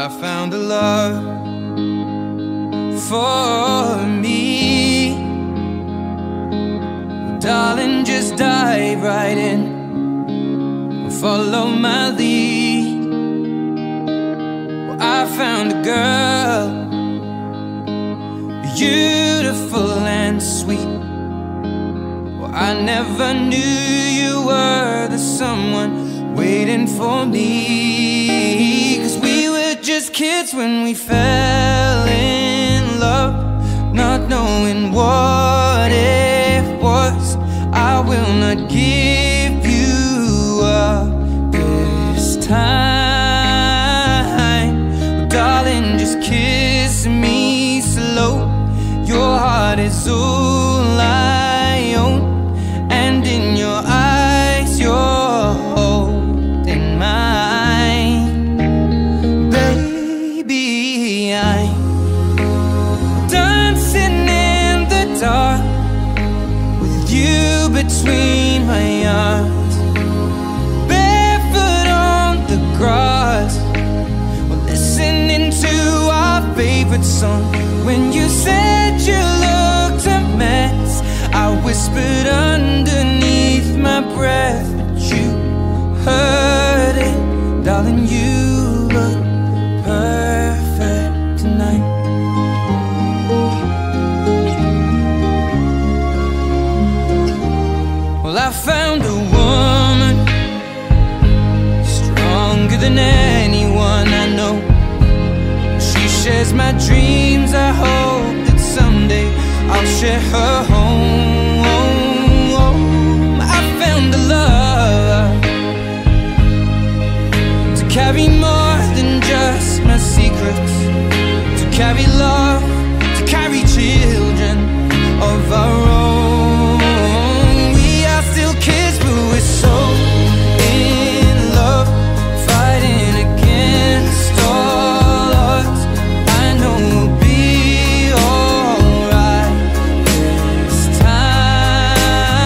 I found a love for me. Well, darling, just dive right in and follow my lead. Well, I found a girl, beautiful and sweet. Well, I never knew you were the someone waiting for me. 'Cause we were just kids when we fell in love, not knowing what it was. I will not give you up this time. Well, darling, just kiss me slow. Your heart is all I own, and in your eyes you're holding mine. Baby, I'm dancing in the dark with you between my arms, barefoot on the grass, we're listening to our favorite song. When you said you looked a mess, I whispered underneath my breath, but you heard it. Darling, you look perfect tonight. Well, I found a woman stronger than anyone I know. She shares my dreams. I hope that someday I'll share her home. I found a love to carry more than just my secrets, to carry love, to carry children of our own. We are still kids, but we're so in love, fighting against all odds. I know we'll be alright this time.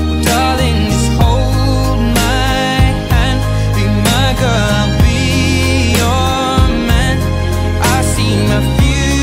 Well, darling, just hold my hand. Be my girl, I'll be your man. I see my future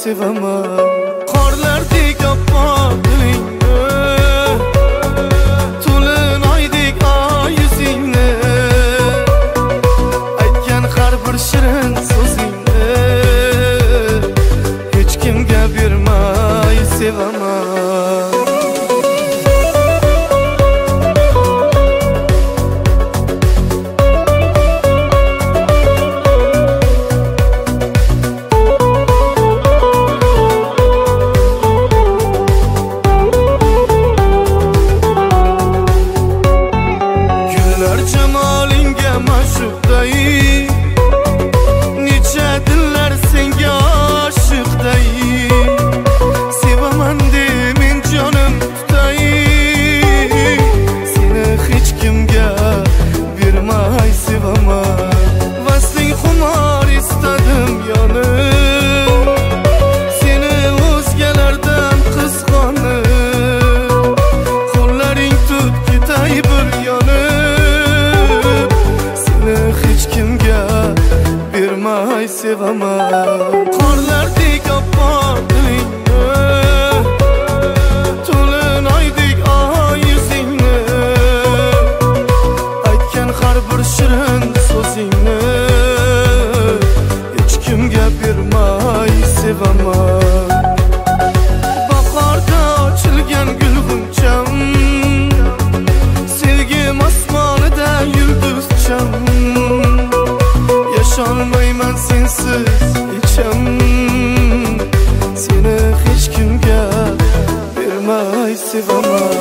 sevaman. Qorlardek oppoq dilingni, to'lin oydek oy yuzingni, aytgan har bir shirin so'zingni hech kimga bermay sevaman. Jamolingga ma'shuqday, necha dillar senga oshiqday. Sevaman de men jonim tutay, seni hech kimga bermay sevaman. Vasling xumor istadim yonib, seni o'zgalardan qisqonib, qo'llaring tut ketay bir yonib, hech kimga bermay sevaman. Qorlardek oppoq dilingni, to'lin oydek oy yuzingni, aytgan har bir shirin so'zingni hech kimga bermay sevaman. Bahorda ochilgan gul g'uncham, sevgim osmonida yulduzcham, yasholmayman sensiz hecham, seni hech kimga bermay sevaman.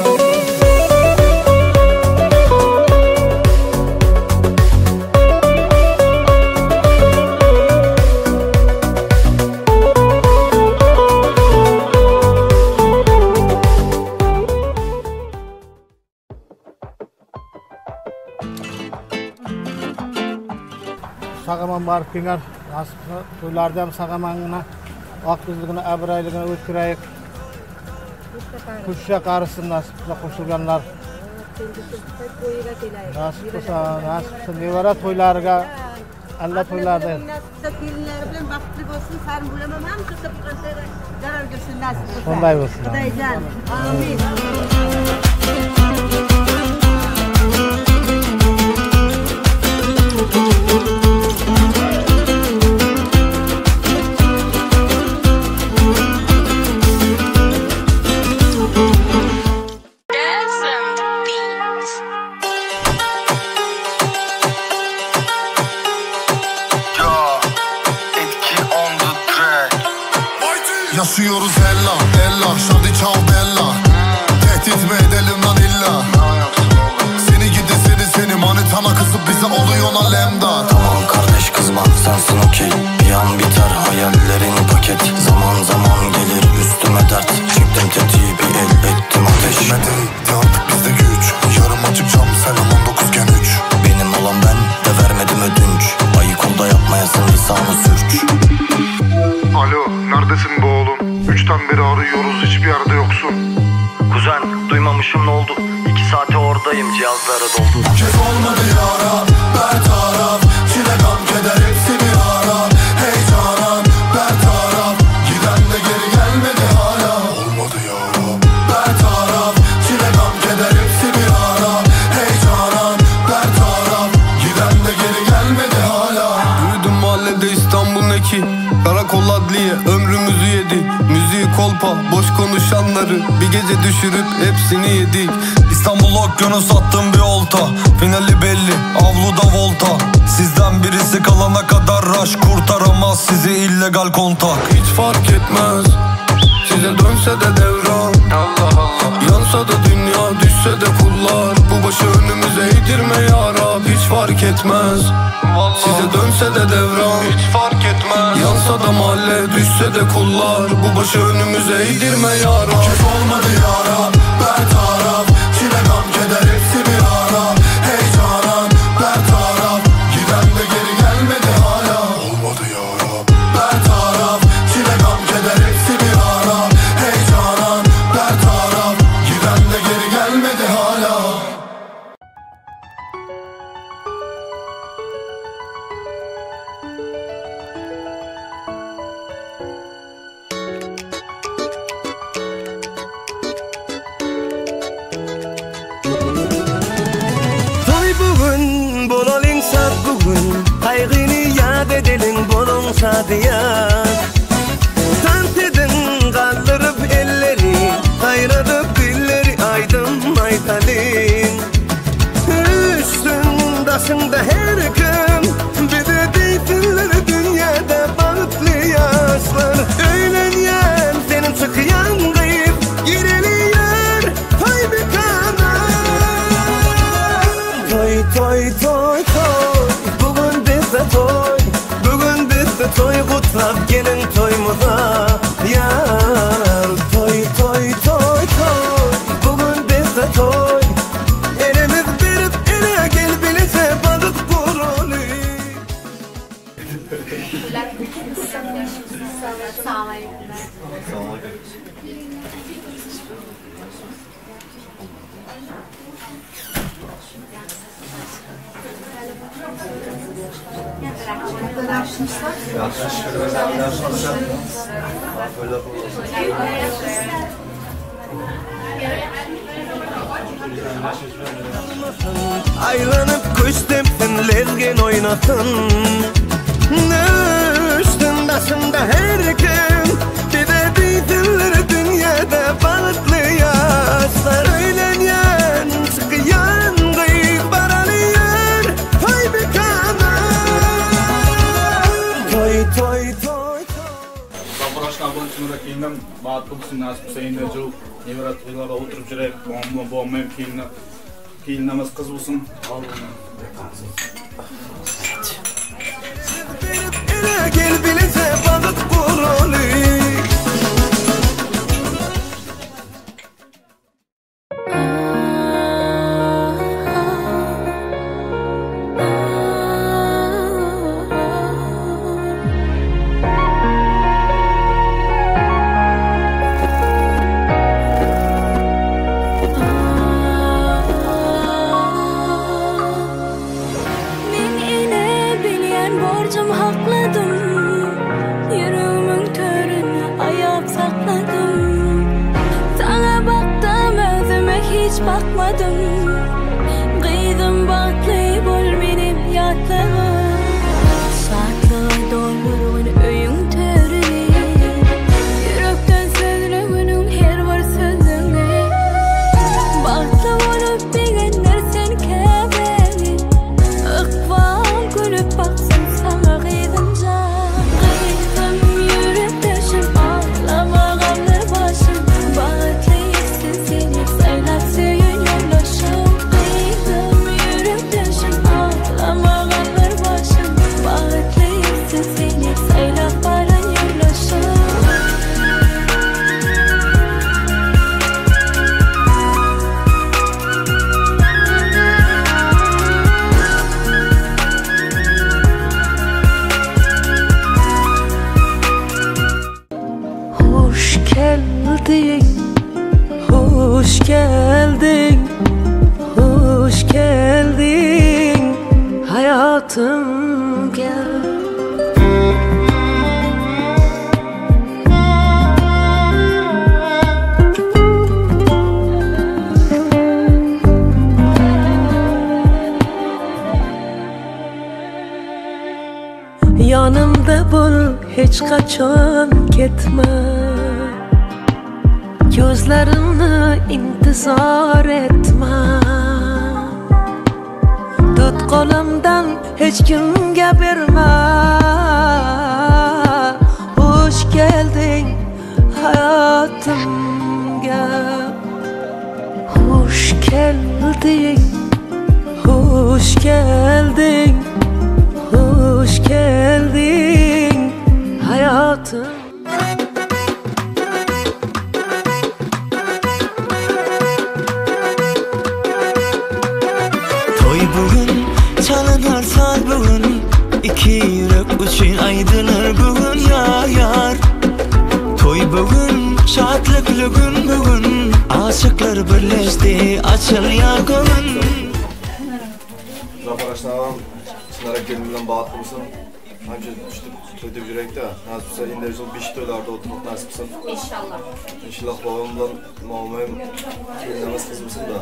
Sağaman barıp kelgan, nasip qilsa to'ylarda ham sağamangina, oq yuzligini, obro'yligini o'tkiraylik. Qo'shsha qarisin nasib qilsa qo'shilganlar. Nasib qilsa, nasib qilsa nevara to'ylariga, alla to'ylarda. Nasib qilsa kelinlari bilan baxtli bo'lsin, sarim bo'laman, ham qilsa zarar ko'rsin nasib qilsa. Shunday bo'lsin. Xudoyjon, amin. Yaşıyoruz ella, ella, şadi çav bella. Tehdit mi edelim lan illa? Seni gidi seni seni manitana kızıp bize oluyor alemdar. Tamam kardeş kızma sensin okey. Bir an biter hayallerin paket. Zaman zaman gelir üstüme dert. Çektim tetiği bir el ettim ateş. Medeniydi artık bizde güç. Yarım açık cam selam 19 gen 3. Benim olan ben de vermedim ödünç. Ayı kolda yapmayasın lisanı sürç. Alo, neredesin be oğlum? 3'ten beri arıyoruz, hiçbir yerde yoksun. Kuzen, duymamışım ne oldu? 2 saate oradayım, cihazları doldu. Bu kez olmadı yara, bertaraf. Çile gam keder hepsi bir ara. Hey canan, bertaraf. Giden de geri gelmedi hala. Olmadı yara, bertaraf. Çile gam keder hepsi bir ara. Hey canan, bertaraf. Giden de geri gelmedi hala. Yürüdüm mahallede İstanbul'un eki. Karakol adliye ömrümüzü yedi. Müziği kolpa boş konuşanları bir gece düşürüp hepsini yedik. İstanbul okyanus attım bir olta. Finali belli avluda volta. Sizden birisi kalana kadar rush kurtaramaz sizi illegal kontak. Hiç fark etmez size dönse de devran. Allah Allah. Yansa da dünya düşse de kullar. Bu başı önümüze eğdirme ya Rab. Hiç fark etmez. Vallahi. Size dönse de devran. Hiç fark etmez. Yansa da mahalle düşse de kullar. Bu başı önümüze eğdirme ya Rab. Bu kez olmadı ya Rab, bertaraf. Çile gam keder hepsi bir ara. Hey canan, bertaraf. Giden de geri gelmedi hala. Olmadı ya Rab, bertaraf. Çile gam keder hepsi bir ara. Hey canan, bertaraf. Giden de geri gelmedi hala. şadiyan. Tantedin kaldırıp elleri, kayradıp dilleri aydın maytalin. Üstün taşında her gün, bize deysinler dünyada bahtlı yaşlar. Öğlenyen senin çıkyan kıyıp, gireliyor toy mekana. Toy toy toy toy, bugün bizde toy. Bugün bizde toy kutlap gelin toyumuza. Yar toy toy toy toy, bugün bizde toy. Elimiz verip ele gel bilece balık kurulu. Aylanıp kuş tepsin, lezgin oynasın. Üstün taşında her gün, bize deysinler dünyada bahtlı yaşlar. Öğlenyen çıkyan kıyık baralıyor toy mekana. Toy toy toy toy. Zaporojka kelinim bahtli bo'lsin, nasib bo'lsa endi nevara to'ylarda o'tirib yuraylik, bobom ham kelinimiz qiz bo'lsin. Gel bilece balık kurulu. Bakmadım, kıydım bahtlı bol benim yatlığım. Şatlığa dolur öyün törünü, yürekten sözlüğünün her bir sözünü. Bahtlı olup degenler sen kebeli, ıkbal gülüp baksın sana kıydım can. Kıydım yürektaşım, ağlama gamlı başım. Bahtlı etsin seni saylap söyün. Hoş geldin, hoş geldin hayatım gel. Yanımda bul, hiç kaçan ketme. Gözlerini intizar etme. Tut qo'limdan hech kimga berma. Hoş geldin hayatımga. Hoş geldin, hoş geldin, hoş geldin hayatım. Bugün çalınar saz bugün, iki yürek üçün aydınır bugün yar yar. Toy bugün, şadlıklı gün bugün, aşıklar birleşti, açılıyor gönül. Zafer aşnağım, Çınara gelin bilen bahtlı mısın? Anca to'y deb yuraylik-da, nasib bo'lsa endi yil 5 to'ylarda o'tirmoq nasib bo'lsin. Inshaalloh. Inshaalloh bobom bilan momam kelinimiz qiz bo'lsin-da.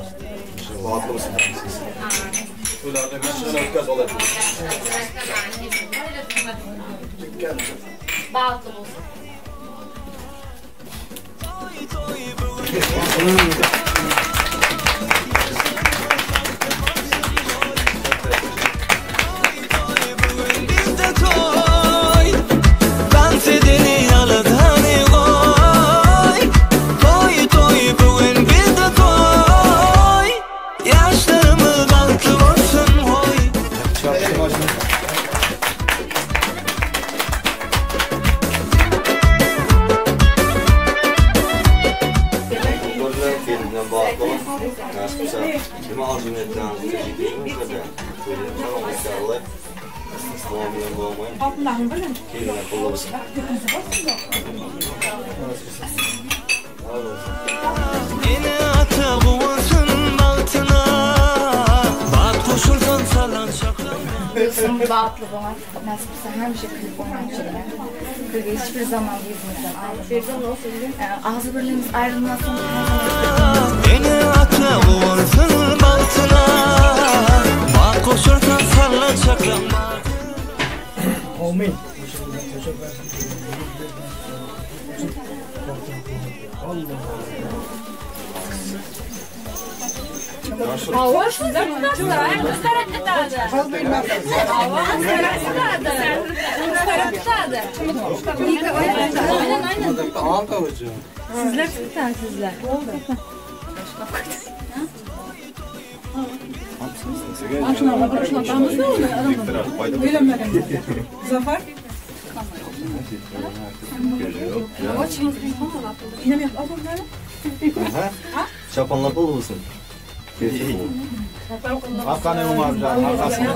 Baxtli bo'lsin. To'ylarda mashina o'tkazib oladi. Baxtli bo'lsin. Bizde toy, dans edeni aladani qo'y. Toy toy bugün bizde toy. Yaşlarımız baxtli bo'lsin qo'y. Nima orzu niyatlaringizni yetishtirishingizda to'ylar salom bilan bo'lmay, kelinlar qo'llab bo'lsin. Ene ata quvonsin baxtina, baxt qo'shilsin salanchoqlar. Baxtli bo'ling, nasib bo'lsa hamisha kulib o'ynaychilar. Kulgi hech bir zaman yuzimizdan ayrilmasin. Og'iz birligimiz ayrilmasin. Ene ata quvonsin baxtina, baxt qo'shilsin salanchoqlar. Amin. Hava sizlar tutadi. Hava tutadi. Aynen. Sizlar tutadi sizlar. Zafar? Chaponlar pul bo'lsin. Arqani Umarjon, arqasini.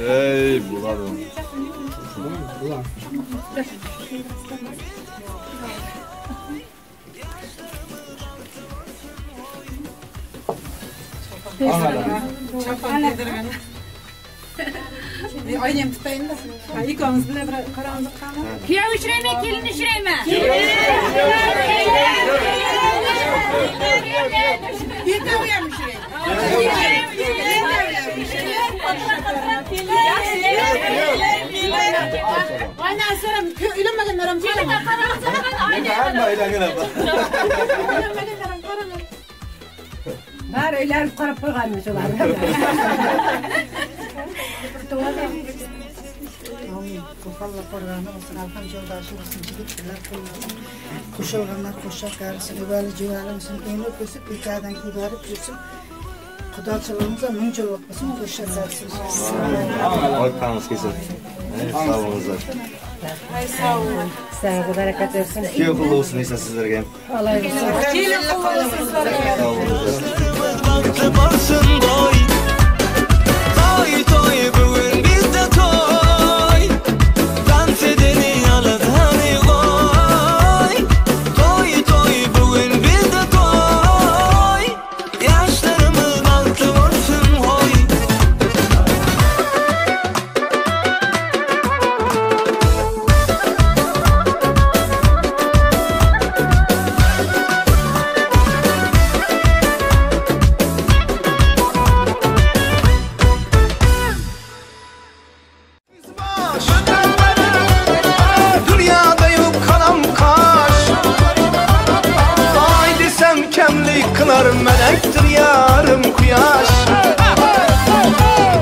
Ey, bo'ladi. Oynam tutayın da. Ikkovimiz bilan bir qaramiz qani. Kuyov uchrayman, kelin uchrayman. Ikkovi ham uchraydi. Oynasam uylanmaganlar ham Hamma uylangan. Uylanmaganlar ham qaraman. Bari uylanib qarab qo'yganmiz ularni. Alloh qo'rg'ani bo'lsin, alham yo'ldoshi bo'lsin, jigitlar qo'llasin, qo'shilganlar qo'sha qarisin, uvali juvali bo'lsin, emib o'sib, ikadan ko'tarib yursin. Xudochiligimiz ham ming jillik bo'lsin, qo'sha qarisin. Orqamiz kelsin. Sog' bo'linglar. Sog' bo'ling. Sog' barakat bersin. Kuyov qulluq bo'lsin esa sizlarga ham. Alloh bersin. Kelin qulluq bo'lsin sizlarga. Sog' bo'linglar. Baxtli bo'lsin qo'y. Toy toy bugun bizda to'y. Dans edeni aladani qo'y. Toy toy bugun bizda to'y. Yaşlarımız baxtli bo'lsin qo'y. Melektir yarım kuyaş.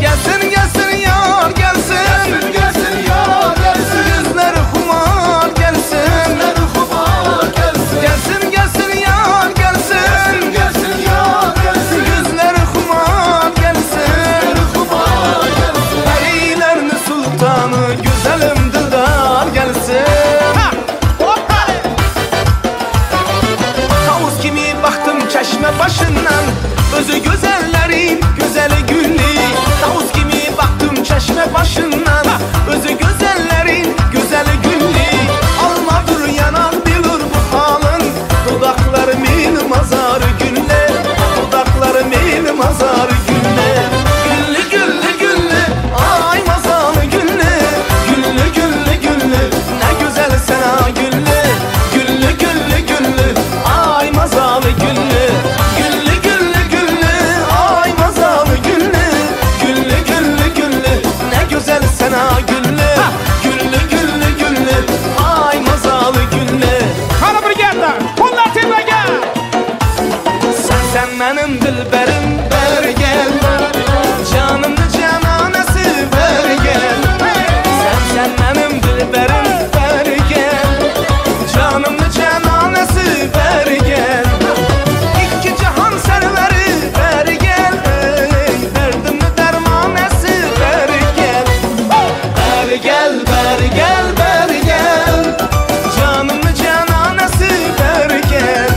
Gelsin gelsin yar gelsin, gelsin yar gelsin. Yüzleri humar gelsin, yüzleri humar gelsin. Gelsin gelsin yar gelsin, gelsin yar gelsin. Yüzleri humar gelsin, yüzleri humar gelsin. Perilerin sultanı güzelim dildar gelsin. Tavus kimi Çeşme başından, özü güzellerin güzeli güllü. Tavus kimi baktım çeşme başından, özü güzellerin güzeli güllü. Alma dur yanan bilir bu halın, dudakları mil mazarı gülle, dudakları mil mazarı gülle. Güllü güllü güllü, ay mazalı güllü, güllü güllü güllü, ne güzel sen ha güllü. Güllü güllü güllü, ay mazalı güllü. Güllü güllü güllü, ay mazalı güllü, güllü güllü güllü, ne güzel sen ha güllü. Güllü güllü güllü, ay mazalı güllü. Qani brigada, qo'llar tepaga. Sen benim dilberim, ber gel, canımın cananesi, ber gel. Sen benim dilberim, ber gel, canımın cananesi, ber gel. İki cihan serveri, ber gel, derdimi dermanesi, ber gel. Ber gel, ber gel, ber gel, canımın cananesi, ber gel.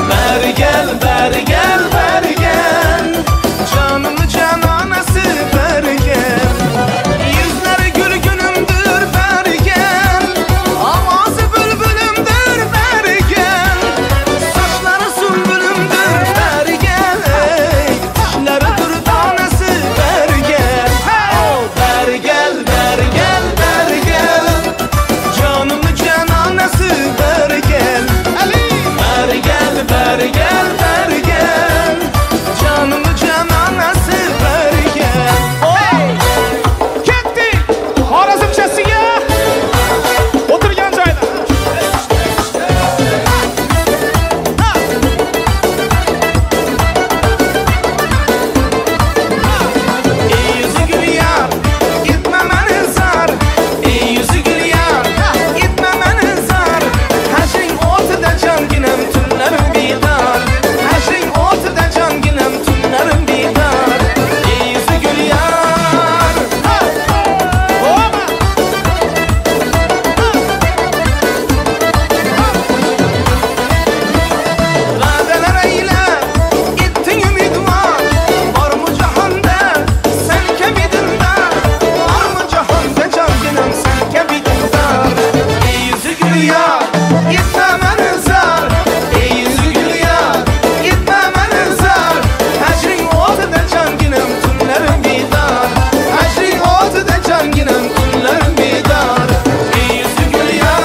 Ber gel, ber gel, ber gel, canımın cananesi, ber gel. Yüzleri gül günümdür, ber gel, avazı bülbülümdür, ber gel. Saçları sümbülümdür, ber gel, dişleri dürdanesi, ber gel. Ber gel, ber gel, ber gel, canımın cananesi, ber gel. Ber gel, ber gel, ber gel, canımın cananesi, ber gel. Ketdik Xorazmchasiga o'tirgan joyda. Ey yüzü gül yar, gitme meni zar. Ey yüzü gül yar, gitme meni zar. Haşring o'tida jonginem, tunlarim bidor. Haşring o'tida jonginem, tunlarim bidor. Ey yüzü gül yar. Vadeler eyle, gittin ümid var. Var mı cahanda, sen kebidindar. Var mı cahanda canginem, sen kebidindar. Ey yüzü gül yar, gitme meni zar. Ey yüzü gül yar, gitme meni zar. Həcrin o'tida canginem, tunlarim bidor. Həcrin o'tida canginem, tunlarim bidor. Ey yüzü gül yar.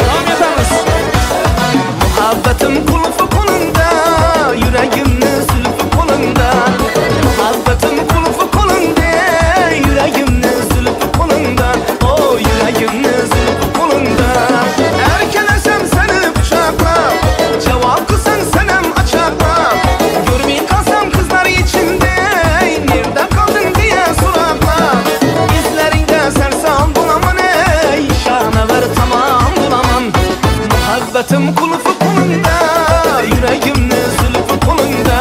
Davom etamiz. Muhabbetim qulfi qo'limda, yuragimni zulfi qo'limda. Muhabbetim qulfi qo'limda, yuragimni zulfi qo'limda. O yuragimni zulfi qo'limda. Erkelasam seni quchoqlab, javob qilsang sen ham achoqlab. Ko'rmay qolsam qizlar ichinde, nerda qolding deya so'raqlab. Izlaringda sarson bo'laman ey, shonavar tamom bo'laman. Muhabbetim qulfi qo'limda, yuragimni zulfi qo'limda.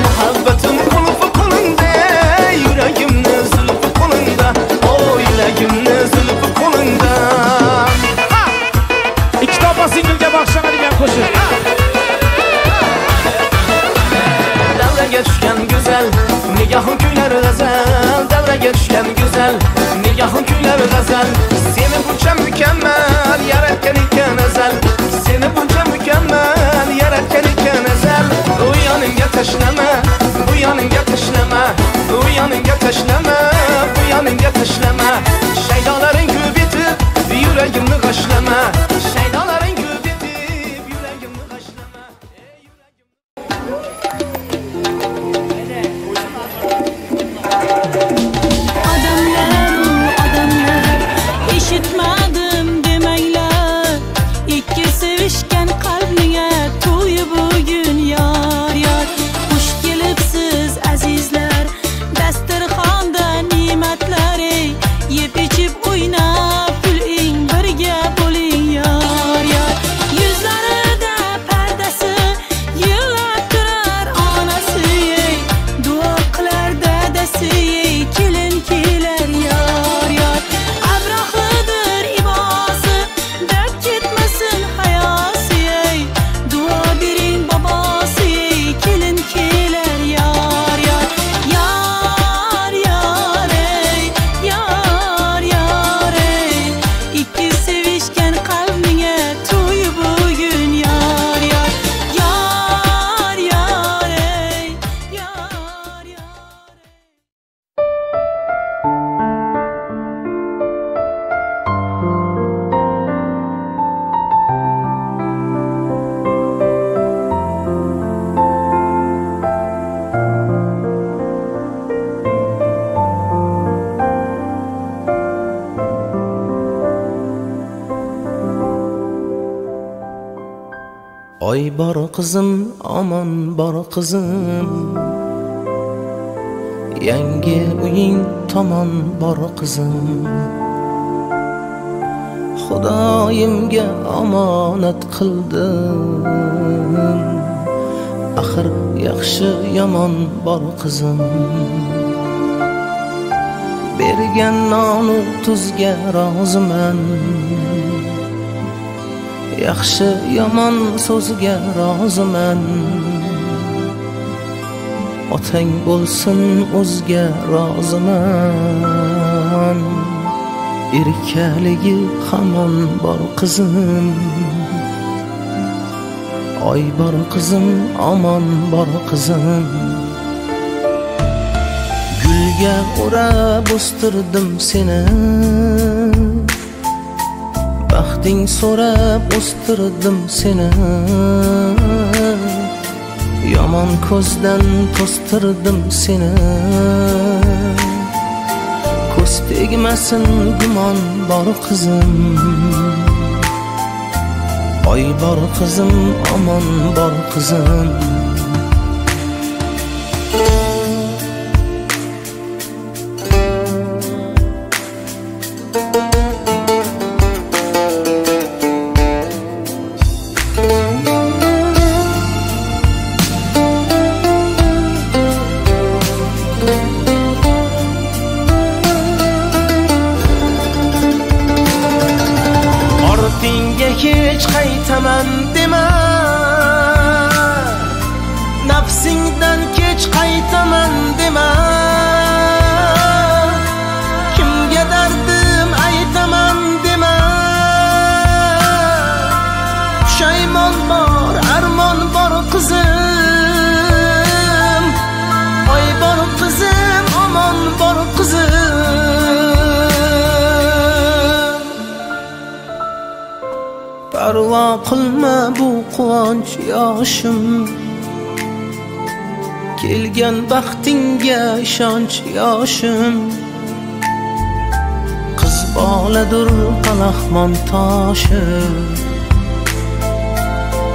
Muhabbetim qulfi qo'limda, yuragimni zulfi qo'limda. O yuragimni zulfi qo'limda. Ikkita opa singilga bag'ishlanadigan qo'shiq. Davraga tushgan go'zal, nigohing kuylar g'azal. Davraga tushgan go'zal, nigohing kuylar g'azal. Seni buncha mukammal yaratgan ekan azal. Seni buncha mukammal yaratgan ekan azal. U yoningga tashlama, bu yoningga tashlama, u yoningga tashlama, bu yoningga tashlama. Shaydolaring ko'p etib, yuragimni g'ashlama. Shaydolaring ko'p etib, yuragimni g'ashlama. Odamlar, odamlar, eshitmadim demanglar. Ikki sevishgan qalbning to'yi bugun yor yor. Xush kelibsiz azizlar, dasturxon Oy bor qizim, omon bor qizim, yangi uying tomon bor qizim. Xudoyimga omonat qildim, axir yaxshi yomon bor qizim. Bergan nonu tuzga roziman, yaxshi yomon so'zga roziman. Otang bo'lsin o'zga roziman, erkaligi hamon bor qizim. Oy bor qizim, omon bor qizim. Gulga o'rab o'stirdim seni, baxting so'rab o'stirdim seni. Yomon ko'zdan to'stirdim seni, ko'z tegmasin gumon bor qizim. Oy bor qizim, omon bor qizim. Ortingga hech qaytaman dema, nafsingdan kech qaytaman dema. Kimga dardim aytaman dema, pushaymon bor, armon bor qizim. Oy bor qizim, omon bor qizim. Parvo qilma bu quvonch yoshim, kelgan baxtingga ishonch yoshim. Qiz boladur palaxmon toshi,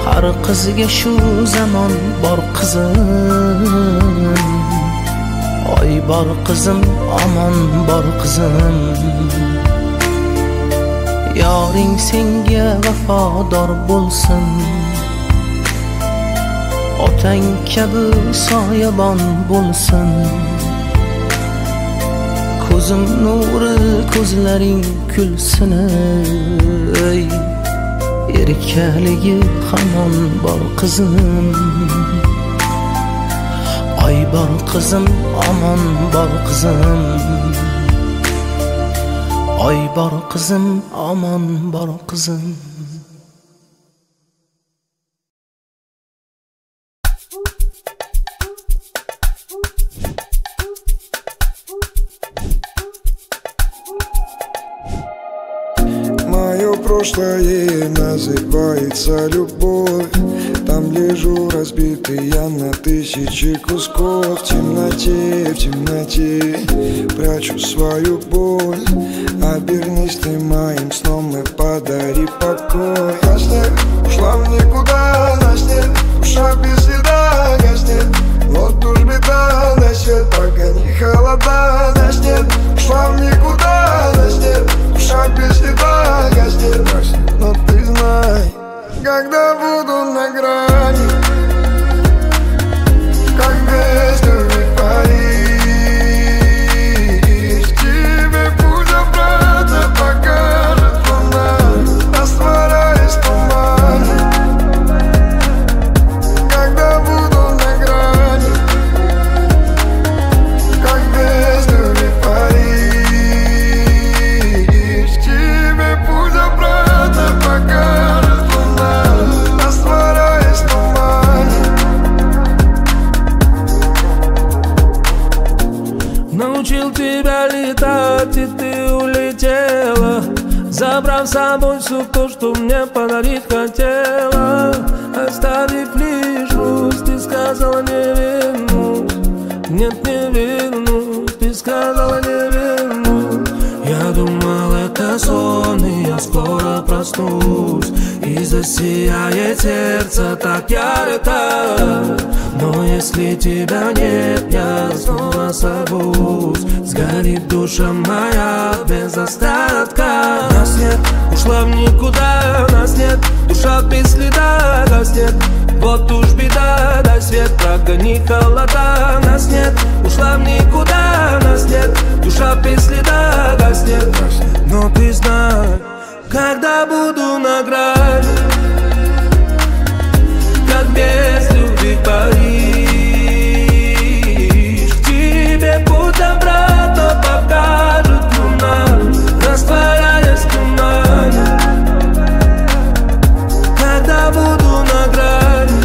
har qizga shu zamon bor qizim. Oy bor qizim, omon bor qizim. Yoring senga vafodor bo'lsin, otang kabi soyabon bo'lsin. Ko'zim nuri ko'zlaring kulsin, ey erkaligi hamon bor qizim. Oy bor qizim, omon bor qizim. Oy bor qizim, omon bor qizim. Мое прошлое называется любовь. Там лежу разбитый я на тысячи кусков. В темноте прячу свою боль. Обернись ты моим сном и подари покой. Гаснет, ушла в никуда, гаснет, душа без следа, гаснет. Вот уж беда, на свет погони холода, гаснет. Ушла в никуда, гаснет, душа без следа, гаснет. Но ты знай, когда буду на грани, как без любви в Париж, тебе путь обратно покажет луна, растворяясь в тумане. Когда буду на грани, как без любви в Париж, тебе путь обратно покажет луна, растворяясь в тумане. Научил тебя летать, и ты улетела, забрав с собой все то, что мне подарить хотела. Оставив лишь грусть, ты сказала не вернусь. Нет, не вернусь, ты сказала не вернусь. Я думал, это сон, и я скоро проснусь. И засияет сердце так ярко. Но если тебя нет, я снова сорвусь. Сгорит душа моя без остатка. Нас нет, ушла в никуда, нас нет. Душа без следа гаснет. Вот уж беда, дай свет, прогони холода. Нас нет, ушла в никуда, нас нет. Душа без следа гаснет. Но ты знай, когда буду на грани, как без любви в Париж, к тебе путь обратно покажет луна, растворяясь в тумане. Когда буду на грани,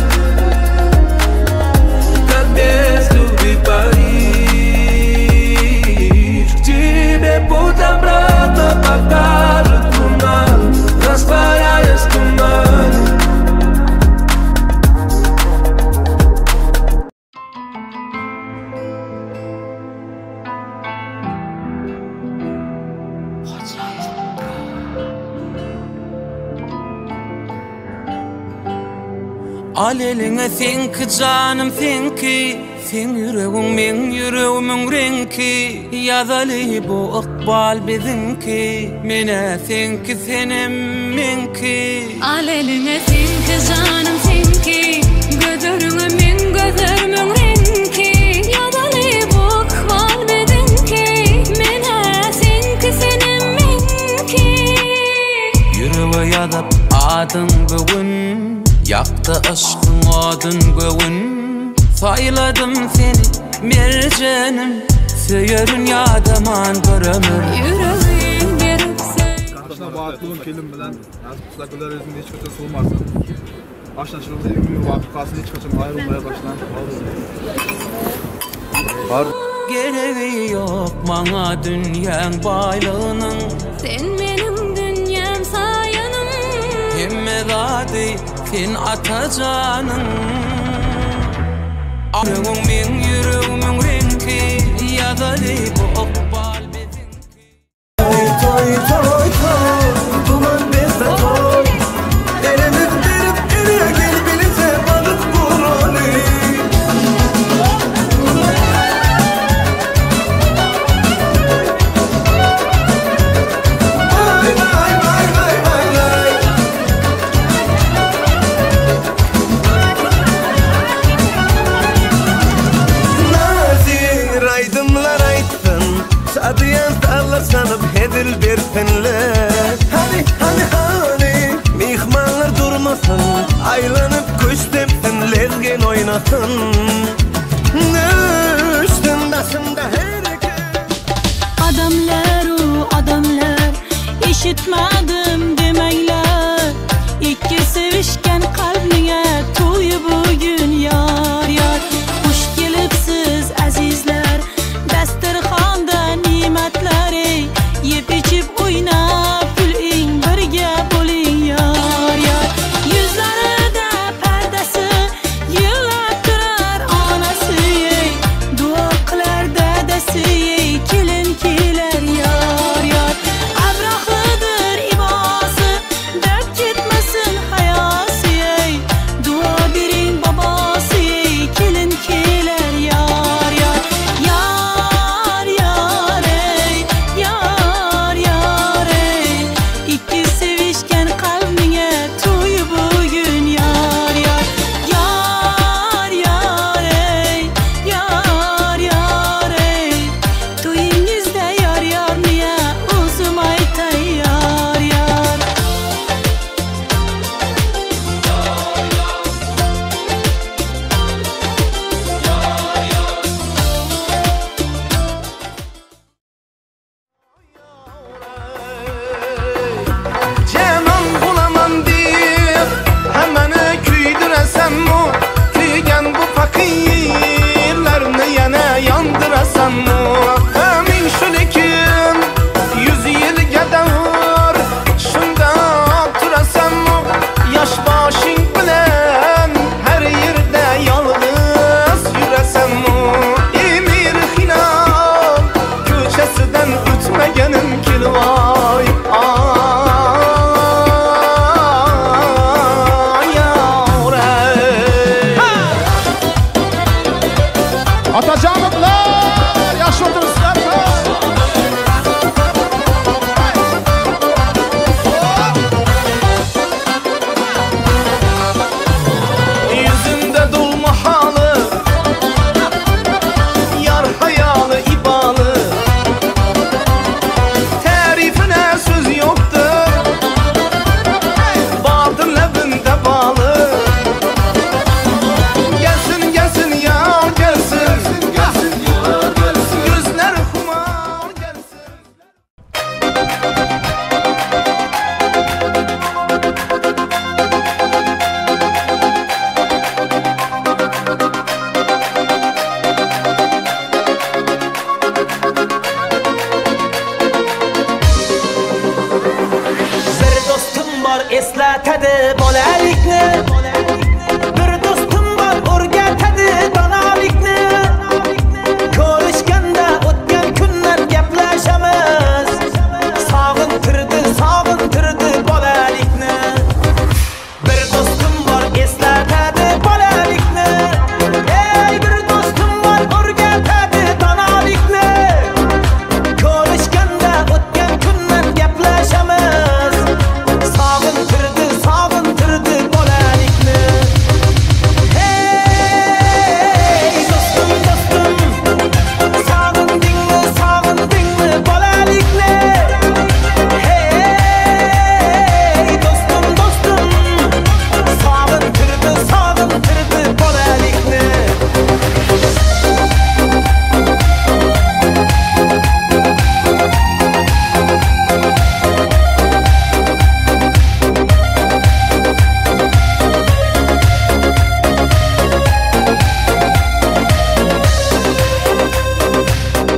как без любви в Париж, к тебе путь обратно покажет луна, растворяясь в тумане. Al eline senki canım senki, sen yüreğin men yüreğimin renki. Yazalı bu ıkbal bizimki, mene senki senem menki. Al eline senki canım senki, gözlerine men gözlerimin renki. Yazalı bu ıkbal bizimki, mene senki senem menki. Yüreğe yazıp adın bugün, yaktı aşkın adın göğün. Sayladım seni mercenim, söyürün yadaman görömür. Yüreğim berip söy. Aşna bahtlı olun kelin bilen, nasip kısa güller özünde hiç kaçan soğumasın. Aşna çırımda ömür vakti kalsın, hiç kaçan ayrılmaya başlan. Var. Gereği yok bana dünyanın baylığının. Sen benim dünyam sayanım. Hemme zady sen atacanın. Yüreğim men yüreğimin renki, yazalı bu ıkbal bizimki. Toy toy toy toy, duman bizde toy. Elimi verip eriye gel bilise balık burali. Vay vay vay vay vay vay. Nazir aydınlar aytın, sadıyan dağlar sanıp hedil bersinler. Hani hani hani mihmanlar durmasın, aylanıp kuş tepsin, lezgin oynasın. Düştüm dasımda herkes. Adamlar o adamlar, eşitmedim demeyler. İki sevişken kalbine to'yu bugün yar yar. Xush kelibsiz azizlar, dasturxonda ne'matlar ey. Yeb ichib o'ynab kuling, birga bo'ling yar yar. Yuzlarida pardasi, yig'lab turar onasi ey. Duo qilar dadasi. Eslatadi bolalikni, bir do'stim bor o'rgatadi donolikni. Ko'rishganda o'tgan kunlar gaplashamiz, sog'intirdi, sog'intirdi bolalikni. Bir do'stim bor eslatadi bolalikni, ey bir do'stim bor o'rgatadi donolikni. Ko'rishganda o'tgan kunlar gaplashamiz, sog'intirdi, sog'intirdi bolalikni. Hey do'stim, do'stim, sog'indingmi, sog'indingmi bolalikni? Hey do'stim, do'stim, sog'intirdi, sog'intirdi bolalikni.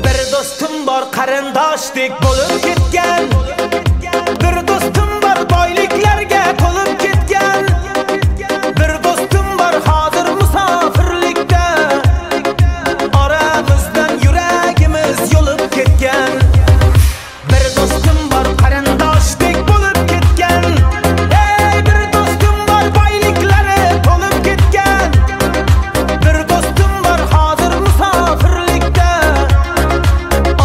Bir do'stim bor qarindoshdek bo'lib ketgan, bir do'stim bor boyliklarga to'lib ketgan, bir do'stim bor hozir musofirlikda, oramizdan yuragimiz yo'lib ketgan. Bir do'stim bor qarindoshdek bo'lib ketgan, ey bir do'stim bor boyliklari to'lib ketgan, bir do'stim bor hozir musofirlikda,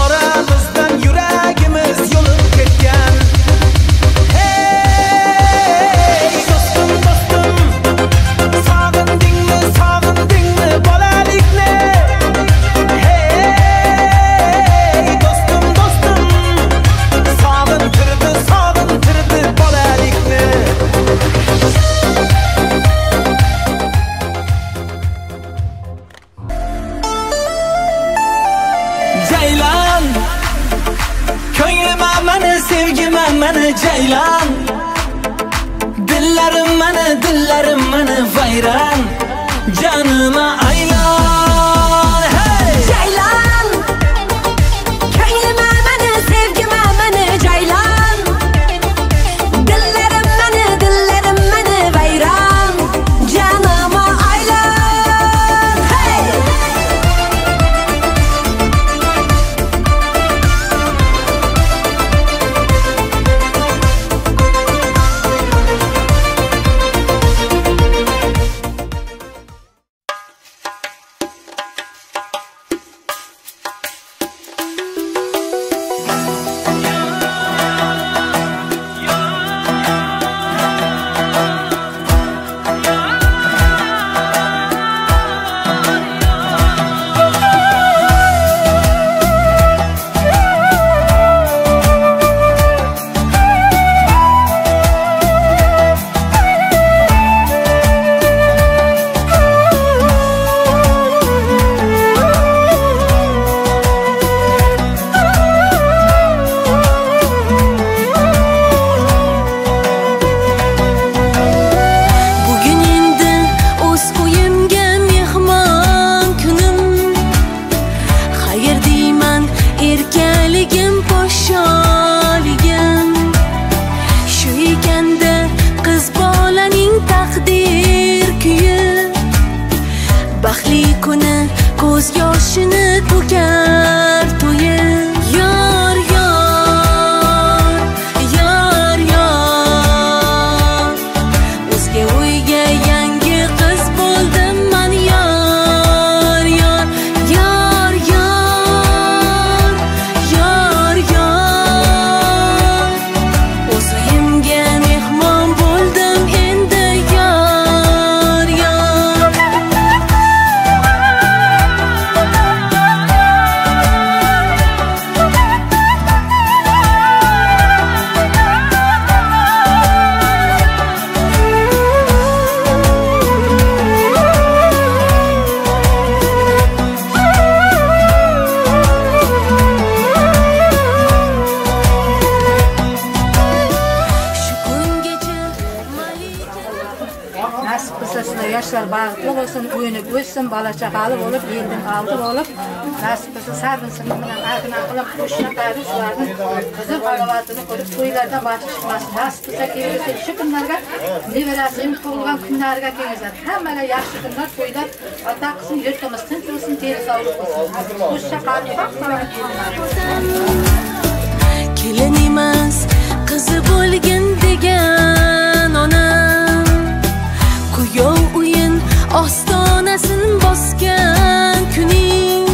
oramizdan yuragimiz yo'lib ketgan. Hey do'stim, do'stim, sog'indingmi, sog'indingmi bolalikni? Hey do'stim, do'stim, sog'intirdi, sog'intirdi bolalikni. Ceylan, ko'nglim mani, sevgim mani Ceylan, dillarim mani, dillarim mani vayron, canıma aylan. Hey! Ceylan, ko'nglim mani, sevgim mani Ceylan, dillarim mani, dillarim mani vayron, canıma aylan. Hey! Bugun endi o'z uyimga mehmon kunim, xayr deyman erkaligim, podsholigim. Shu ekanda qiz bolaning taqdir kuyi, baxtli kuni ko'z yoshini to'kar to'yi. Yor yor yor yor, o'zga uyga yangi qiz bo'ldim man. Yor yor yor yor yor yor, o'z uyimga mehmon bo'ldim endi yor yor. Qizlar baxtli bo'lsin, o'ynab o'ssin, bola chaqali bo'lib, elning oldi bo'lib, nasib qilsa Sarvin singlim bilan ag'na qilib qo'shni qari shularning huzur halovatini ko'rib to'ylardan boshi chiqmasin. Nasib qilsa kelgusi shu kunlarga nevarasi tug'ilgan kunlariga kelingizlar. Hammaga yaxshi kunlar, to'ylar ato qilsin, yurtimiz tinch bo'lsin, teri sog'lik bo'lsin. Qo'shni qari sog' salomat Kelin emas, qizi bo'lgin degan onam, kuyov uyin ostonasin bosgan kuning,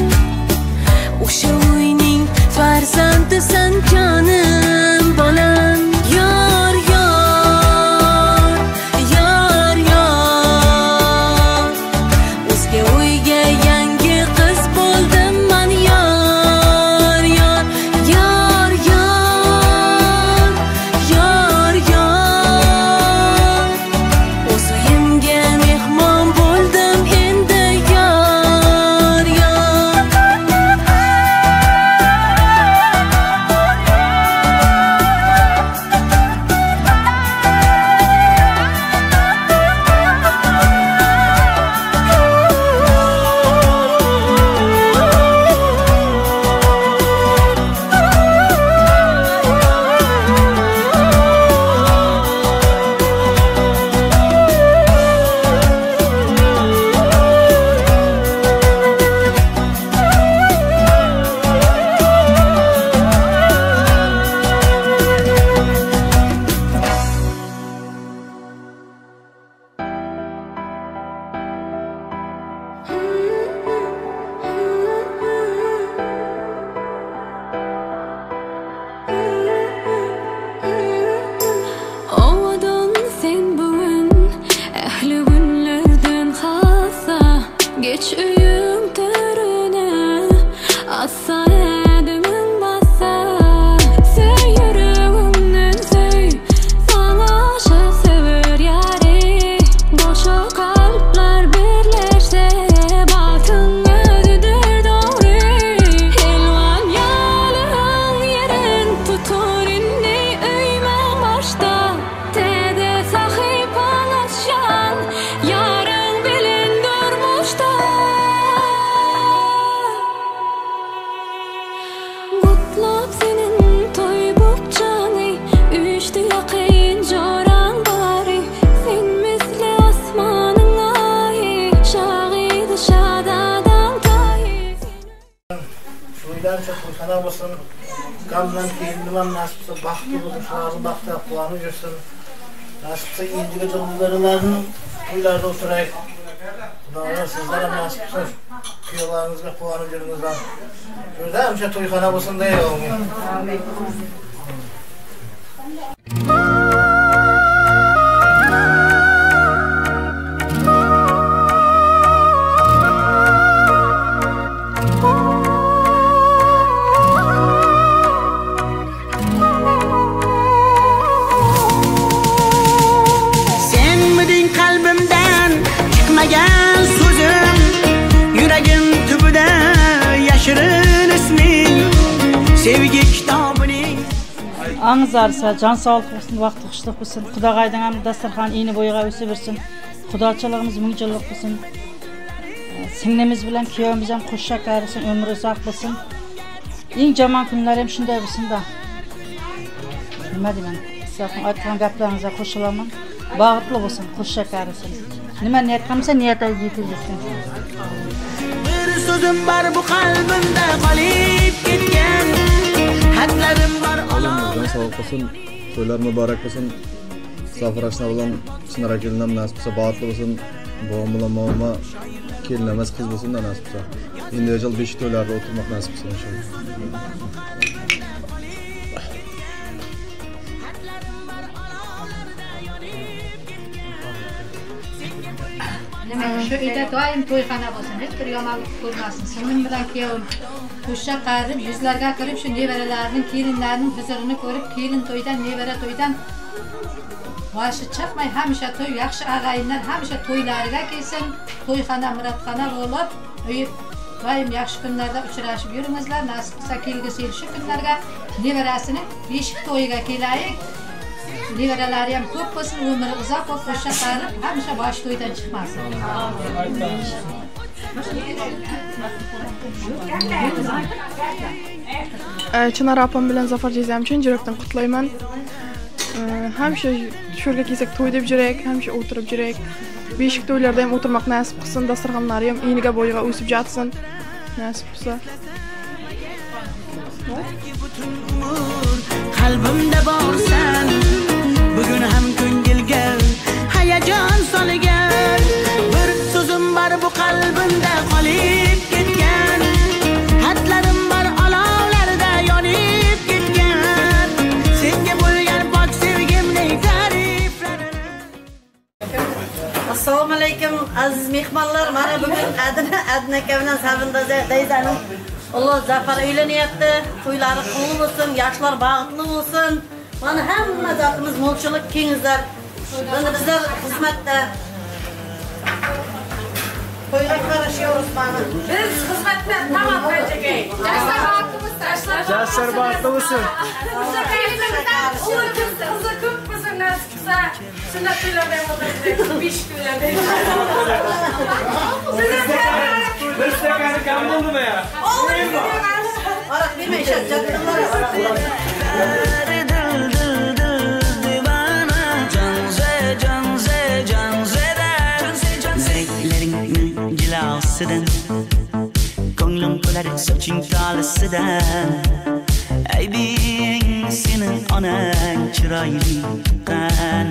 o'sha uyning farzandisan jonim bolam. Yor yor yor yor, o'zga uyga yangi qiz bo'ldim man. Yor yor yor yor yor yor, o'z uyimga mehmon bo'ldim endi. Yor yor. Owadon sen bugun ahli günlerden hassa, geç uyum törüne assa edimin bassa. Söy yüreğimden söy, sana aşık sever yari. Boşa kalpler birleşse batın ödüdür doğru. Elvan yalın yerin tutur inni üyme başta. Tede sahip anlaşan yarın bilin durmuşta. Kutlap senin toy bukçanı, üçtü yakın coran bari. Sen misli osmanın ayı, şahidi şadadan tayı. To'ylarcha to'yxona bo'lsin, ukam bilan kelinim ham nasib qilsa baxtli bo'lsin, shularni baxtiga quvonib yursin. Nasib qilsa endigi jillarni to'ylarda o'tiraylik. Xudoyo sizlar ham nasib qilsin, kuyovlaringizga quvonib yuringizlar. To'yda hamsha to'yxona bo'lsin deyman. Amin. Senmiding qalbimdan chiqmagan so'zim, yuragim tubida yashirin isming, sevgi kitobining. Аңыз арыса, жан саулық болсын, уақыт құштық болсын, құдағайдың әмір дастархан ені бойға өсе берсін, құдашылығымыз мың жылдық болсын, сіңліміз білән күйеуіміз әм қосша кәрісін, өмірі ұзақ болсын. Ең жаман күнлер әм шындай болсын да. Nima deyman, sizlarning aytgan gaplaringizga qo'shilaman. Baxtli bo'lsin, qo'sha karisin. Nima niyat qilsa, niyatiga yetkazsin. Bir so'zim bor bu qalbimda qolib ketgan, xatlarim bor. Jon sog'lik bo'lsin, to'ylar muborak bo'lsin. Zafar ashna bilan Chinor kelinim nasib qilsa baxtli bo'lsin. Bobom bilan momama kelin emas qiz bo'lsin da nasib qilsa. Endi yil 5 to'ylarda o'tirmoq nasib qilsin inshaalloh. Shu uyda doim to'yxona bo'lsin, hech bir yomonlik ko'rmasin. Singlim bilan kuyovim qo'sha qarib, yuzlarga kirib, shu nevaralarning, kelinlarning huzurini ko'rib, kelin to'ydan, nevara to'ydan boshi chiqmay, hamisha to'y, yaxshi ag'ayinlar hamisha to'ylariga kelsin, to'yxona, muratxona bo'lib, uyi doim yaxshi kunlarda uchrashib yuringizlar. Nasib qilsa kelgusi yil shu kunlarga nevarasining beshik to'yiga kelaylik. Nevaralari ham ko'p bo'lsin, umri uzoq bo'lib, qo'sha qarib, hamisha bosh to'ydan chiqmasin. Chinor opam bilan Zafar jezam chin yurakdan qutlayman. Hamisha sho'rga kelsak to'y deb yurak, hamisha o'tirib yurak. Beshik to'ylarda ham o'tirmoq nasib qilsin, dasturxonlari ham eniga bo'yiga o'sib jatsin. Nasib qilsa. Qalbimda borsan, bugun ham ko'ngilga hayajon solgan. Bir so'zim bor bu qalbimda qolib ketgan. Xatlarim bor olovlarda yonib ketgan. Senga bo'lgan pok sevgimning ta'riflarini. Assalomu alaykum aziz mehmonlar. Mana bugun Adina aka bilan Sarvinda dayzaning Alloh Zafar uylanyapti. To'ylari qubul bo'lsin, yoshlar baxtli bo'lsin. Mana hamma zotimiz mo'lchilik kengizlar. Mana bizlar xizmatda. To'yga qarashyapmiz mana. Biz xizmatda tamom qanchagay. Yoshlar baxtli bo'lsin. Yoshlar baxtli bo'lsin. Qizi ko'p bo'lsin, nasib qilsa, sunnat to'ylarda ham o'tirdik, besh to'ylarda. Bir stakani kam bo'ldimi ya? Aroq bermay ishlatganlar. Ko'nglim to'lar soching tolasidan. Aybing seni onang chiroyli tuqqan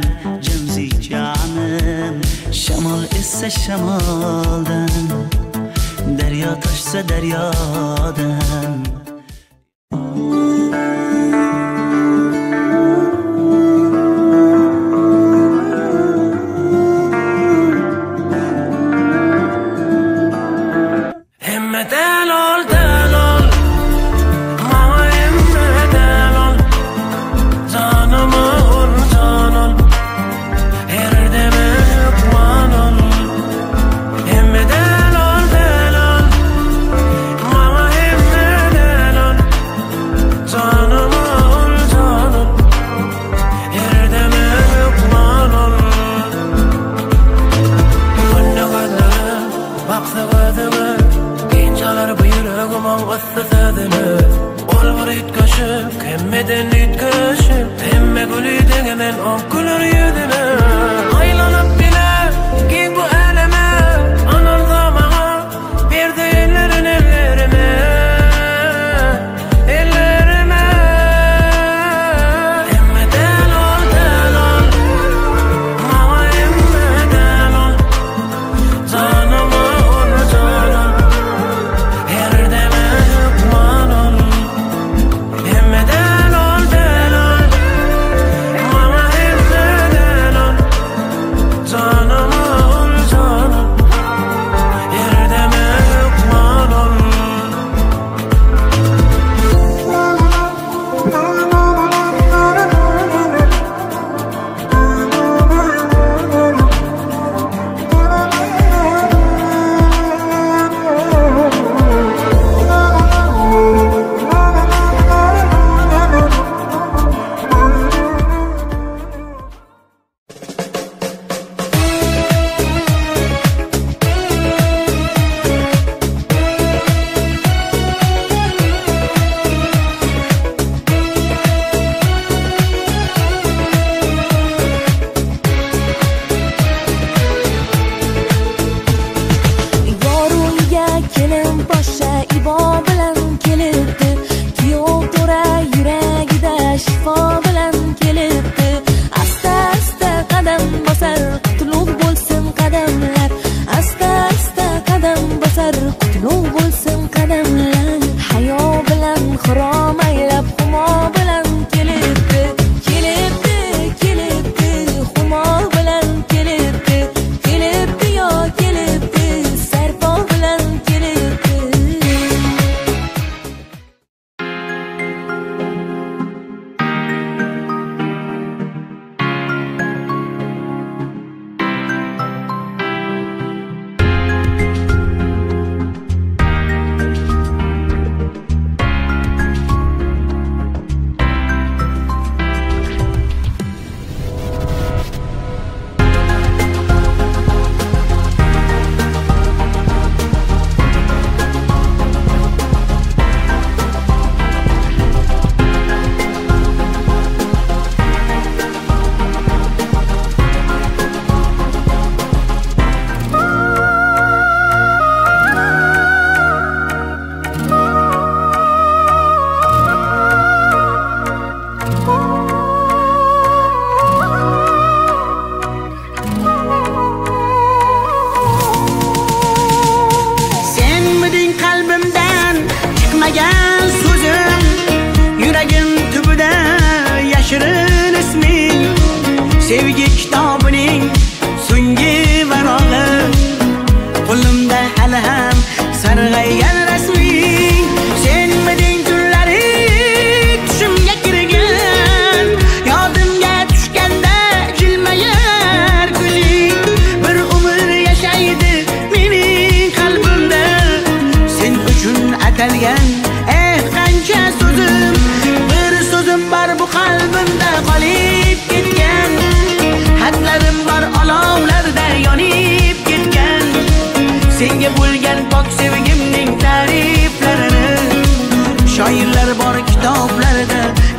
jinsi jonim. Shamol essa shamoldan, daryo toshsa daryodan. Mama,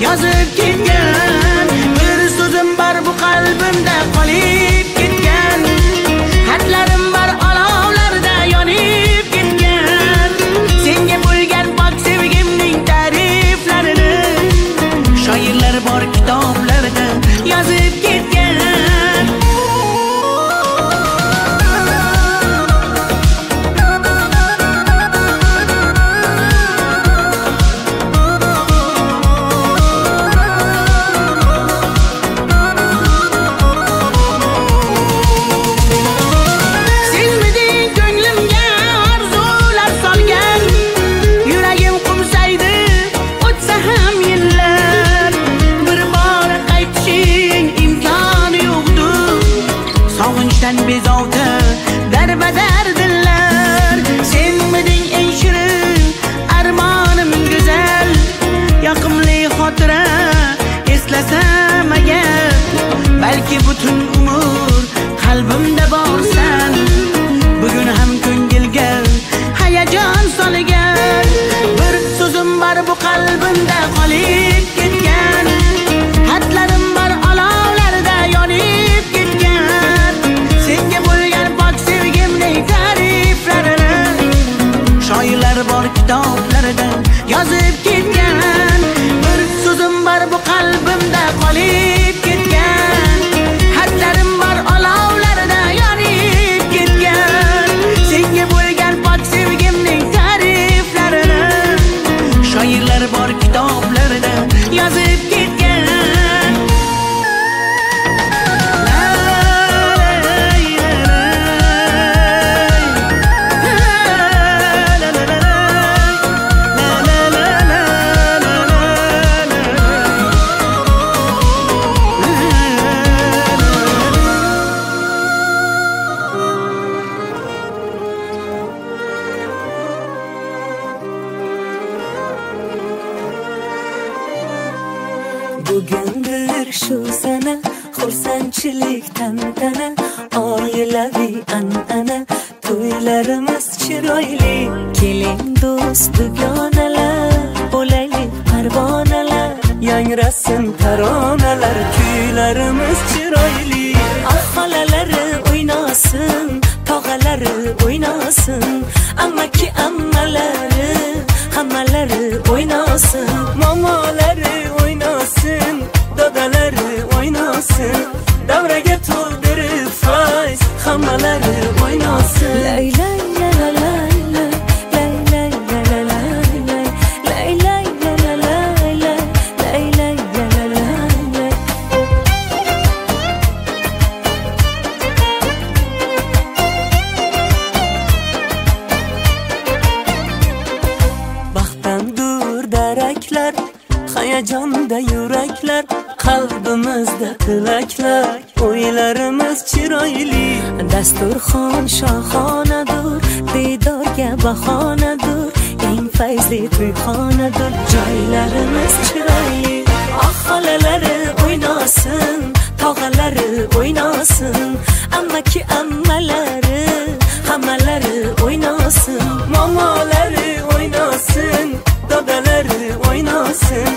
yozib ketgan. Bir so'zim bor bu qalbimda qolib ketgan, xatlarim bor olovlarda yonib ketgan. Senga bo'lgan pok sevgimning ta'riflarini shoirlar bor kitoblarda yozib ketgan. Bezovta darbadar dillar, senmiding eng shirin armonim go'zal, yoqimli xotira eslasam agar, balki butun umr qalbimda borsan, bugun ham ko'ngilga hayajon solgan. Bir so'zim bor bu qalbimda qolib ketgan, xatlarim bor olovlarda yonib ketgan. Senga bo'lgan pok sevgimning ta'riflarini shoirlar bor kitoblarda yozib ketgan. Bir so'zim bor bu qalbimda qolib ketgan, xatlarim bor olovlarda yonib ketgan. Senga bo'lgan pok sevgimning ta'riflarini shoirlar bor kitoblarda yozib ketgan. Bugundir shu sana, xursandchilik tantana, oilaviy an'ana, to'ylarimiz chiroyli. Keling do'st dugonalar, bo'laylik parvonalar, yangrasin taronalar, kuylarimiz chiroyli. Ah xolalari o'ynasin, tog'alari o'ynasin, amaki ammalari, hammalari o'ynasin, momolari o'ynasin, dodalari o'ynasin, davraga to'ldirib fayz, hammalari o'ynasin. Lay lay la la lay lay lay lay la la lay lay lay lay la la lay lay lay la la lay. Baxtdan daraklar, hayajonda yuraklar, qalbimizda tilaklar, o'ylarimiz chiroyli. Dasturxon shohonadur, diydorga bahonadur, eng fayzli to'yxonadur, joylarimiz chiroyli. Ah xolalari o'ynasin, tog'alari o'ynasin, amaki ammalari, hammalari o'ynasin, momolari o'ynasin, dodalari o'ynasin,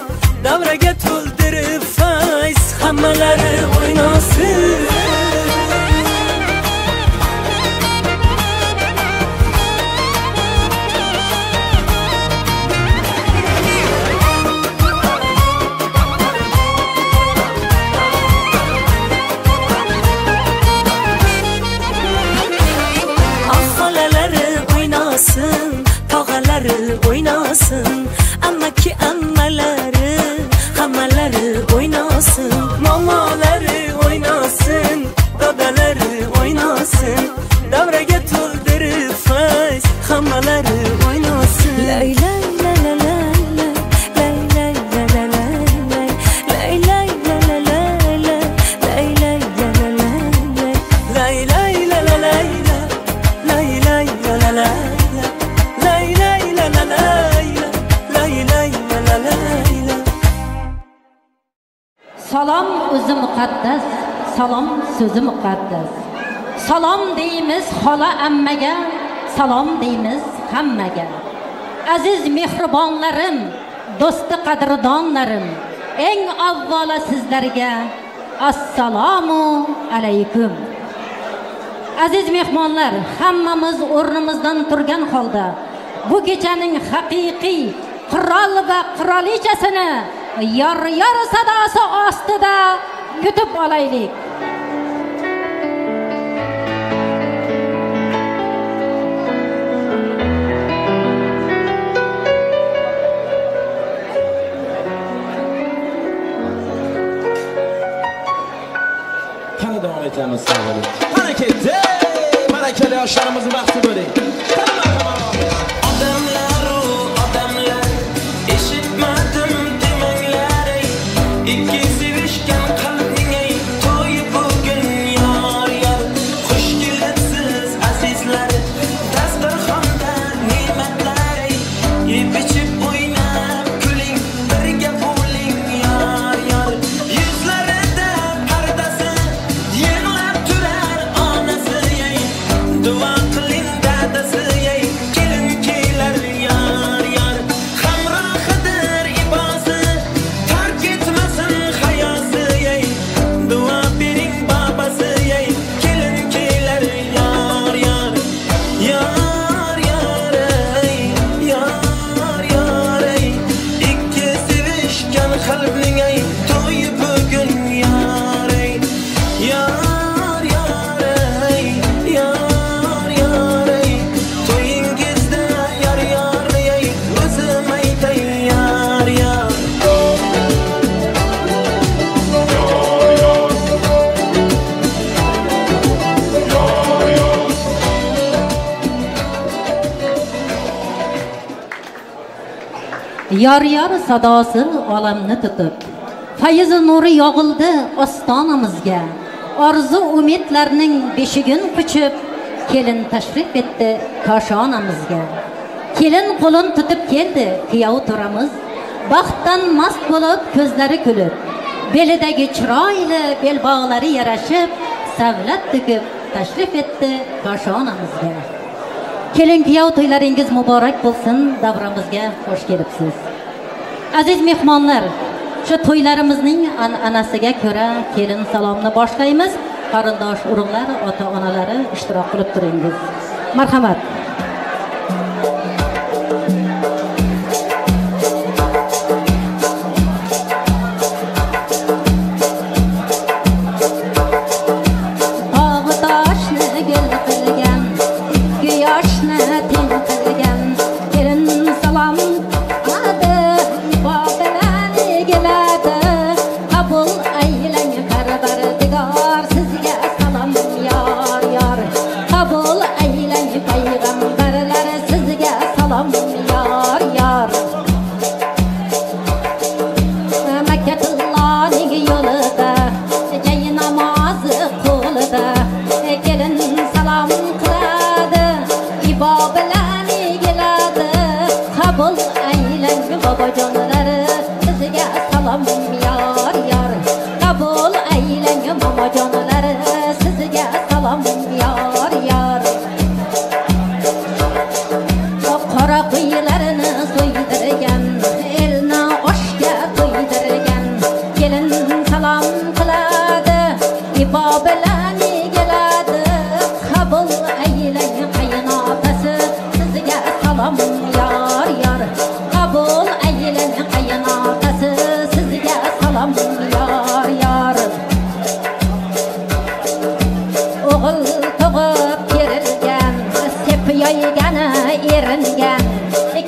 davraga to'ldirib fayz, hammalari o'ynasin. Ah xolalari o'ynasin, tog'alari o'ynasin, amaki ammalari, hammalari o'ynasin, momolari o'ynasin, dodalari o'ynasin, davraga to'ldirib fayz, hammalari o'ynasin. Lay lay la la lay lay lay la la lay lay lay la la lay lay lay la la lay lay la la lay lay lay la la lay lay la la lay lay la la lay. Salom o'zi muqaddas, salom so'zi muqaddas. Salom deymiz xola ammaga, salom deymiz hammaga. Aziz mehribonlarim, do'sti qadrdonlarim, Eng avvalo sizlarga assalomu alaykum. Aziz mehmonlar, hammamiz o'rnimizdan turgan holda bu kechaning haqiqiy qirol va qirolichasini yor-yor sadosi ostida kutib olaylik. Qani davom etamiz, sog' Qani ketdi, barakali yoshlarimizni baxtli bo'ling. Qani marhamat. Odamlar, odamlar, eshitmadim demanglar ey, ikki sevishgan qalbning ey to'yi bugun yor yor. Xush kelibsiz azizlar, dasturxonda ne'matlar ey, yeb ichib o'ynab kuling, birga bo'ling yor yor. Yuzlarida pardasi, yig'lab turar onasi ey, duo qiling dadasi ey, kelin kelar yor yor. Hamrohidir ibosi, tark etmasin hayosi ey, duo bering babasi ey, kelin kelar yor yor. Yor yor ey, yor yor ey, ikki sevishgan qalbning ey to'yi bugun yor ey. Yor yor ey, yor yor ey, to'yingizda yor yor ey, o'zim aytay yor yor. Yor yor sadosi olamni tutib, fayz nuri yog'ildi ostonamizga. Orzu umidlarning beshigin quchib, kelin tashrif etdi koshonamizga. Kelin qo'lin tutib keldi kuyov turamiz, baxtdan mast bo'lib ko'zlari kulib, belidagi chiroyli belbog'lari yarashib, savlat to'kib tashrif etdi koshonamizga. Kelin kuyov to'ylaringiz muborak bo'lsin, davramizga xush kelibsiz. Aziz mehmonlar, shu to'ylarimizning an'anasiga ko'ra kelin salomni boshlaymiz. Qarindosh urug'lar, ota-onalari ishtirok qilib turingiz. Marhamat. Tog'i toshni gul qilgan, ikki yoshni teng qilgan, kelin salom qiladi, ibo bilan egiladi. Qabul aylang Parvardigor, sizga salom yor yor. Qabul aylang payg'ambarlar, sizga salom yor yor. Makkatullohning yo'lida, jay namozi qo'lida, kelin salom qiladi, ibo bilan egiladi. Qabul aylang bobojonlar, sizga salom yor yor. Qabul aylang momojonlar, sizga salom yor yor. Qora qo'ylarni so'ydirgan, elni oshga to'ydirgan, kelin salom qiladi, ibo bilan egiladi. Qabul aylang qaynotasi, sizga salom yor yor. Qabul aylang qaynotasi, sizga salom yor yor. O'g'il tug'ib kerilgan, sep yoygani eringan,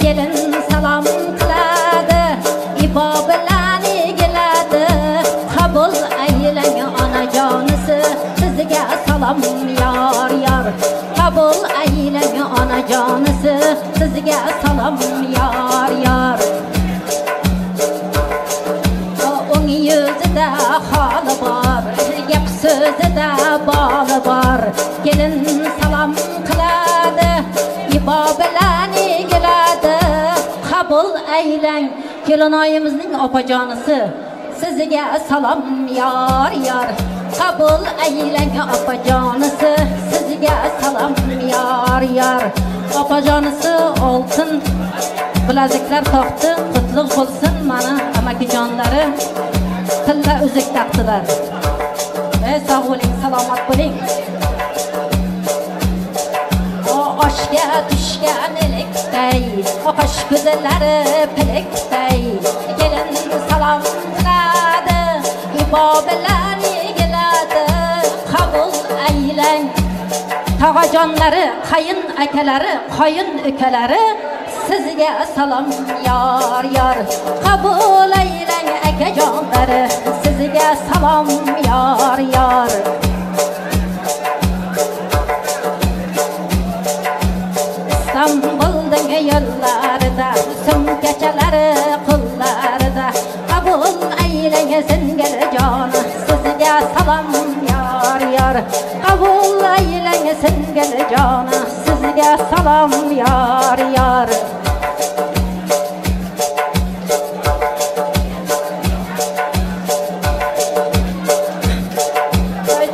kelin salom qiladi, ibo bilan egiladi. Qabul aylang onajonisi, sizga salom yor yor. Qabul aylang onajonisi, sizga salom yor yor. O'ng yuzida xoli bor, gap so'zida boli bor, kelin salom qiladi, ibo bilan egiladi. Qabul aylang kelinoyimizning opajonisi, sizga salom yor yor. Qabul aylang opajonisi, sizga salom yor yor. Opajonisi oltin bilaziklar toqdi, qutlug' bo'lsin mana Amakijonlari tilla uzuk taqdilar. Sog' bo'ling, salomat bo'ling. Oshga tushgan ilikday, qosh ko'zlari pilikday, kelin salom qiladi, ibo bilan yigiladi, qabul aylang. Tog'ajonlari, qayin akalari, qoyin ukalari sizga salom yor yor. Qabul aylang akajonlari, sizga salom yor yor. İstanbul'un yollarida, sumkachalari qo'llarida, qabul aylang singiljon, sizga salom yor yor. Qabul aylang singiljon, sizga salom yor yor.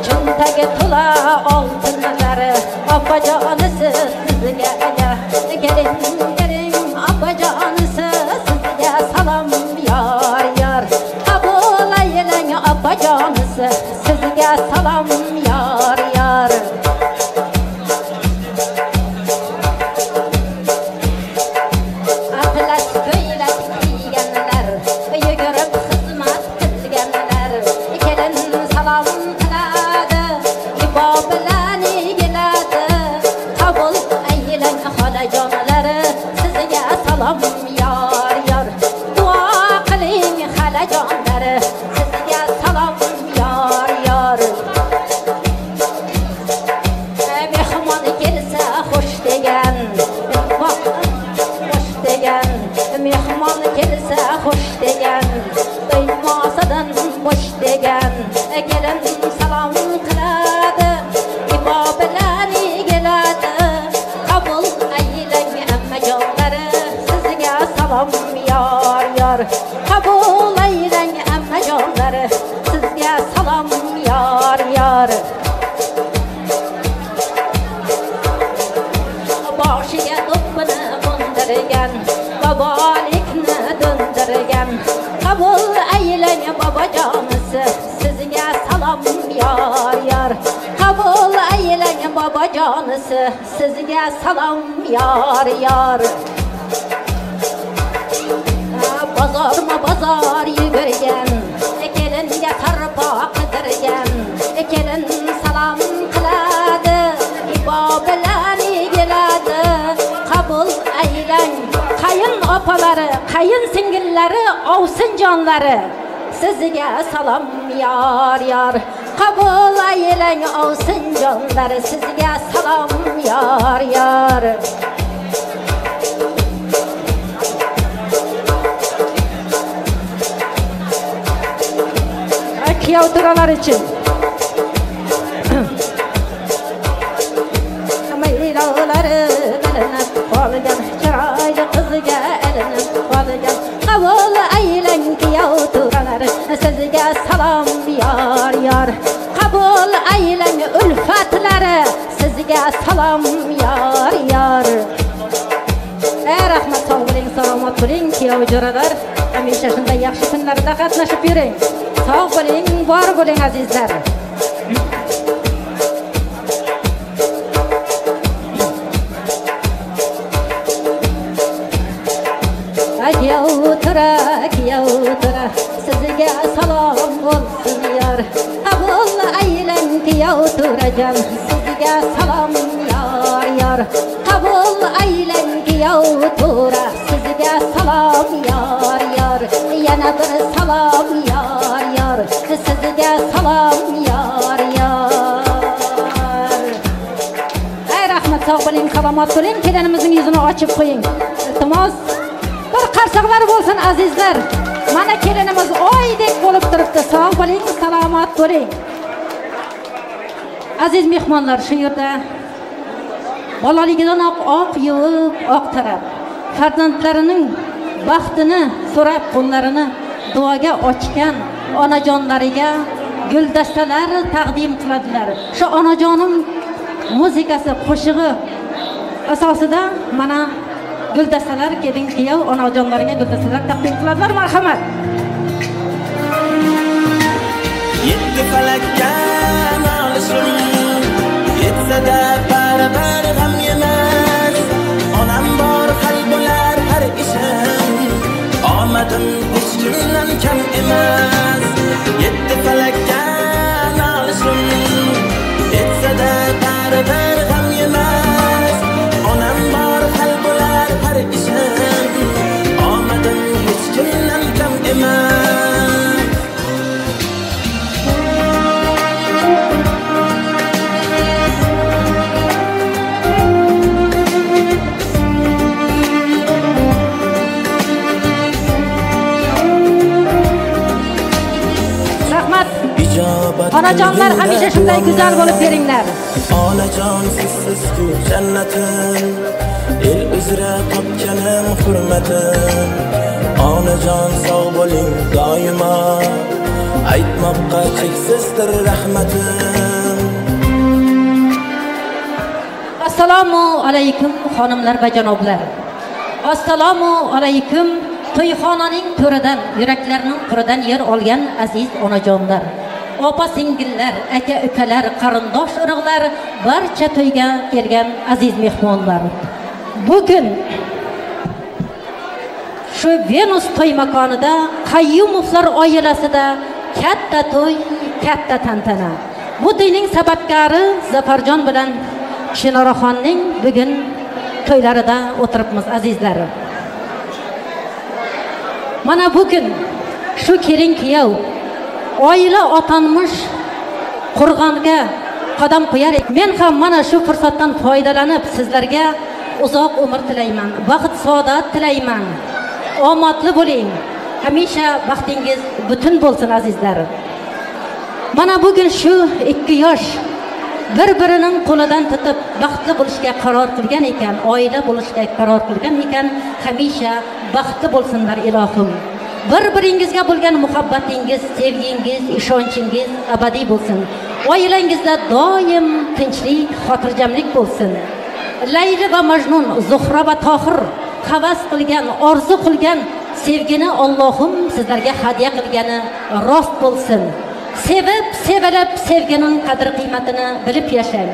Cho'ntagi to'la oltinlari, opajonisi sizga gelin gelin, opajonisi sizga salom yor yor. Qabul aylang opajonisi sizga salom yor yor. Atlas ko'ylak kiyganlar, yugurib xizmat qilganlar, kelin salom qiladi, ibo bilan yigiladi, qabul aylang xolajonlari, sizga salom yor yor. Duo qiling xolajonlari, sizga salom yor yor. Mehmon kelsa xush degan, xush degan, mehmon kelsa xush degan, to'ymosidan bo'sh degan, kelin salom qiladi, ibo bilan yigiladi, qabul aylang ammajonlari, sizga salom yor yor. Qabul aylang ammajonlari, sizga salom yor yor. Boshiga do'ppini qo'ndirgan, bobolikni do'ndirgan, qabul aylang bobojonisi, sizga salom yor yor. Qabul aylang bobojonisi, sizga salom yor yor. Bozorma bozor yugurgan, kelinga sarpo qidirgan, kelin salom qiladi, ibo bilan yigiladi, qabul aylang qayin opalari, qayin singillari, ovsinjonlari, sizga salom yor yor. Qabul aylang ovsinjonlari, sizga salom yor yor. Kuyov to'ralar uchun maylovlari bilinib qolgan, chiroyli qizga ilinib qolgan, qabul aylang kuyov to'ralari, sizga salom yor yor. Qabul aylang ulfatlari, sizga salom yor yor. Rahmat, sog' bo'ling, salomat bo'ling kuyov jo'ralar, hamisha shunday yaxshi kunlarda qatnashib yuring. Sog' bo'ling, bor bo'ling azizlar. Kuyov tura, kuyov tura, sizga salom bo'lsin yor. Qabul aylang kuyov turajon, sizga salom yor yor. Qabul aylang kuyov tura, sizga salom yor yor. Yana bir salom yor yor, sizga salom yor yor. Ey rahmat, sog' bo'ling, salomat bo'ling. Kelinimizning yuzini ochib qo'ying. Iltimos, bir qarsaqlar bo'lsin azizlar. Mana kelinimiz oydek bo'lib turibdi. Sog' bo'ling, salomat bo'ling. Aziz mehmonlar, shu yerda bolaligidanoq oq yuvib, oq tarab, farzandlarining baxtini so'rab qo'llarini duoga ochgan onajonlariga guldastalar taqdim qiladilar. Shu onajonim muzikasi, qo'shig'i asosida mana guldastalar kelin kuyov onajonlariga guldastalar taqdim qiladilar. Marhamat. Yetti falakka nolishim yetsa-da baribir g'am yemas. Onam bor hal bo'lar har ishim, omadim hech kimdan kam emas. Yetti falakka nolishim yetsa-da baribir g'am yemas. Onam bor hal bo'lar har ishim, omadim hech kimdan kam emas. Onajonlar hamisha shunday go'zal bo'lib beringlar. Onajon sizsiz-ku jannatim, el uzra topganim hurmatim. Onajon sog' bo'ling doimo, aytmoqqa cheksizdir rahmatim. Assalomu alaykum xonimlar va janoblar. Assalomu alaykum to'yxonaning to'ridan, yuraklarning quridan yer olgan aziz onajonlar, opa singillar, aka ukalar, qarindosh urug'lar, barcha to'yga kelgan aziz mehmonlar. Bugun shu Venus to'y makonida Qayyumovlar oilasida katta to'y, katta tantana. Bu to'yning sababkori Zafarjon bilan Chinoraxonning bugun to'ylarida o'tiribmiz azizlar. Mana bugun shu kelin kuyov oila otanmish qurg'onga qadam qo'yar. Men ham mana shu fursatdan foydalanib sizlarga uzoq umr tilayman, baxt saodat tilayman. Omadli bo'ling. Hamisha baxtingiz butun bo'lsin azizlar. Mana bugun shu ikki yosh bir-birining qo'lidan tutib baxtli bo'lishga qaror qilgan ekan, oila bo'lishga qaror qilgan ekan, hamisha baxtli bo'lsinlar ilohim. Bir-biringizga bo'lgan muhabbatingiz, sevgingiz, ishonchingiz abadiy bo'lsin. Oilangizda doim tinchlik, xotirjamlik bo'lsin. Layli va Majnun, Zuhra va Tohir havas qilgan, orzu qilgan sevgini Allohim sizlarga hadya qilgani rost bo'lsin. Sevib, sevilib, sevgining qadr qiymatini bilib yashang.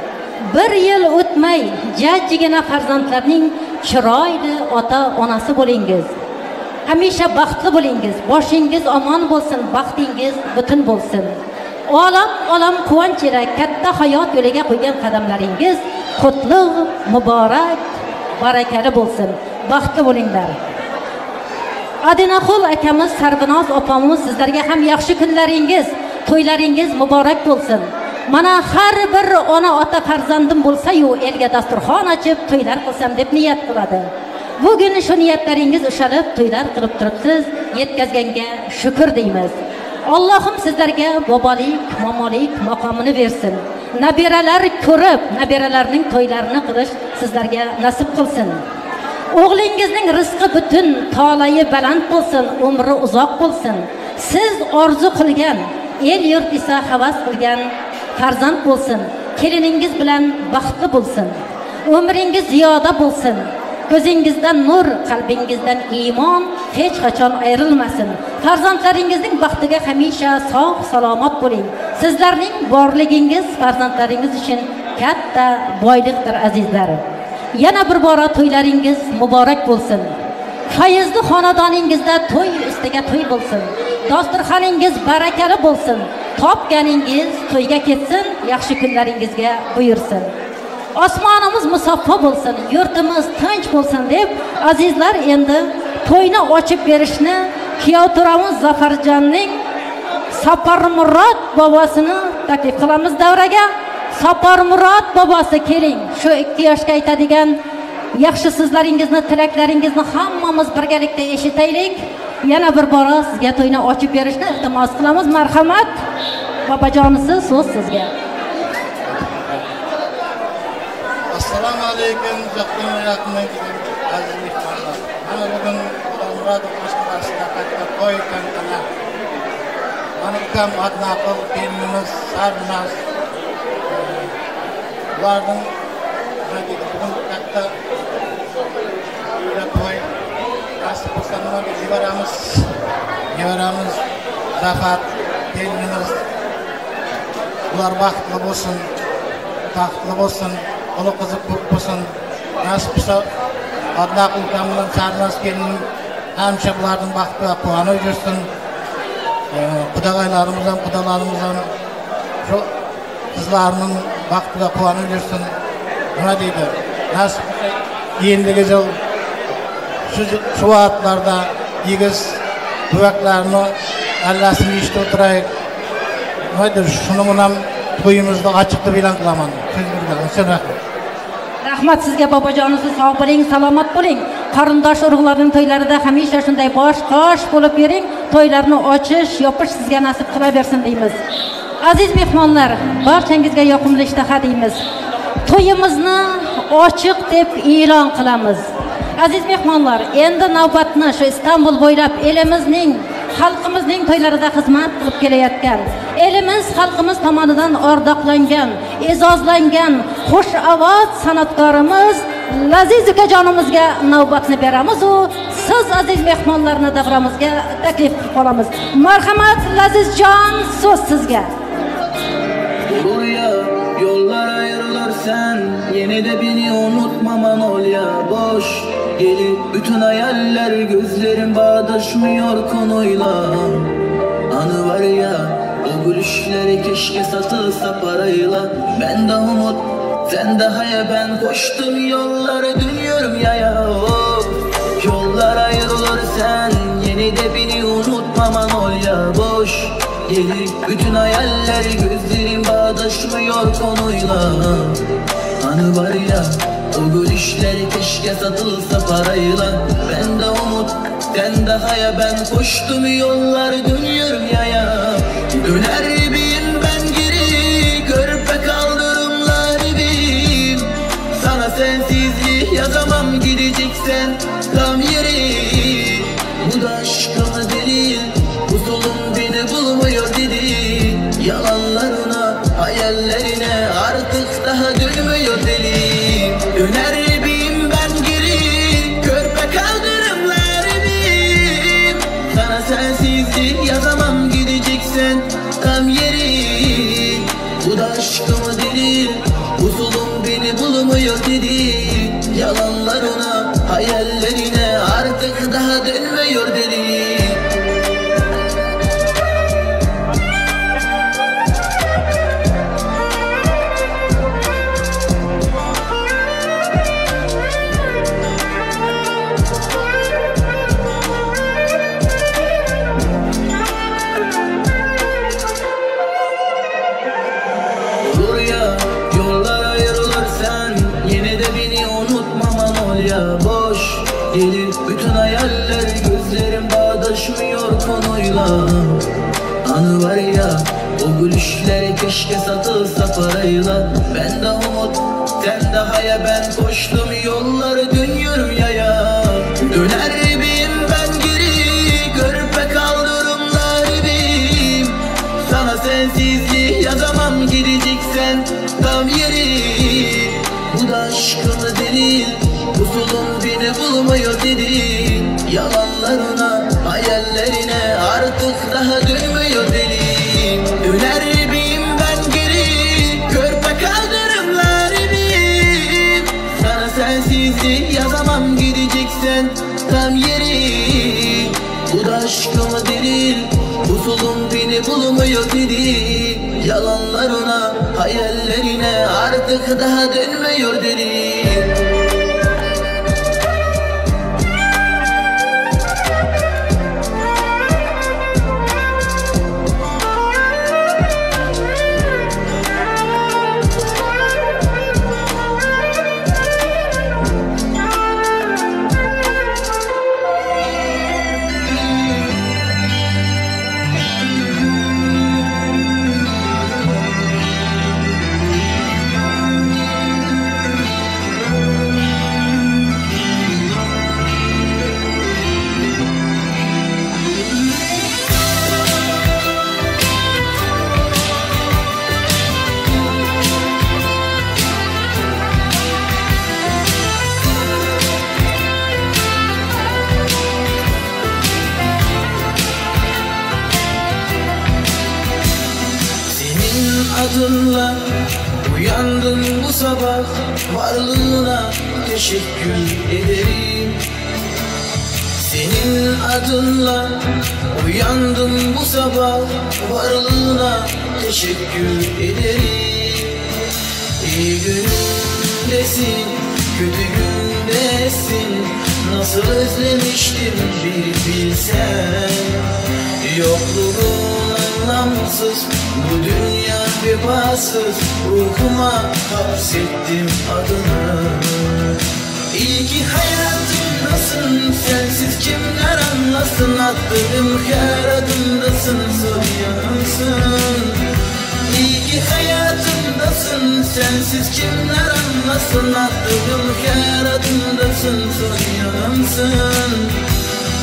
Bir yil o'tmay jajjigina farzandlarning chiroyli ota-onasi bo'lingiz. Hamisha baxtli bo'lingiz, boshingiz omon bo'lsin, baxtingiz butun bo'lsin. Olam olam quvonch ila katta hayot yo'liga qo'ygan qadamlaringiz qutlug', muborak, barakali bo'lsin. Baxtli bo'linglar. Adinaxul akamiz, Sarvinoz opamiz, sizlarga ham yaxshi kunlaringiz, to'ylaringiz muborak bo'lsin. Mana har bir ona ota farzandim bo'lsa-yu elga dasturxon ochib to'ylar qilsam deb niyat qiladi. Bugun shu niyatlaringiz ushalib to'ylar qilib turibsiz, yetkazganga shukr deymiz. Allohim sizlarga bobolik, momolik maqomini bersin. Nabiralar ko'rib, nabiralarning to'ylarini qilish sizlarga nasib qilsin. O'g'lingizning rizqi butun, tolayi baland bo'lsin, umri uzoq bo'lsin. Siz orzu qilgan, el yurt esa havas qilgan farzand bo'lsin. Keliningiz bilan baxtli bo'lsin. Umringiz ziyoda bo'lsin. Ko'zingizdan nur, qalbingizdan iymon hech qachon ayrilmasin. Farzandlaringizning baxtiga hamisha sog' salomat bo'ling. Sizlarning borligingiz farzandlaringiz uchun katta boylikdir azizlar. Yana bir bora to'ylaringiz muborak bo'lsin. Fayzli xonadoningizda to'y ustiga to'y bo'lsin. Dasturxoningiz barakali bo'lsin. Topganingiz to'yga ketsin, yaxshi kunlaringizga buyursin. Osmonimiz musaffo bo'lsin, yurtimiz tinch bo'lsin deb azizlar endi to'yni ochib berishni kuyov turamiz Zafarjonning Saparmurod bobosini taklif qilamiz davraga. Saparmurod bobosi keling, shu ikki yoshga aytadigan yaxshi so'zlaringizni, tilaklaringizni hammamiz birgalikda eshitaylik. Yana bir bora sizga to'yni ochib berishni iltimos qilamiz. Marhamat, bobojonisi, so'z sizga. Assalomu alaykum, uzoqdan va yaqindan kelgan aziz mehmonlar. Mana bugun Xudomurodov mashg'ulotida katta to'y tantana. Mana ukam Adnaqul, kelinimiz Sarvinoz. Ularning bugun katta uyda to'y. Nasib bo'lsa nimaga nevaramiz Zafar, kelinimiz Ular baxtli bo'lsin, taxtli bo'lsin, uli qizi ko'p bo'lsin. Nasib qilsa Adna ukam bilan Sarnaz kelinim hamisha bularning baxtiga quvonib yursin. Qudag'aylarimiz ham, qudalarimiz ham shu qizlarning baxtiga quvonib yursin. Nima deydi? Nasib qilsa endigi yil shu vaqtlarda egiz buvaklarni allasini eshitib o'tiraylik. Nima deydi? Shuni bilan to'yimizni ochiq deb e'lon qilaman. Rahmat. Rahmat sizga bobojonim, siz sog' bo'ling, salomat bo'ling. Qarindosh urug'larning to'ylarida hamisha shunday bosh qosh bo'lib yuring. To'ylarni ochish, yopish sizga nasib qilaversin deymiz. Aziz mehmonlar, barchangizga yoqimli ishtaha deymiz. To'yimizni ochiq deb e'lon qilamiz. Aziz mehmonlar, endi navbatni shu Istanbul bo'ylab elimizning, xalqimizning to'ylarida xizmat qilib kelayotgan, elimiz, xalqimiz tomonidan ardoqlangan, e'zozlangan xush ovoz san'atkorimiz Laziz ukajonimizga navbatni beramiz u siz aziz mehmonlarni davramizga taklif qilib qolamiz. Marhamat Lazizjon, so'z sizga. Olur ya yollar ayrılırsan yine de beni unutma Manolya, boş gelip bütün hayaller gözlerim bağdaşmıyor konuyla. Anı var ya o gülüşleri keşke satılsa parayla. Ben de umut sen de haya, ben koştum yollara dönüyorum yaya. Oh, yollar ayrılırsan yine de beni unutma Manolya, boş gelir bütün hayaller gözlerim bağdaşmıyor konuyla. Anı var ya o gülüşler keşke satılsa parayla. Ben de umut sen de haya, ben koştum yolları dönüyorum yaya. Döner gibiyim ben geri, körpe kaldırımlar gibiyim. Sana sensizlik yazamam, gideceksen tam yeri. Bu da aşkıma delil, bu solum beni bulmuyor dedi. Yalanlarına, hayallerine artık daha dönmüyor deli. Döner gibiyim ben geri, körpe kaldırımlar gibiyim. Sana sensizlik yazamam, gideceksen tam yeri. Bu da aşkıma delil, bu zulüm beni bulmuyor dedi. Yalanlarına, hayallerine artık daha dönmüyor deli. Boş gelir bütün hayaller gözlerim bağdaşmıyor konuyla. Anı var ya o gülüşler keşke satılsa parayla. Ben de umut sen de haya, ben koştum yolları dönüyorum yaya. Döner gibiyim ben geri, körpe kaldırımlar gibiyim. Sana sensizlik yazamam, gideceksen tam yeri. Bu da aşkıma delil, bu zulüm beni bulmuyor dedi. Yalanlarına, hayallerine artık daha dönmüyor deli. Döner gibiyim ben geri, körpe kaldırımlar gibiyim. Sana sensizlik yazamam, gideceksen tam yeri. Bu da aşkıma delil, bu zulüm beni bulmuyor dedi. Yalanlarına, hayallerine artık daha dönmüyor deli. adınla uyandım bu sabah, varlığına teşekkür ederim. Senin adınla uyandım bu sabah, varlığına teşekkür ederim. İyi gündesin, kötü gündesin, nasıl özlemiştim bir bilsen. Yokluğun anlamsız, bu dünya vefasız, ruhuma hapsettim adını. İyi ki hayatımdasın, sensiz kimler anlasın, attığım her adımdasın, soruyorsun. İyi ki hayatımdasın, sensiz kimler anlasın, attığım her adımdasın, soruyorsun.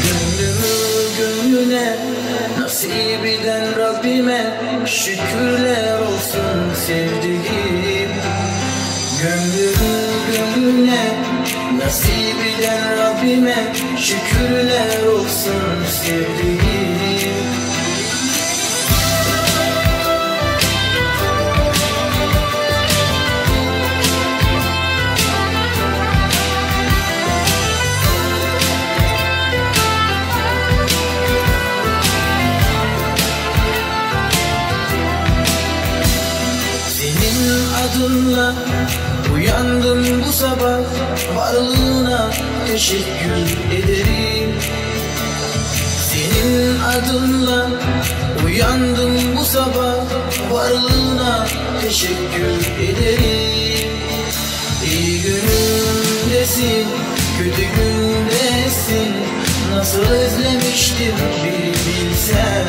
Gönlümü gönlüne nasip eden Rabbime şükürler olsun sevdiğim. Gönlümü gönlüne nasip eden Rabbime şükürler olsun sevdiğim. Adınla uyandım bu sabah, varlığına teşekkür ederim. Senin adınla uyandım bu sabah, varlığına teşekkür ederim. İyi günümdesin, kötü gündesin, nasıl özlemiştim bir bilsen.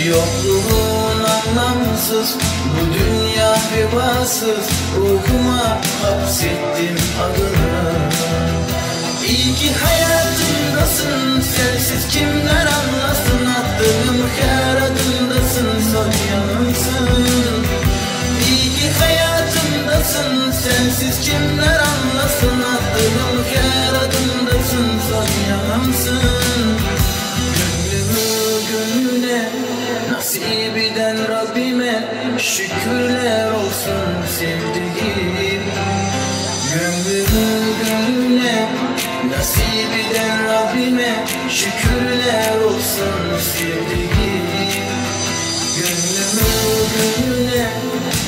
Yokluğun anlamsız, bu dünya vefasız, ruhuma hapsettim adını. İyi ki hayatımdasın, sensiz kimler anlasın, attığım her adımdasın, soruyorsun. İyi ki hayatımdasın, sensiz kimler anlasın, attığım her adımdasın, soruyorsun. Gönlümü gönlüne nasip eden Rabbime şükürler olsun sevdiğim. Gönlümü gönlüne nasip eden Rabbime şükürler olsun sevdiğim. Gönlümü gönlüne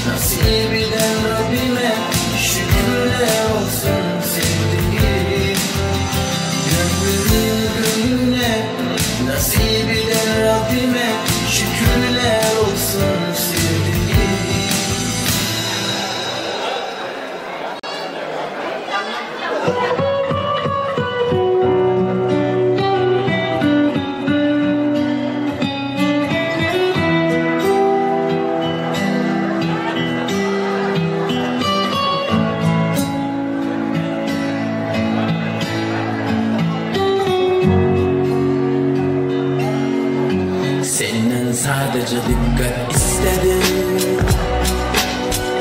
nasip eden Rabbime şükürler olsun sevdiğim. Gönlümü gönlüne nasip eden Rabbime şükürler olsun sevdiğim. Sadece dikkat istedim,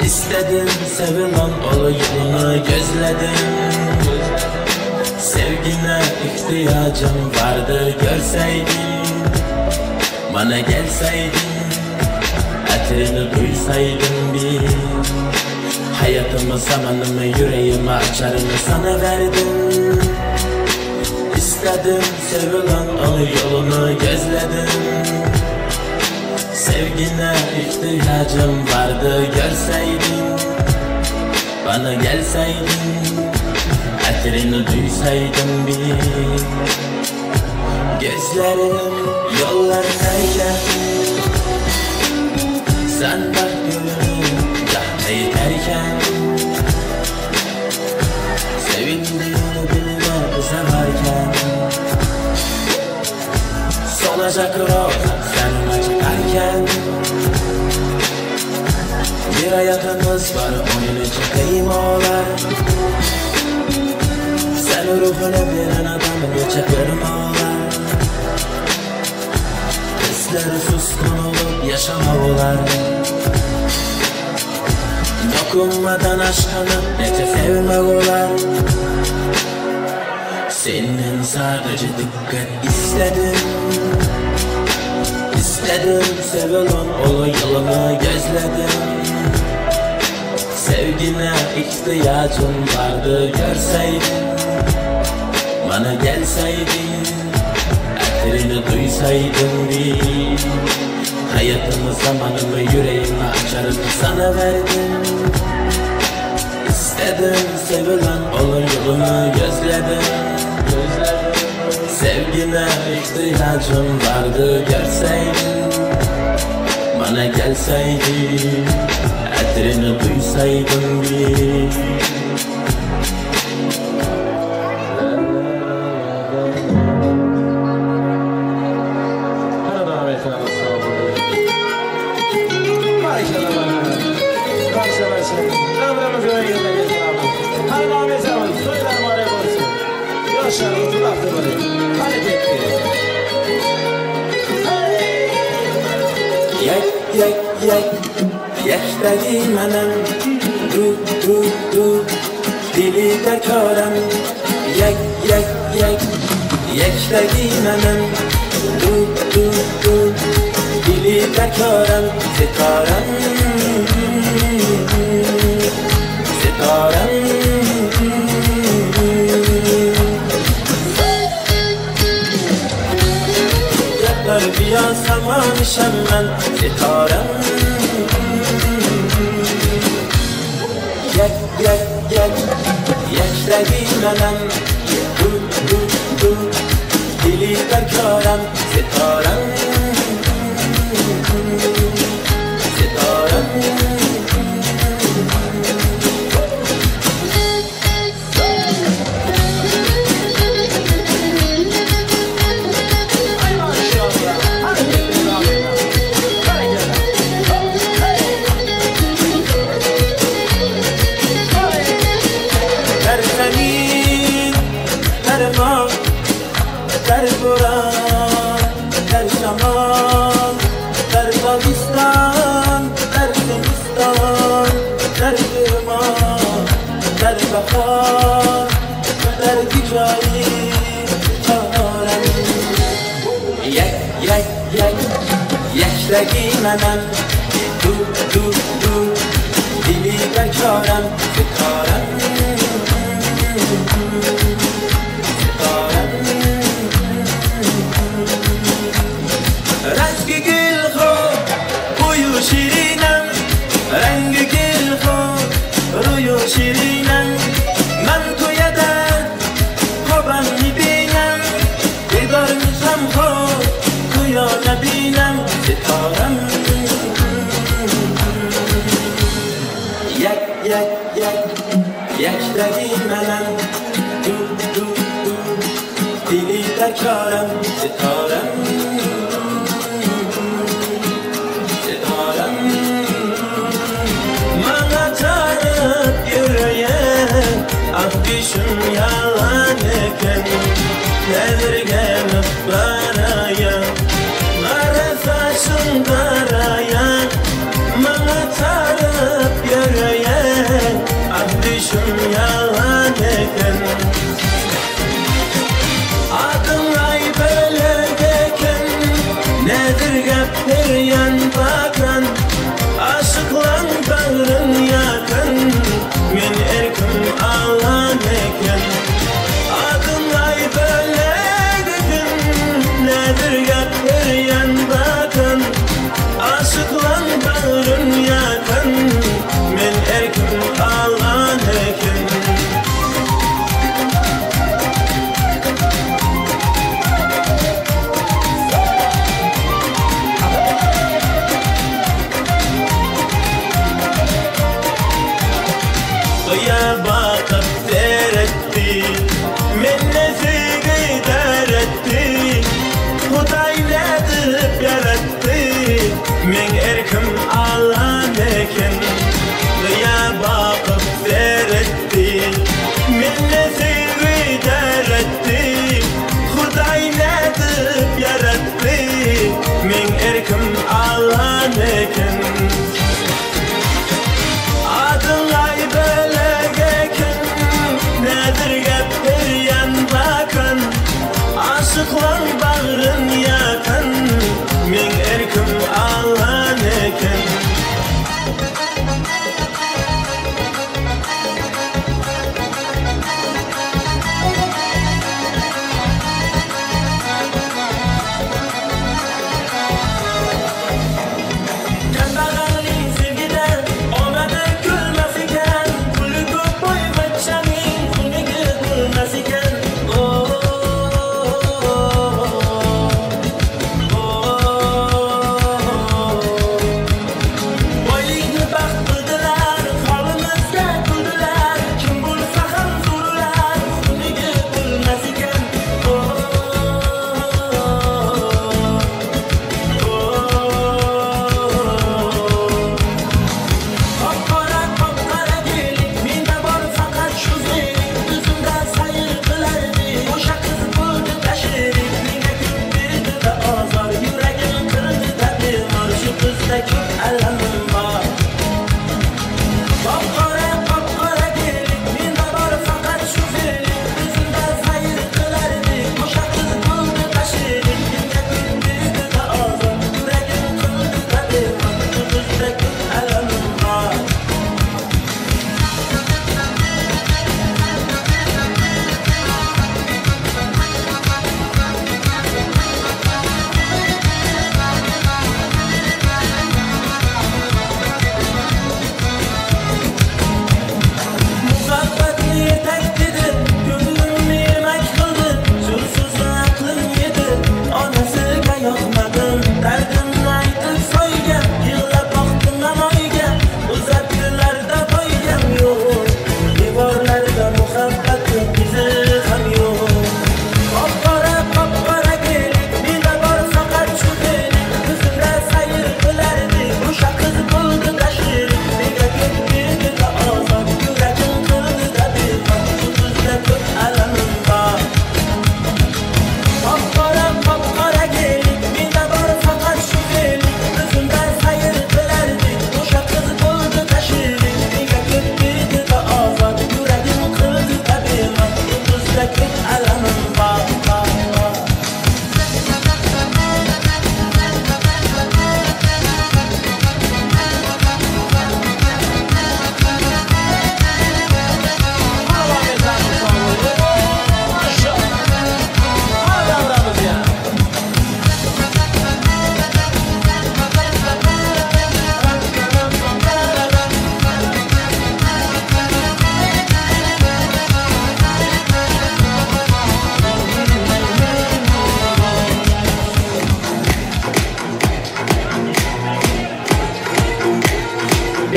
istedim sevilen ol yolunu gözledim. Sevgine ihtiyacım vardır görseydin, bana gelseydin, hatırını duysaydım bir. Hayatımı, zamanımı, yüreğimi, açarını sana verdim. İstedim sevilen ol yolunu gözledim. Sevgine ihtiyacım vardı görseydin, bana gelseydin, hatırını duysaydım bir. Gözlerim yollardayken sen bak gönlümü kahve iterken, sevindiğini bilme severken, solacak roza sen ona çıkarken. Bir hayatımız var, onun için kıymalar. Sen ruhunu bilen adamı geçe kırmalar. Hisleri suskun olup yaşamalılar. Dokunmadan aşkını nece sevmek olar. Senin sadece dikkat istedim, istedim. İstedim sevilen ulu yolunu gözledim. Sevgine ihtiyacım vardı görseydin, bana gelseydin, etrini duysaydım bir. Hayatımı, zamanımı, yüreğimi açarım sana verdim. İstedim sevilen ulu yolunu gözledim. Sevgine ihtiyacım vardı görseydin, bana gelseydin, etrini duysaydım bir. Yek yek yek yektagi manam, du du du dilida koram. Yek yek yek yektagi manam, du du du dilida koram. Sitoram sitoram. بیا سمان من ستارم. یک یک یک یک رگی منم، دو دو دو دلی در کارم. ستارم ستارم. در بوران، در شمال، در تابستان، در زمستان، در گرما، در بهار، در گیجایی چارم. یک یک یک یک رگی منم، دو دو دو دلی در کارم. ستارم ستارم. رنگ گل خود بوی و شیرینم، رنگ گل خود روی و شیرینم. من توی در خوابم میبینم، بیدار میشم خود تویا نبینم. ستارم. یک یک یک یک رگی منم، دو دو دو دلی در کارم. ستارم ستارم. Bana tarıp yürüyen ah düşüm yalan eken, nedir gelip baraya, kara saçın karaya. Bana tarıp yürüyen ah düşüm yalan eken. Adın ay bölek eken, nedir gap bir yan bakan, aşıklan bağrın yakın, men erkim alan eken. Adın ay bölek eken, nedir gap bir yan bakan, aşıklan bağrın yakın, men erkim alan eken. Bakıp seyretti, minnetini deretti, Huday nedir yarattı, men erkim alan eken. Ya bakıp seyretti, minnetini deretti, Huday nedir yarattı, men erkim alan eken. Adın ay bölek eken, nedir gap bir yan bakan, aşıklan bağrın yakan, men erkim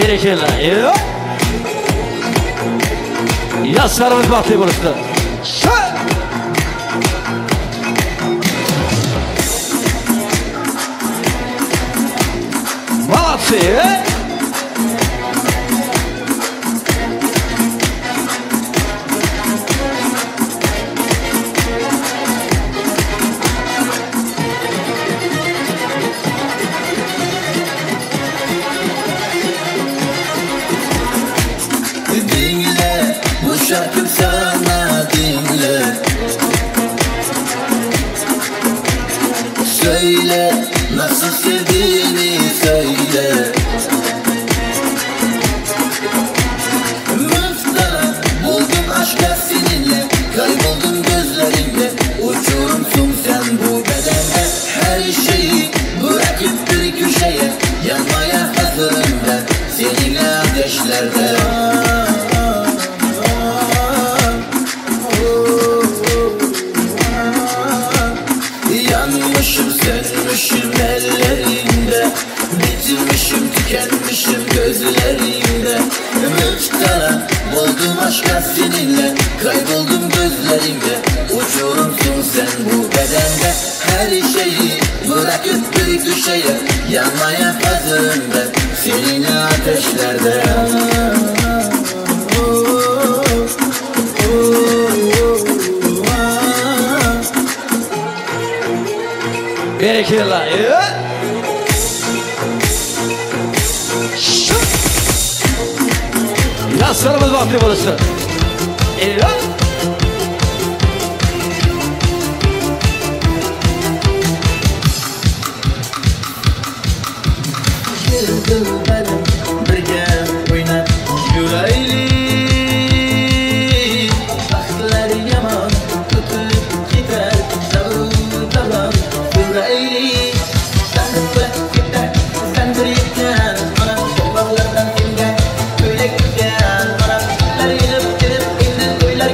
Berekella. Yoshlarimiz baxtli bo'lsin. Молодцы! Dinle, bu şarkım sana dinle. Söyle, nasıl sevdiğini söyle. Müftara buldum aşka seninle, kayboldum gözlerinde. Uçurumsun sen bu bedende. Her şeyi bırakıp bir köşeye, yanmaya hazırım ben seninle ateşlerde. Yanmışım sönmüşüm ellerinde, bitirmişim tükenmişim gözlerinde. Müftara buldum aşka seninle, kayboldum gözlerinde. Uçurumsun sen bu bedende. Her şeyi bırakıp bir köşeye, yanmaya hazırım ben seninle ateşlerde. Berekella. Yoshlarimiz baxtli bo'lsin. Birga o'ynab yuraylik, baxtlar yomon o'tib ketar, sabr davron suraylik. Sanqi ketar, sandirayotgan onam bog'lardan senga ko'ylak tikkan onam, kitlar yig'ib kelib endi to'ylar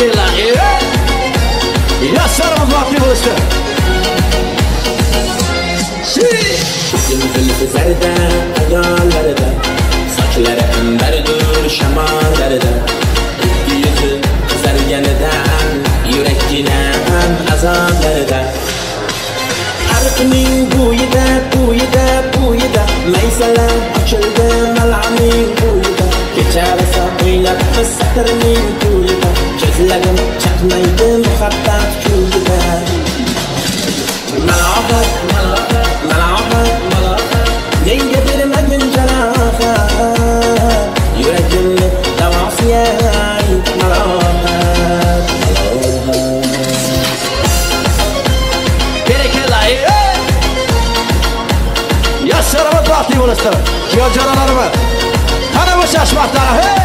Berekella. Yoshlarimiz baxtli bo'lishdi. Zulfi zarda ayollarida, sochlari ambardir shamollarida, ikki yuzi qizarganidan yurakkinam azoblarida. Arqning bo'yida, bo'yida, bo'yida maysalar ochildi mal'aning bo'yida. Kecha rosa o'ynabmiz satrning to'yida, ko'zlarim chaqnaydi muhabbat ko'yida. Malohat, malohat, malohat, malohat, menga bermagin jarohat, yuragimni davosi ay malohat, malohat. Berekella. Yoshlarimiz baxtli bo'lishdi. Kuyov jo'ralarimiz. Qani bo'shashmoqda. Hey!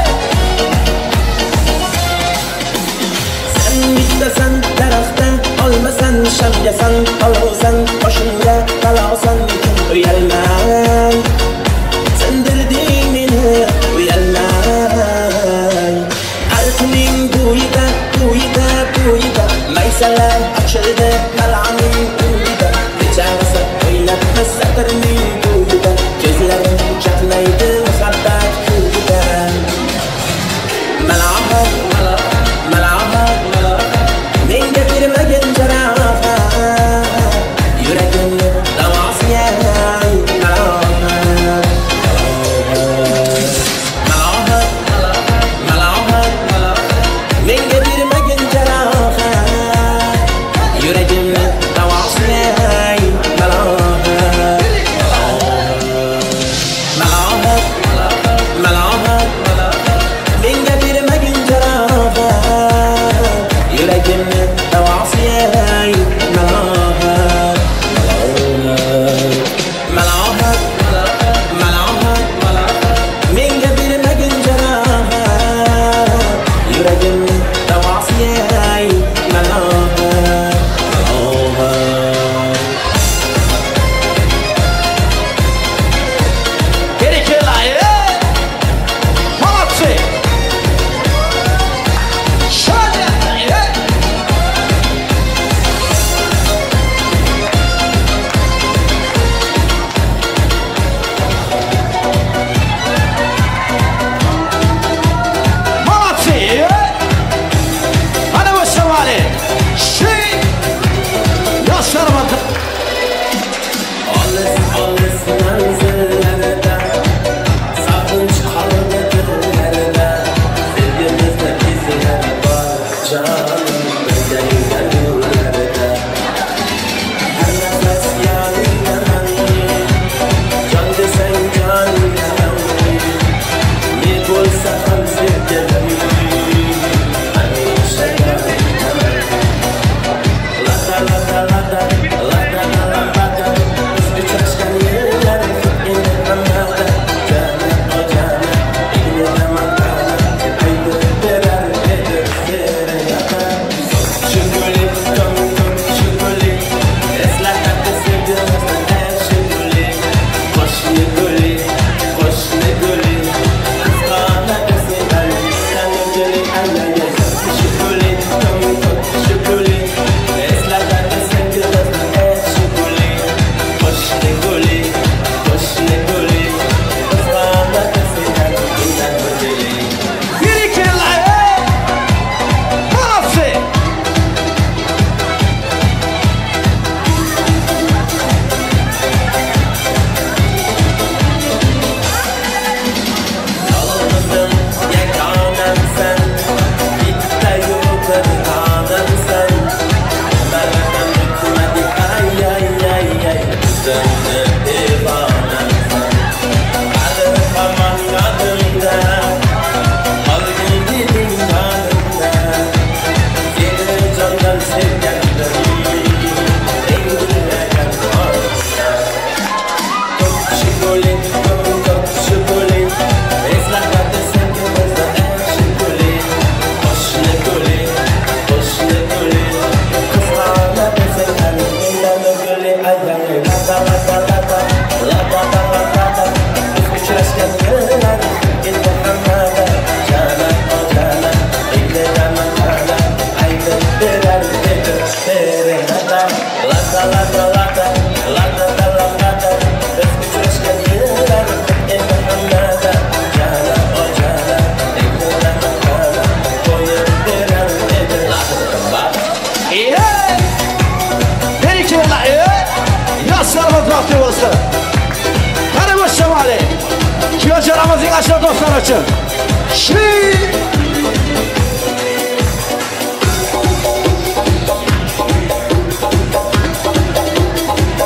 Sen bittasan daraxtdan, olmasan shamgasan, olovsan boshimga balosan, kim uyalmay. Sindirding meni uyalmay. Arqning bo'yida, bo'yida, bo'yida maysalar ochildi mal'aning bo'yida. Kechasi o'ynabmiz satrning bo'yida, ko'zlarim chaqnaydi muhabbat ko'yida. Malohat, malohat, malohat, malohat, menga bermagin jarohat, yuragimni davosi ay malohat, malohat, malohat, malohat, menga bermagin jarohat, yuragimni davosi ay malohat, malohat, malohat, malohat, menga bermagin jarohat, yuragimni davosi ay malohat, malohat, malohat, malohat, menga bermagin jarohat, yuragimni davosi ay malohat, malohat. Berekella. Молодцы! Молодцы! Ana bu shamoli. Yoshlarimiz olis olis manzillarda, sog'inch qoldi dillarda, sevgimizni izlar bor jonim birga yurgan yo'llarda. Har nafas yoningdaman, jon desang jonimdaman, ne bo'lsa ham sevgilim hamisha yoningdaman. Lada lada lada lada lada, biz uchrashgan yerlar endi hammada. Jana o jana egnidaman tana, aytib berar edi serenata. Shuguli tom tom shuguli, eslatadi sevgimizni ey shuguli. Qo'shni guli qo'shni guli, qisqonadi senar.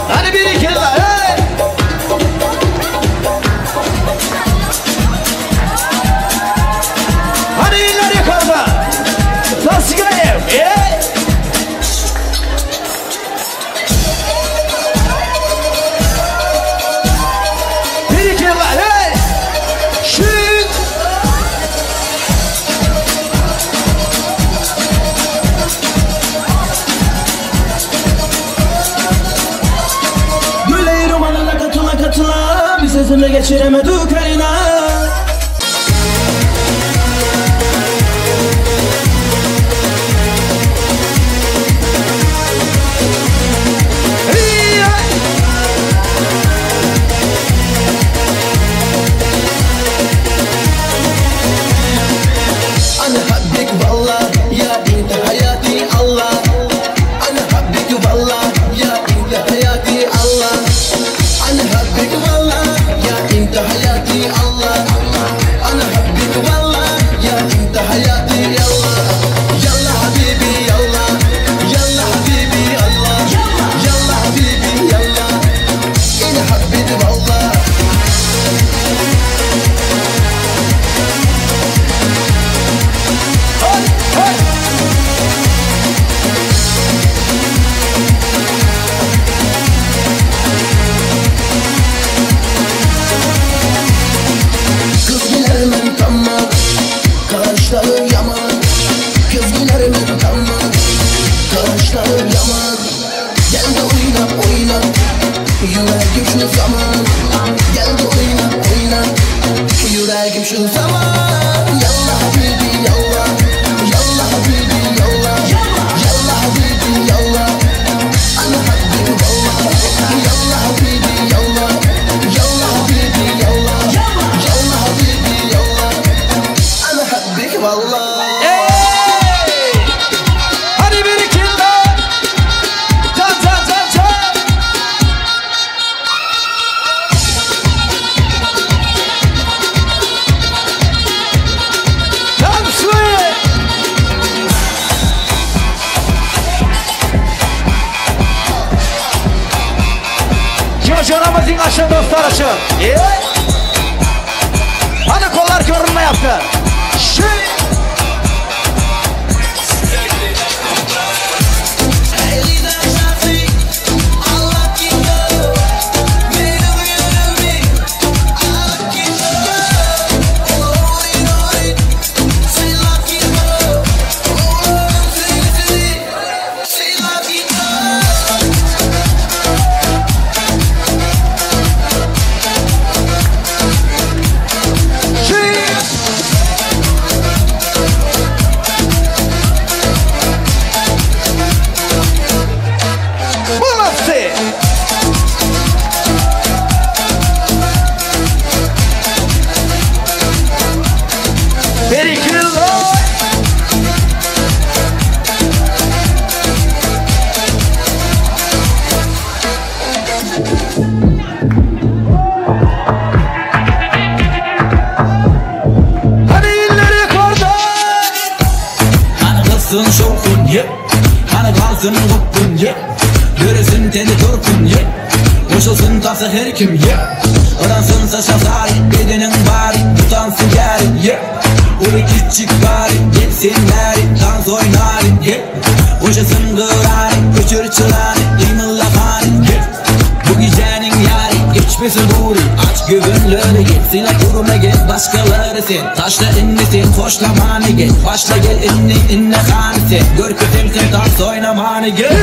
Hadi bir iki la, hey! Hadi eller yukarıda. Tasgayım, hey! Bir iki la, hey! Şut! Güley romanına katıla katıla, bir sözümle geçiremedik eline. أنا حبك والله يا أنت حياتي الله. أنا حبك والله يا أنت حياتي الله. أنا حبك والله يا أنت حياتي الله. أنا حبك والله يا أنت حياتي يلا. يلا حبيبي يلا. يلا حبيبي الله. يلا حبيبي يلا. أنا حبيت والله. Kız güler men tamam, kaşları yaman. Kız güler men tamam, kaşları yaman. Gel de oyna oyna, yüreğim şu zaman. Gel de oyna oyna, yüreğim şu zaman. Yalla habibi yalla, yalla habibi yalla, yalla habibi yalla. Ana habibi valla, yalla habibi yalla, yalla habibi yalla, yalla habibi yalla. Ana habbik valla. Hadi bir iki la. Can can can can. Tansu. Çocuğumuzun aşın dostlar için. Hadi kollar görünme yaptı. Her kim ye, aransın saça sari, bedenin bari, utansın gari ye. Ulu küçük bari, gelsinler, dans oynar ye. Koşasın gırari, göçür çıranı, imillahani ye. Bu gecenin yari, geçmesin duri, aç güvenleri gitsin. Kuruma gel başkaları sen, taşla inlisin, hoşlamanı gel. Başla gel inni, inne hanisi, gör kötümsün dans oynamanı gel.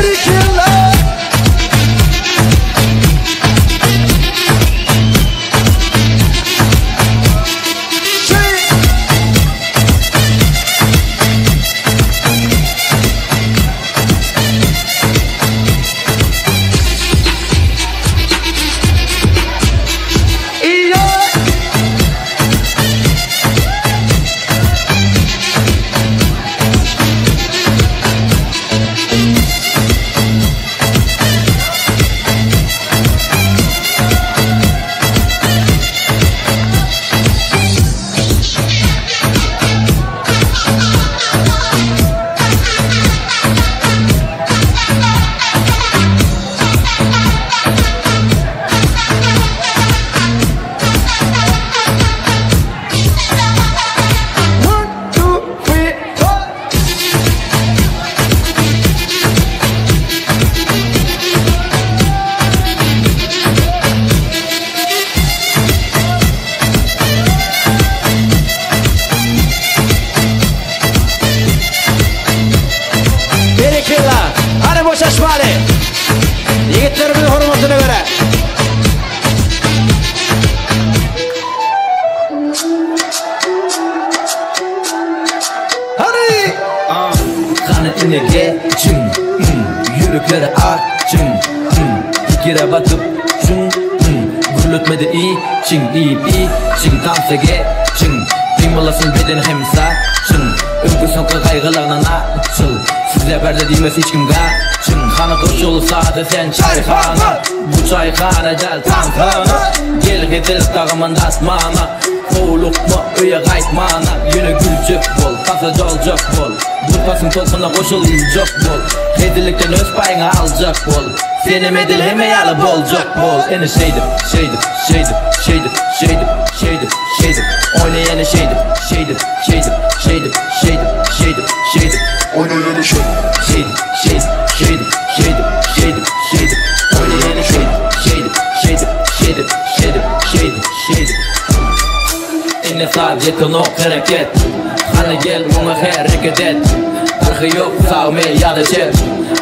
Hoşlaşmalı. Yigitlerimizin hürmetine göre. Hadi. Kanı ine geçin, yürüklere açın, fikire batıp çın, gürlütmedi için, iyip için, dansa geçin, Kıymalasın beden hem saçın, ömkü soňky gaýgylardan açıl, size berde diýmez hiç kim gaçın, Kanı koşul sade sen çayhana, bu çayhana gel tantana, gel gedil dağımın datmana, Kovlukma öye gaýtmana, ýöne güljek bol, tasa joljak bol, Burkasın tolkuna goşuljak bol, Hedilikden öz paýyňa aljak bol, Senem edil heme ýaly boljak bol. Ene şeýdip, şeýdip, şeýdip, şeýdip, şeýdip, şeýdip, şeýdip, Oýna ýene şeýdip, şeýdip, şeýdip, şeýdip, şeýdip, şeýdip, şeýdip, Oýna ýene şeýdip, şeýdip, şeýdip, şeýdip, şeýdip, şeýdip, şeýdip, Oýna ýene şeýdip, şeýdip, şeýdip, şeýdip, şeýdip, şeýdip, şeýdip. Ene sadece tonok hareket, Hany gel muňa hereket et, Arhy yok sağ mel ýa-da çep,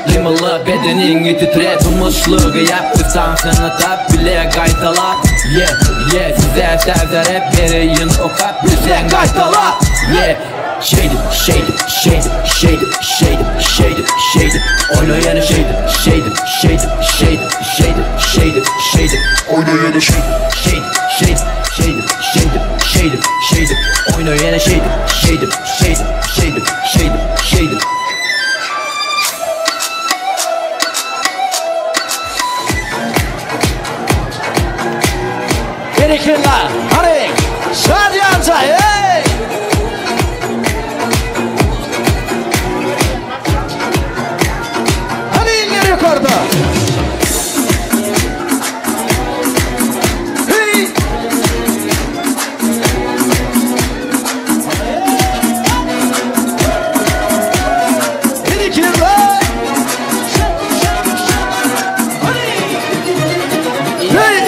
Gymyly bedeniňi titret, Umuşlygy ýapdy sansını tap, bile gaýtala. Ye, ye, size säwzerep bereýin okap, bilseň gaýtala. Ye, şeýdip, şeýdip, şeýdip, şeýdip, şeýdip, şeýdip, şeýdip, Oýna ýene şeýdip, şeýdip, şeýdip, şeýdip, şeýdip, şeýdip, şeýdip, Oýna ýene şeýdip, şeýdip, şeýdip, şeýdip, şeýdip, şeýdip, şeýdip, Oýna ýene şeýdip, şeýdip, şeýdip, şeýdip, şeýdip, şeýdip. Berekella, hadi, Şadiyanca, hey! Hadi inler yukarıda. Hey! Berekella! Hey!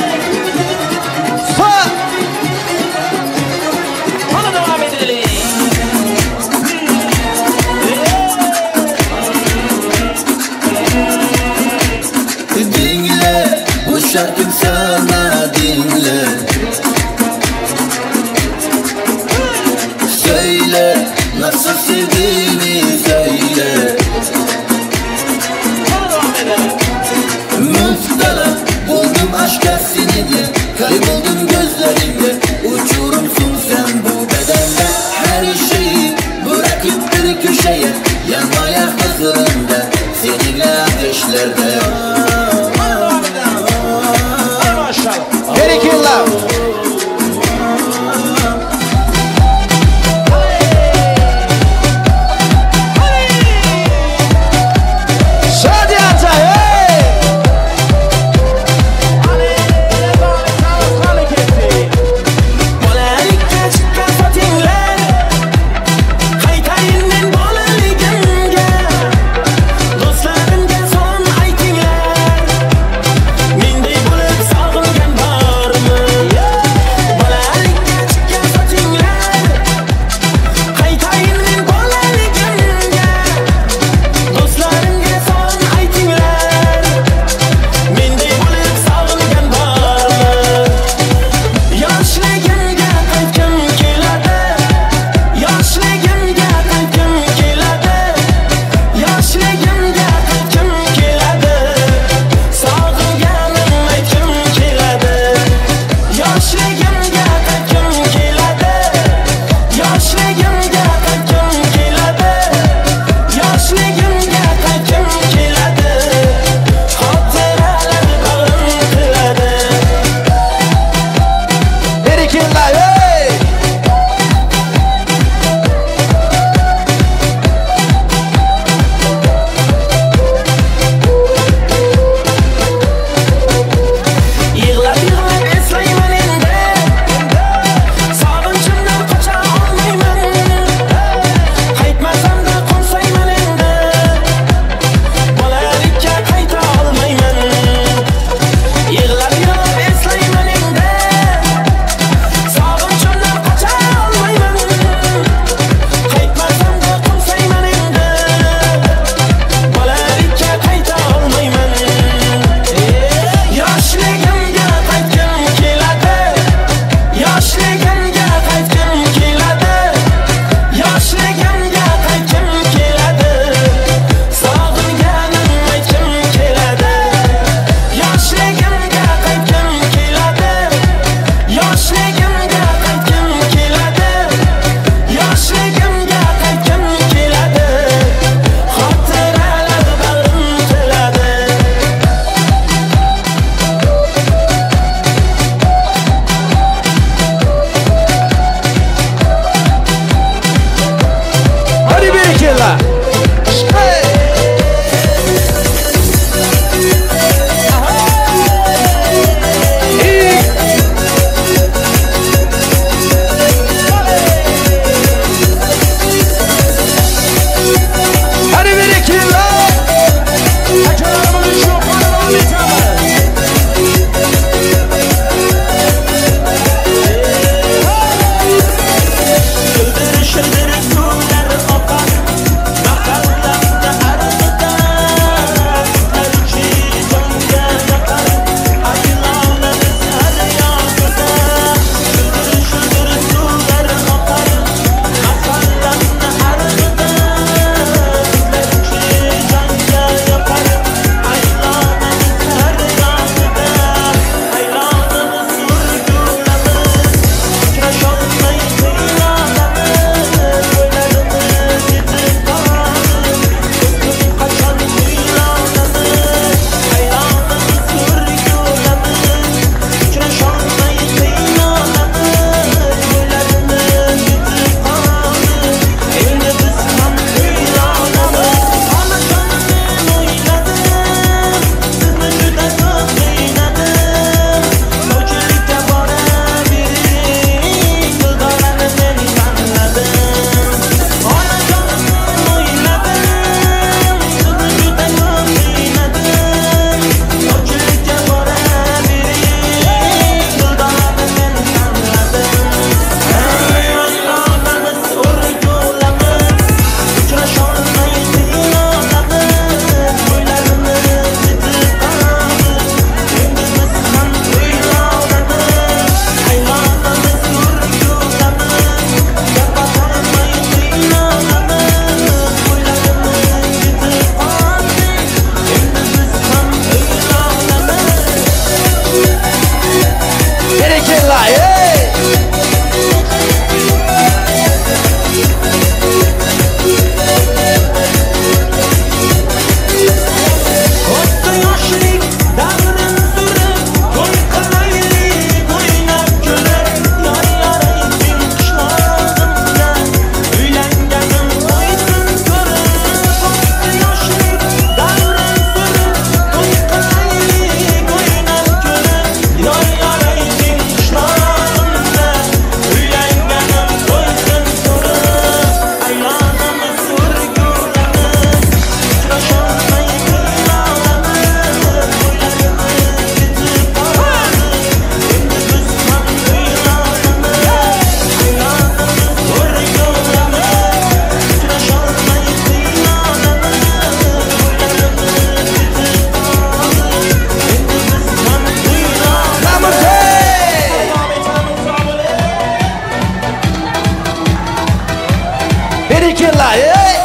Berekella, ey!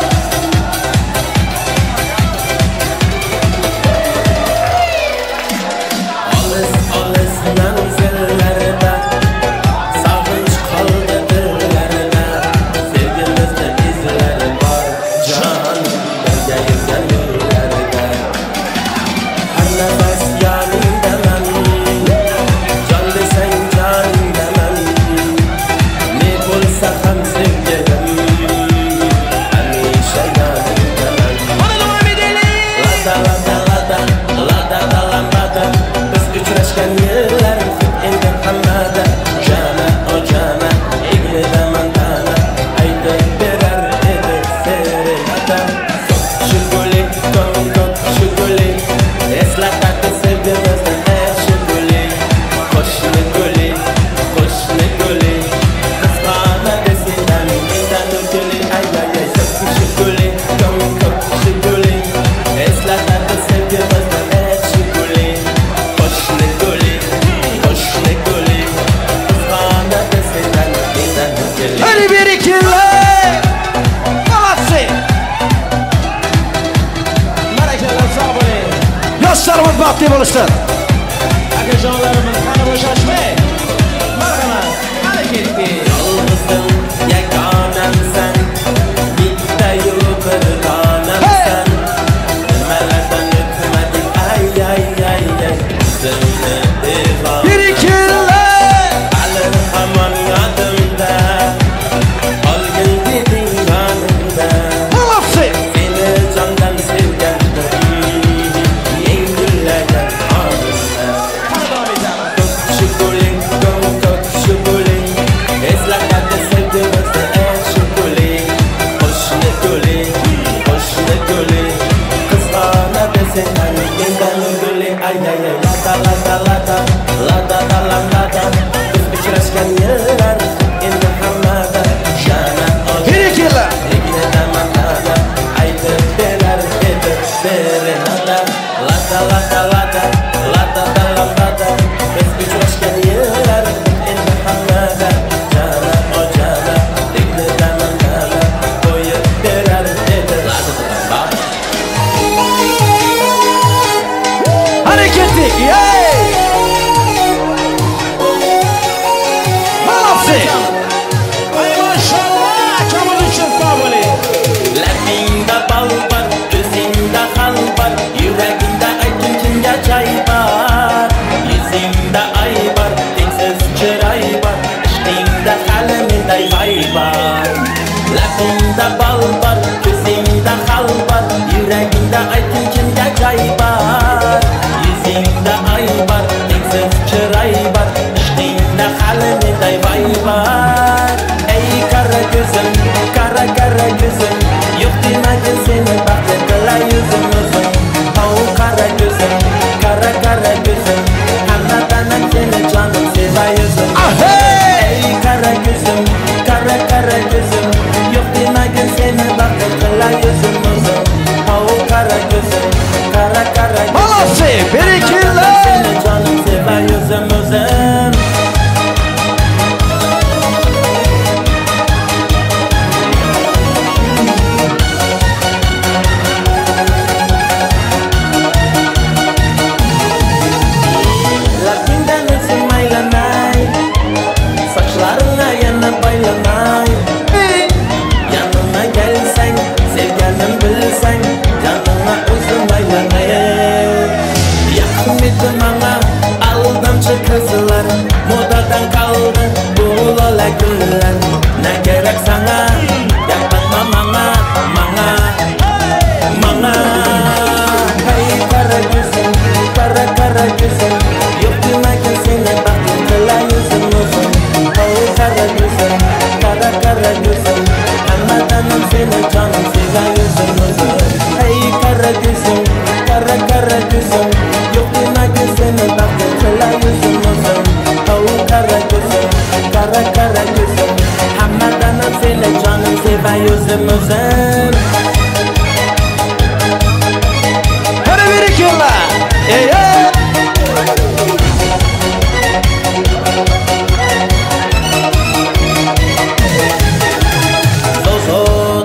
Olis olis manzillarda sog'inch qoldi dillarda, sevgimizni izlari bor jonim, birga yurgan yo'llarda. Har nafas yoningdaman, jon desang joningdaman, ne bo'lsa ham sevgilim hamisha yoningdaman. Lada lada lada lada lada, biz uchrashgan yillar endi hammada. Jana o jana egnidaman tana, aytib berar edi serenata. Shuguli ko'k ko'k shuguli, eslatadi sevgimizni shuguli. Qo'shni guli qo'shni guli, qizg'ona desendan mendan guli. Ay ay ay shuguli ko'k ko'k shuguli, eslatadi sevgimizni shuguli. Qo'shni guli qo'shni guli, qizg'ona desendan mendan guli. Hadi berekella! Молодцы! Barakalla, sog' bo'ling. Yoshlarimiz baxtli bo'lishsin. Akajonlarimiz qani bo'shashmay. Marhamat, qani ketdik. Yolg'izim, yagonamsan, bitta-yu bir donamsan. Nimalardan o'tmadik, ay ay ay ay, o'zimni devonamsan. Berekella! Hali hamon yodimda, qolgin deding yonimda. Молодцы! Seni jondan sevgandim, yengillardan onimda. Ko'k shuguli, ko'k ko'k shuguli, eslatadi sevgimizni shuguli. Qo'shni guli, qo'shni guli, qizg'ona desang mendan guli. Ay ay ay lada lada lada, lada lada lada, biz uchrashgan yillar endi hammada. Jana Berekella! egnidaman tana, aytib berar edi serenata. Lada lada lada, lada lada lada, biz uchrashgan yillar endi hammada. Jana o jana, egnidaman tana, qo'yib berar edi. Lada lada. Hadi ketdik, ey! Молодцы! Ay maşallah, akamiz uchun sog' bo'ling. Labingda bal bor, ko'zingda hal bor, yuragingda aytgin kimga joy bor. Yuzingda oy bor, tengsiz chiroy bor, ishqingda hali menday voy bor. Labingda bal bor, ko'zingda hal bor, yuragingda aytgin kimga joy bor. Yuzingda oy bor, tengsiz chiroy bor, ishqingda hali menday voy bor. Ey qara ko'zim, qara qara ko'zim, yo'q demagin seni baxtli qilay o'zim o'zim. Ov qara ko'zim, qara qara ko'zim, hammadan seni jonim sevay o'zim. Ey qara ko'zim, qara qara ko'zim, yo'q demagin seni baxtli qilay o'zim o'zim. Ov qara ko'zim, qara qara ko'zim, Молодцы! Berekella! seni jonim sevay o'zim o'zim. Labingdan o'zim aylanay, sochlaringga yana boylanay. Yanıma gelsang, sevganim bilsang, yanıma o'zim aylanay. Yoqmaydi manga aldamchi qizlar, modadan qoldi bu lola gullar. Na kerak sanga, gapirma manga, manga, manga. Hey qara ko'zim, qara qara ko'zim, yo'q demagin seni baxtli qilay o'zim o'zim. Hey qara ko'zim, qara qara ko'zim, hammadan seni jonim sevay o'zim o'zim. Hey qara ko'zim, qara qara ko'zim, yo'q demagin seni baxtli qilay o'zim o'zim. Hey qara ko'zim, qara qara ko'zim, hammadan seni jonim sevay o'zim o'zim. Hadi berekella! Ey ey! Zo'r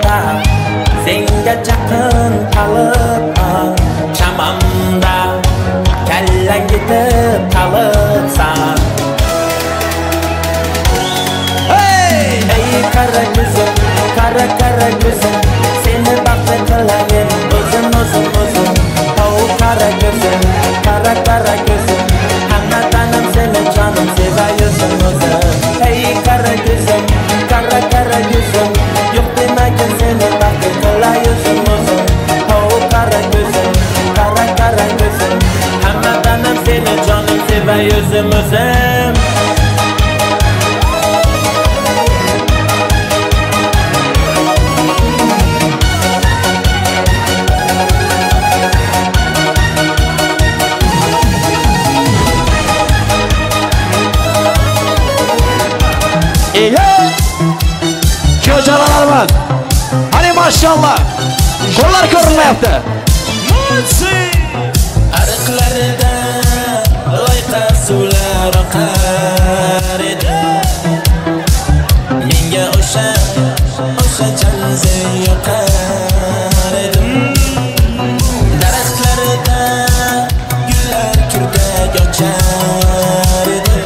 Qara qara ko'zim, seni baxtli qilayin o'zim o'zim o'zim. Oh qara ko'zim, qara qara ko'zim, hamma tanim seni jonim sevay o'zim o'zim. Ey qara ko'zim, qara qara ko'zim, yo'q demagin seni baxtli qilay o'zim o'zim. Oh qara ko'zim, qara qara ko'zim, hamma tanim seni jonim sevay o'zim o'zim. Ko'chalalarimiz. Hani maşallah. Qo'llar ko'rinmayapti. Ariqlarida loyqa suvlar oqar edi. Menga o'sha janzi yoqar edi. Daraxtlarida gullar kurtak ochar edi.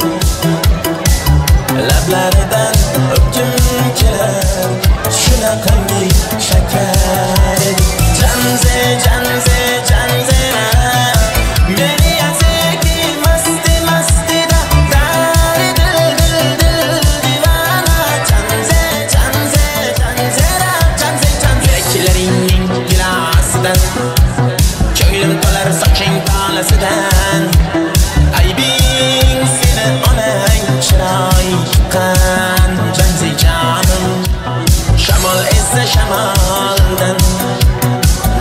Lablaridan o'pkim kelar, shunaqangi shakar edi. Janzi, janzi, janzira, meni aseki masti mastida dari dil dil dil divana. Janzi, janzi, janzira, janzi, janzi. Yureklaringning gilasidan, ko'nglim to'lar soching tolasidan. Aybing seni onang chiroy qan, janzi jonim. Shamol esa shamoldan,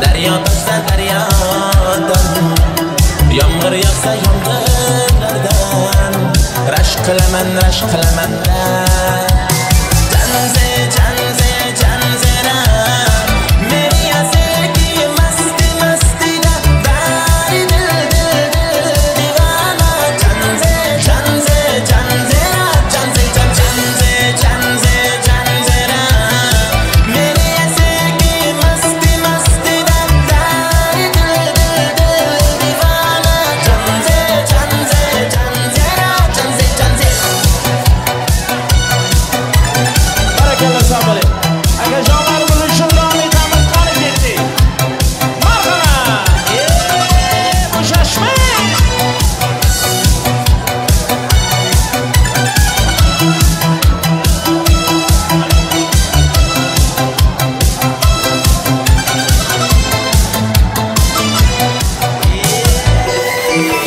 daryo toshsa daryodan, yomg'ir yog'sa yomg'irlardan, rashk qilaman, rashk qilaman da. Janzi, janzi, janzira, meni aseki masti mastida dari dil dil dil divana. Janzi, janzi, janzira, janzi, janzi, janzi, janzira, meni aseki masti mastida dari dil dil dil divana. Janzi, janzi, janzira, janzi, janzi. Barakalla sog' bo'ling. Akajonlarimiz uchun davom etamiz, qani ketdik. Marhamat. Bo'shashmang.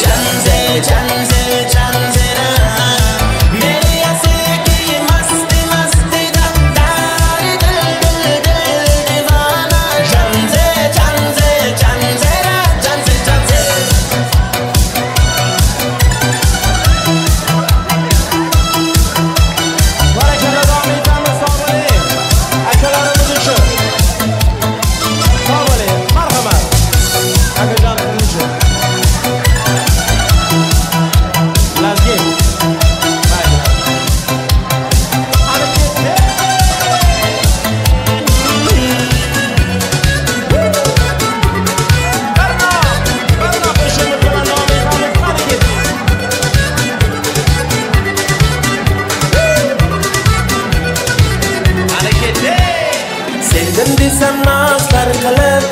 Janzi, janzi, janzira, meni aseki masti mastida dari dil dil dil divana. Janzi, janzi, janzira, janzi, janzi. Barakalla davom etamiz, sog' bo'ling. Akalarimiz uchun. Sog' bo'ling. Marhamat. Akajon siz uchun. Lazgi. Mayli. Qani ketdik. Barno, barno qo'shig'i bilan davom etamiz, qani ketdik. Qani ketdik. Sevdim desam nozlar qilib,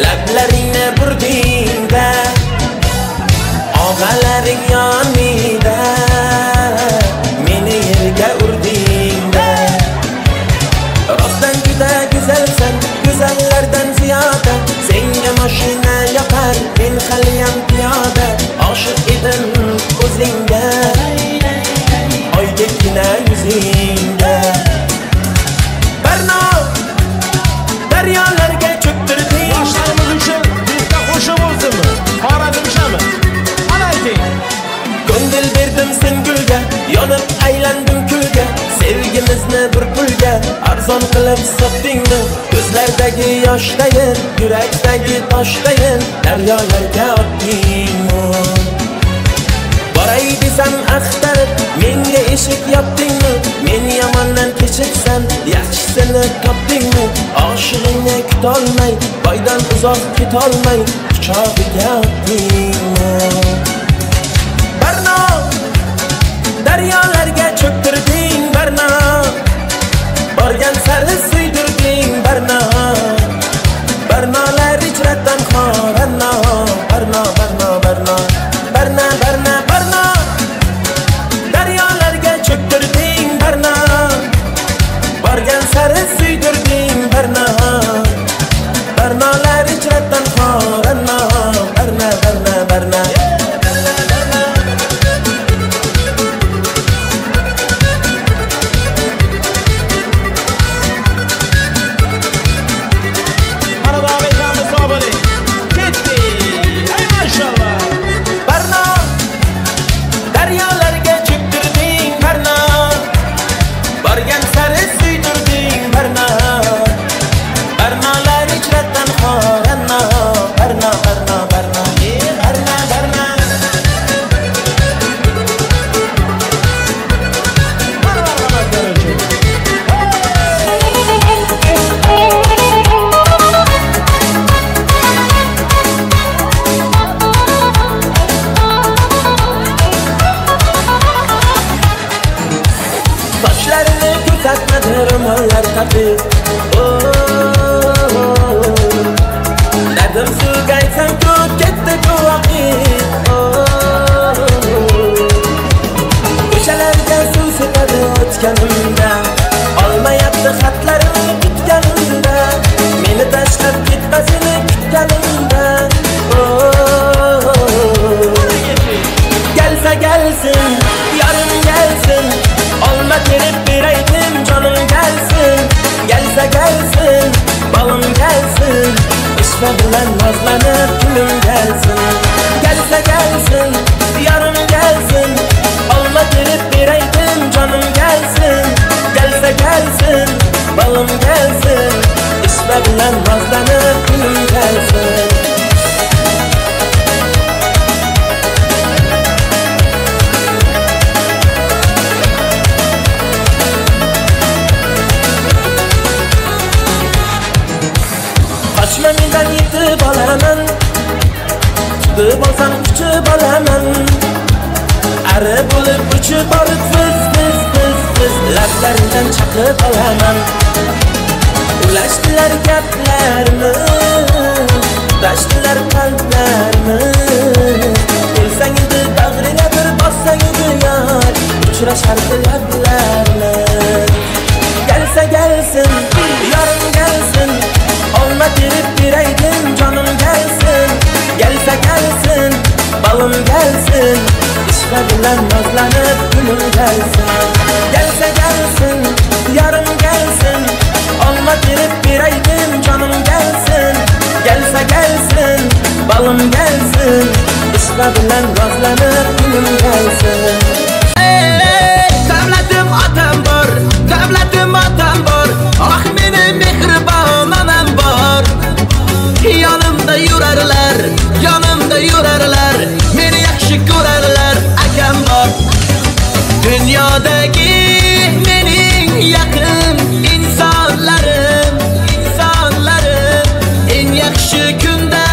lablaringni burdingda, og'alaring yonida meni yerga urdingda. Rostdan juda go'zalsan, go'zallardan ziyoda, senga mashina yoqar, men haliyam piyoda. Oshiq edim o'zingga, oydekkina yuzingga. Barno, daryolarga cho'ktirding. Yoshlarimiz uchun bitta qo'shiq bo'lsinmi? Xorazm shami? Qani ayting. Ko'ngil berdim sen gulga, yonib aylandim kulga, sevgimizni bir pulga arzon qilib sotdingmi? Ko'zlardagi yoshdayin, yurakdagi toshdayin, daryolarga otdingmi? Boray desam axtarib, menga eshik yopdingmi? Men yomondan kechibsan, yaxshisini topdingmi? Oshig'ingni kutolmay, boydan uzoq ketolmay, quchog'iga otdingmi? Barno, daryolarga cho'ktirding, Barno, bor Borgan sari suydirding barno, barnolar ichra tanho. Barno, barno, barno, barno, barna, barna, barno. Daryolarga cho'ktirding barno, borgan sari suydirding barno, barnolar ichra tanho. Barno, barna, barna, barna. Dardim suvga aytsam ko'p ketdi ku vaqt. Ko'chalarga suv sepadi o'tganimda, olmayapti xatlarimni kutganimda, meni tashlab ketmasini kutganimda. Kelsa gelsin, yarım gelsin, olma terip beraydim canım gelsin. Gelse gelsin, balım gelsin, ishva bilan nozlanib kulim gelsin. Gelse gelsin, yarım gelsin, olma terip beraydim canım gelsin. Gelse gelsin, balım gelsin, ishva bilan nozlanib kulim gelsin. Qochma mendan yetib olaman, tutib olsam quchib olaman. Ari bo'lib uchib borib fiz fiz fiz fiz lablaringdan chaqib olaman. Ulashdilar gaplarni, tashdilar qalblarni. Kelsang edi bag'ringga bir bossang edi yor, uchrashardi lablarni. Kelsa gelsin, yorim gelsin, olma terip beraydim canım gelsin. Gelse gelsin, balım gelsin, ishva bilan nozlanib kulim gelsin. Gelse gelsin, yarım gelsin, olma terip beraydim canım gelsin. Gelse gelsin, balım gelsin, ishva bilan nozlanib kulim gelsin. Davlatim otam bor, davlatim otam bor, ah meni mehribon onam bor. Yonimda yurarlar, yonimda yurarlar, meni yaxshi ko'rarlar, akam bor. Dunyodagi mening yaqin insonlarim, insonlarim, eng yaxshi kunda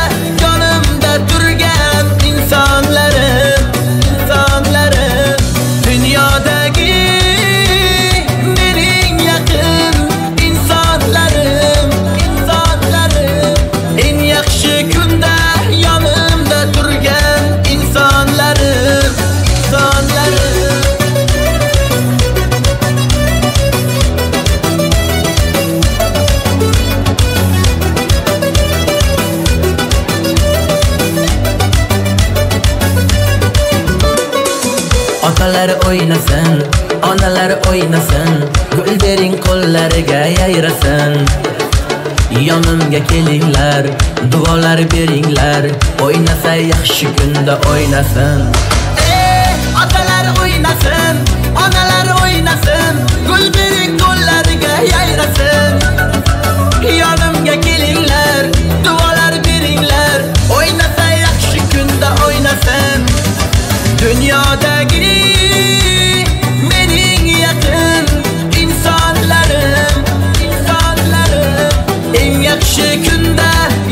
yonimda turgan insonlarim, insonlarim. Dunyodagi mening yaqin insonlarim, insonlarim, eng yaxshi kunda yonimda turgan insonlarim, insonlarim. Otalar o'ynasin, onalar o'ynasin, gul bering qo'llariga yayrasin. Yonimga kelinglar, duolar beringlar, o'ynasa yaxshi kunda o'ynasin. Otalar o'ynasin, onalar o'ynasin, gul bering qo'llariga yayrasin. Yonimga kelinglar, duolar beringlar, o'ynasa yaxshi kunda o'ynasin. Dunyodagi mening yaqin insonlarim, insonlarim, eng yaxshi kunda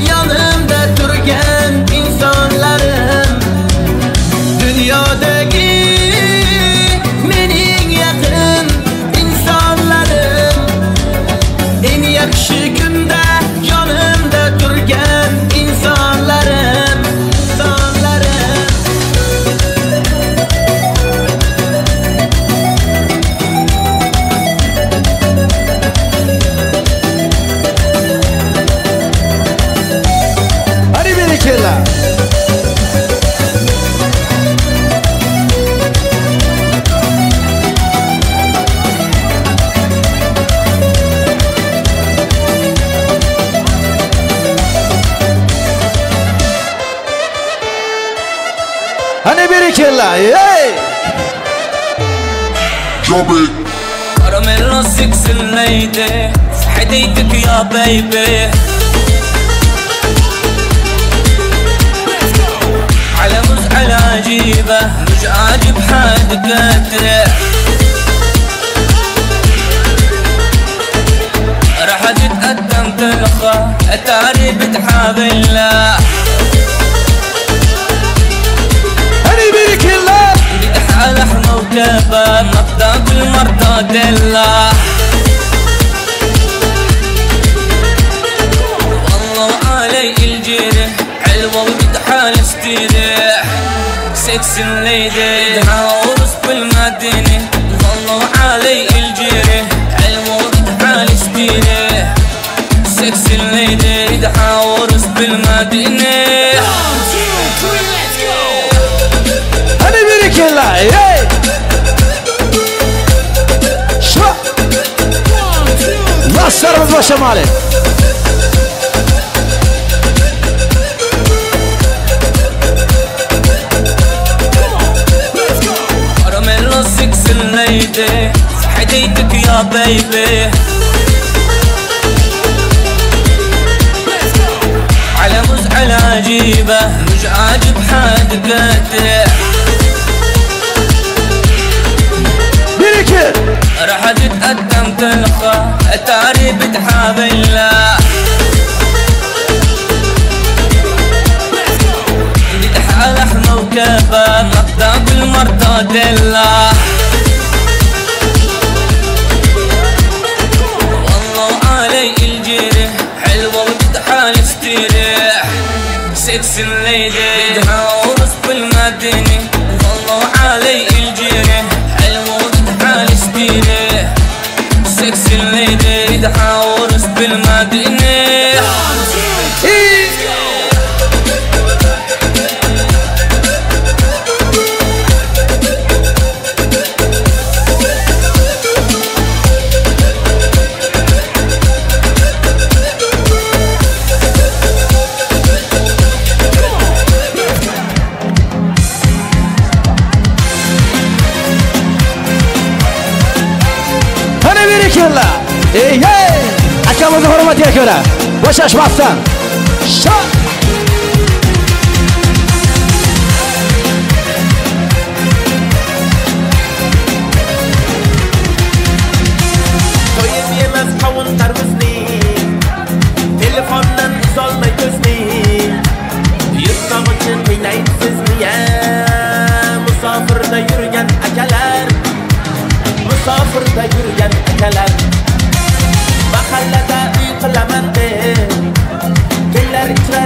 yonimda turgan insonlarim. Dunyodagi mening yaqin insonlarim, Yaxshi kunda yonimda turgan insonlarim, insonlarim. Hadi berekella. Hani berekella, hey! Karamello sexy lady, حديتك يا بيبي. على مزعل عجيبة مش عاجب حد كترة. راح تتقدم تلقى اتاري بتحابله. لحمة وكباب ما بتاكل مرتديلا. والله علي الجيرة حلوة وبتحال استريح. سكسي ليدي عروس بالمدينة. والله علي الجيرة حلوة وبتحال استريح. سكسي ليدي عروس بالمدينة. Hadi berekella, hey! Şva! Laslarımız başa mali. Karamello sexy lady, حديتك يا بيبي. على مزعل عجيبة مش عاجب حد كترة. راح تتقدم تلقى اتاري بتحابله. بدحى لحمة وكباب ما بتاكل مرتديلا. والله علي الجيرة حلوة وبتحال استريح. سكسي ليدي عروس بالمدينة. والله علي الجيرة حلوة وبتحال استريح. سكسي ليدي عروس بالمدينة. Ey hey! Akamizni hurmatiga ko'ra bo'shashmasdan. Sha! To'yib yemas qovun tarvuzni, telefondan uzolmay ko'zni. Yurtog'ichi qiynaydi sizni ya, musofirda yurgan akalar, musofirda yurgan akalar. Mahallada uy qilaman deb, tunlar ichra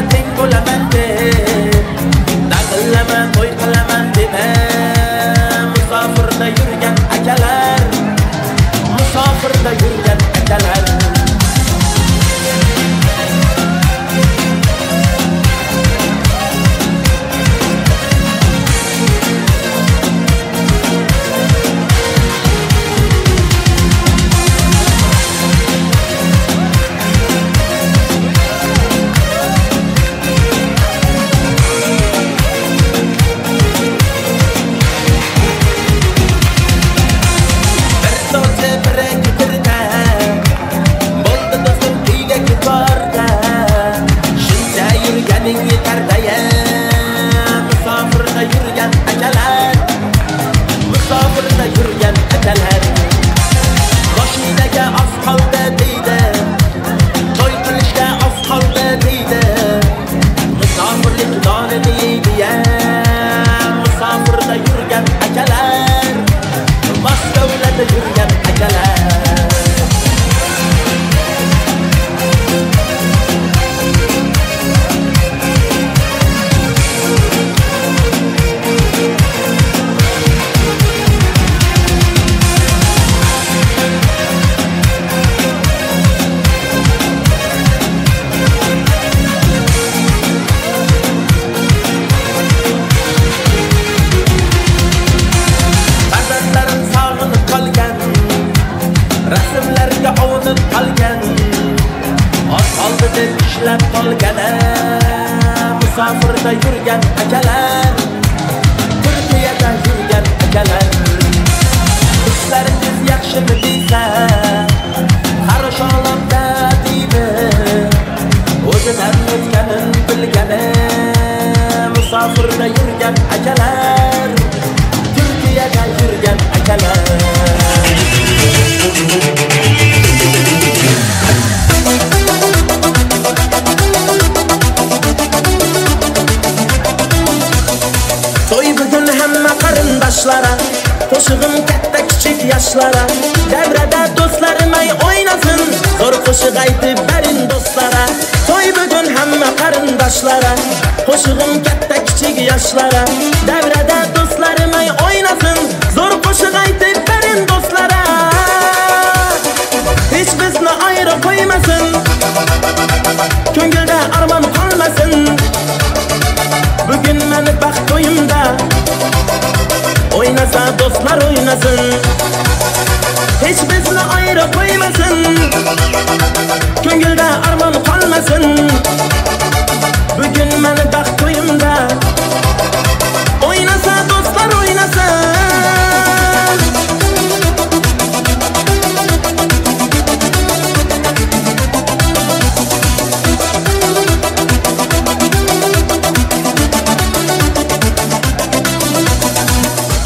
deb ishlab qolgani, musofirda yurgan akalar, Turkiyada yurgan akalar. Ishlaringiz yaxshimi desa, xarosholomda deydi. O'zidan o'tganin bilgani, musofirda yurgan akalar, Turkiyada yurgan akalar. To'y bugun hamma qarindoshlara, qo'shig'im katta kichik yoshlara, davrada do'stlarim ay o'ynasin, zo'r qo'shiq aytib bering do'stlara. To'y bugun hamma qarindoshlara, qo'shig'im katta kichik yoshlara, davrada do'stlarim ay o'ynasin, zo'r qo'shiq aytib bering do'stlara. Hech bizni ayri qo'ymasin, ko'ngilda armon qolmasin. Bugun meni baxt to'yimda, o'ynasa do'stlar o'ynasin. Hech bizni ayri qo'ymasin, ko'ngilda armon qolmasin. Bugun meni baxt to'yimda, o'ynasa do'stlar o'ynasin.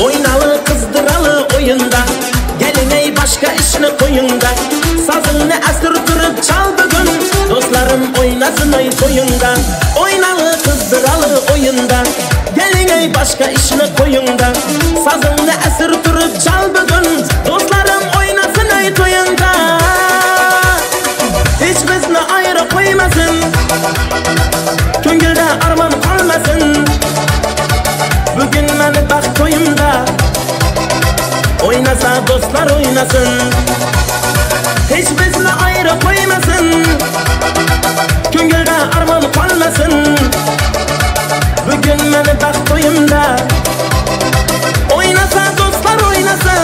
Oynalı kızdıralı oyunda, gelin ey başka işini koyunda. Sazını esir turib çal bugün, dostlarım oynasın ay toyunda. Oynalı kızdıralı oyunda, gelin ey başka işini koyunda. Sazını esir turib çal bugün, dostlarım oynasın ay toyunda. Hiç bizni ayrı qo'ymasin, ko'ngilda armon qolmasin. Bugun meni baxt to'yimda, o'ynasa do'stlar o'ynasin. Hech bizni ayri qo'ymasin, ko'ngilda armon qolmasin. Bugun meni baxt to'yimda, o'ynasa do'stlar o'ynasin.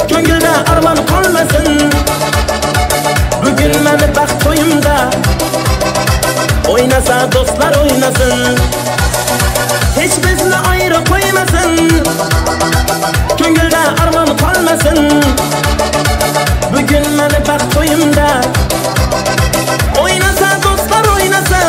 Ko'ngilda armon qolmasin. Bugun meni baxt to'yimda, o'ynasa do'stlar o'ynasin. Hech bizni ayri qo'ymasin, ko'ngilda armon qolmasin. Bugun meni baxt to'yimda, o'ynasa do'stlar o'ynasin.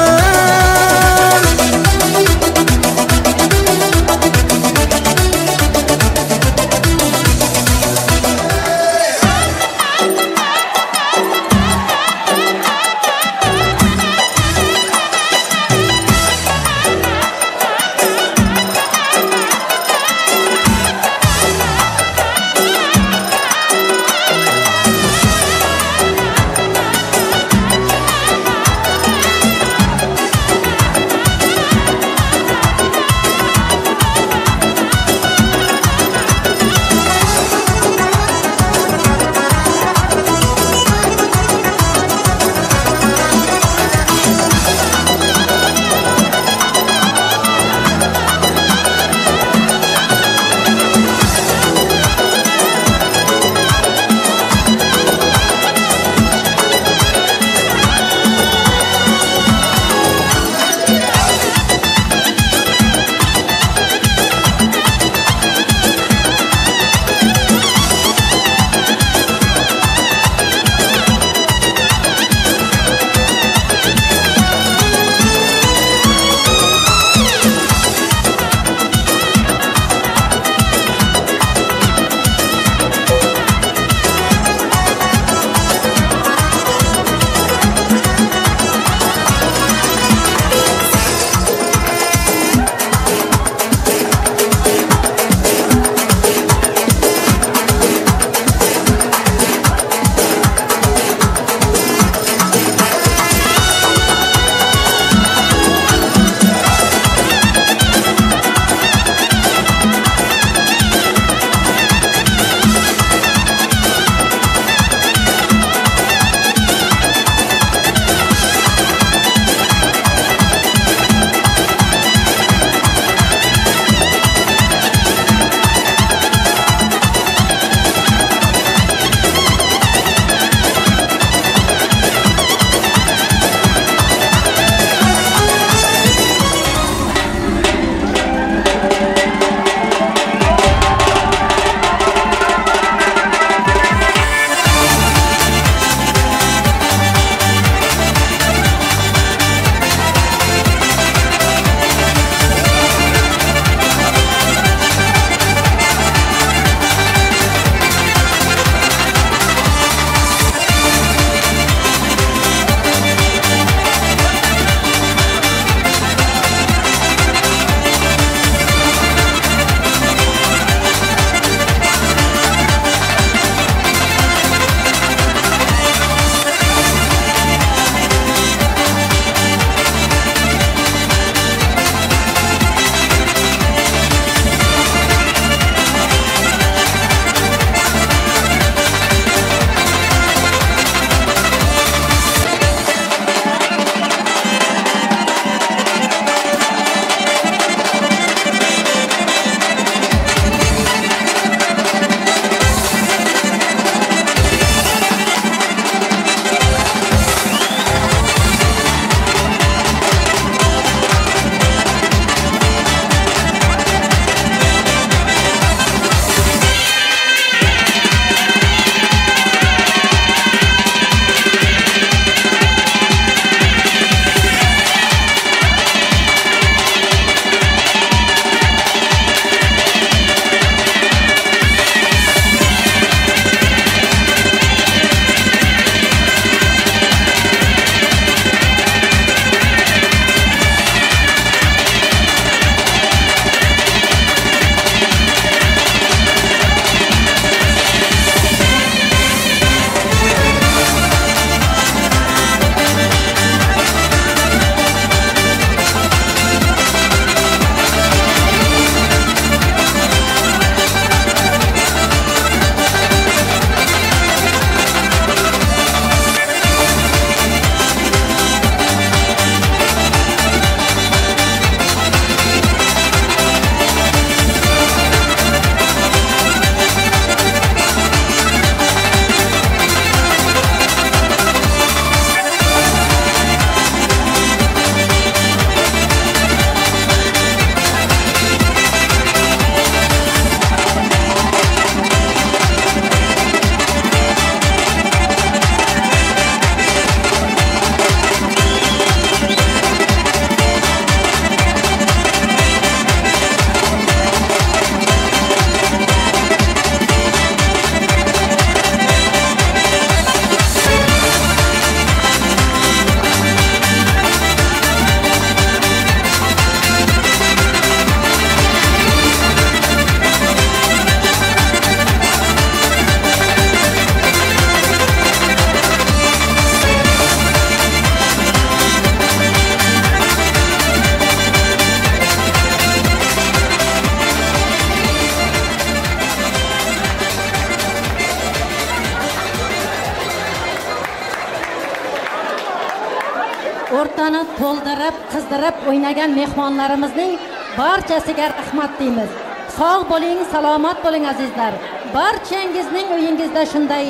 To'yxonani to'ldirib, qizdirib o'ynagan mehmonlarimizning barchasiga rahmat deymiz. Sog' bo'ling, salomat bo'ling azizlar. Barchangizning uyingizda shunday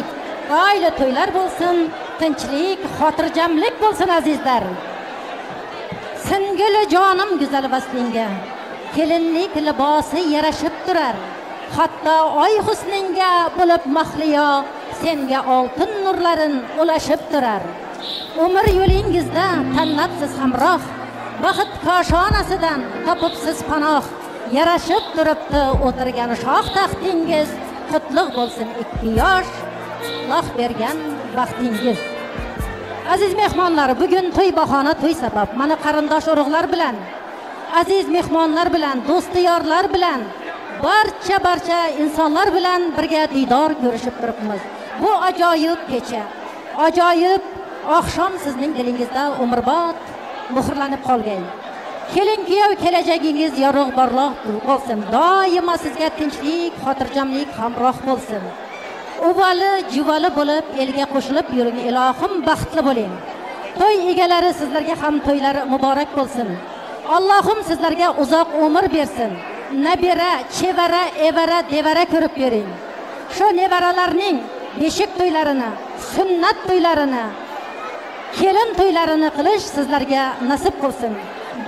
oila to'ylar bo'lsin, tinchlik, xotirjamlik bo'lsin azizlar. Singili jonim go'zal vaslingga, kelinlik libosi yarashib turar. Hatto oy husningga bo'lib mahliyo, senga oltin nurlarin ulashib turar. Umr yo'lingizda tanlabsiz hamroh, baxt koshonasidan topibsiz panoh. Yarashib turibdi o'tirgan shoh taxtingiz, qutlug' bo'lsin ikki yosh, Alloh bergan baxtingiz. Aziz mehmonlar, bugun to'y bahona, to'y sabab. Mana qarindosh urug'lar bilan, aziz mehmonlar bilan, do'st-yorlar bilan, barcha insonlar bilan birga diydor ko'rishib turibmiz. Bu ajoyib kecha, ajoyib oqshom sizning dilingizda umrbod muhrlanib qolgan. Kelin kuyov kelajagingiz yorug' porloq bo'lsin. Doimo sizga tinchlik, xotirjamlik hamroh bo'lsin. Uvali, juvali bo'lib elga qo'shilib yuring, ilohim baxtli bo'ling. To'y egalari sizlarga ham to'ylar muborak bo'lsin. Allohim sizlarga uzoq umr bersin. Nabira, chevara, evara, devara ko'rib bering. Shu nevaralarning beshik to'ylarini, sunnat to'ylarini, kelin to'ylarini qilish sizlarga nasib qilsin.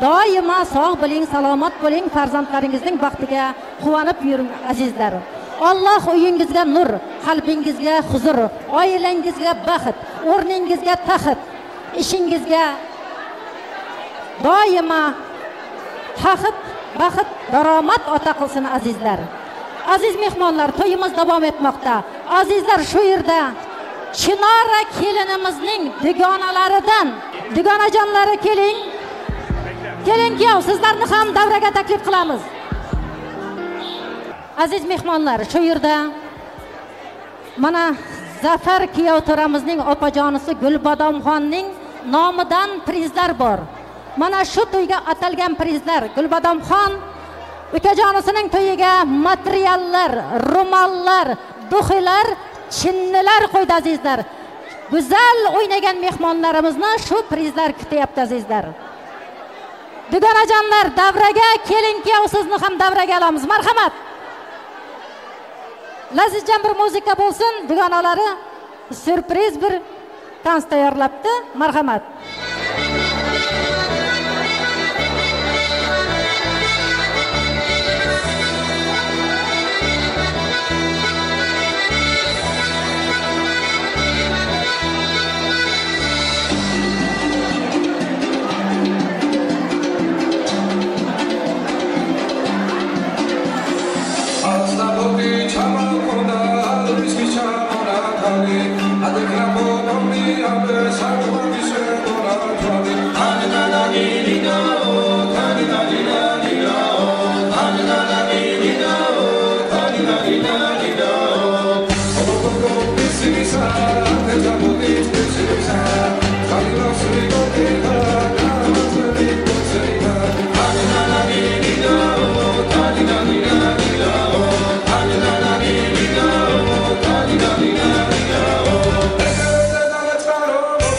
Doimo sog' bo'ling, salomat bo'ling, farzandlaringizning baxtiga quvonib yuring azizlar. Alloh uyingizga nur, qalbingizga huzur, oilangizga baxt, o'rningizga taxt, ishingizga doimo taxt, baxt, daromad ota qilsin azizlar. Aziz mehmonlar, to'yimiz davom etmoqda. Azizlar, shu yerda Chinora kelinimizning dugonalaridan, dugonajonlari keling. Kelin kuyov, sizlarni ham davraga taklif qilamiz. Aziz mehmonlar, shu yerda mana Zafar kuyov to'ramizning opajonisi Gulbadomxonning nomidan prizlar bor. Mana shu to'yga atalgan prizlar. Gulbadomxon ukajonisining to'yiga materiallar, ro'mollar, duxilar, chinnilar qo'ydi azizlar. Go'zal o'ynagan mehmonlarimizni shu prizlar kutyapti azizlar. Dugonajonlar, davraga kelin kuyov sizni ham davraga olamiz. Marhamat. Lazizjon bir muzika bo'lsin, dugonalari syurpriz bir tans tayyorlabdi. Marhamat.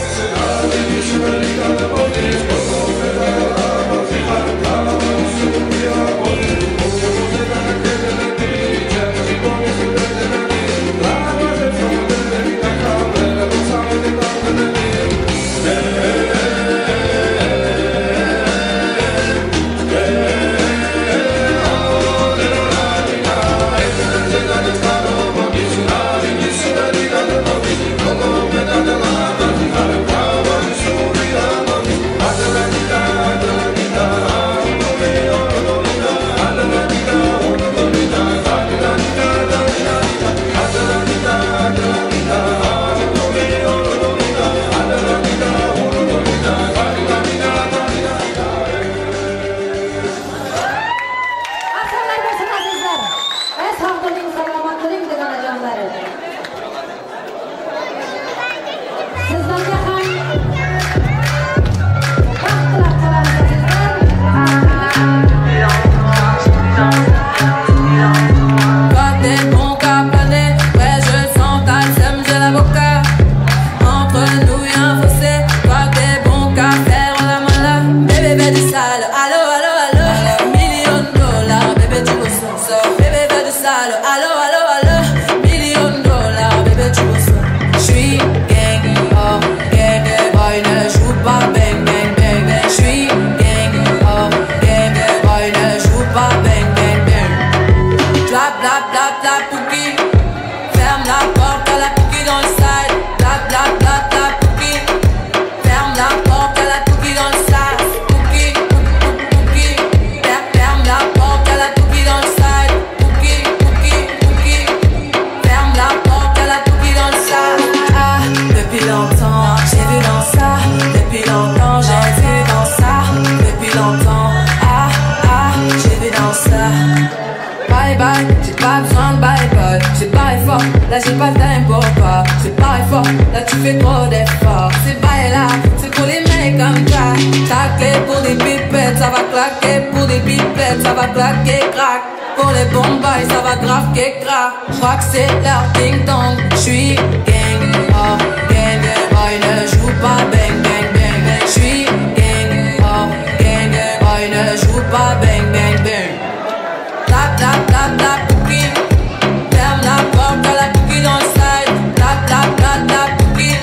Let's go. Pas besoin de bye bye. J'ai barré fort, là j'ai pas le time pour toi. J'ai barré fort, là tu fais trop d'efforts. C'est bail là, c'est pour les mecs comme toi. Ta clé pour des pipettes, ça va claquer. Pour des pipettes, ça va claquer, crack. Pour les bombes, ça va grave que crack. J'crois que c'est leur ding dong. J'suis gang, oh gang, boy ne joue pas bang bang bang bang. J'suis gang, oh gang, boy ne joue pas bang bang bang. Tap tap tap tap cookie. Ferme la porte à la cookie dans le side. Tap tap tap tap cookie.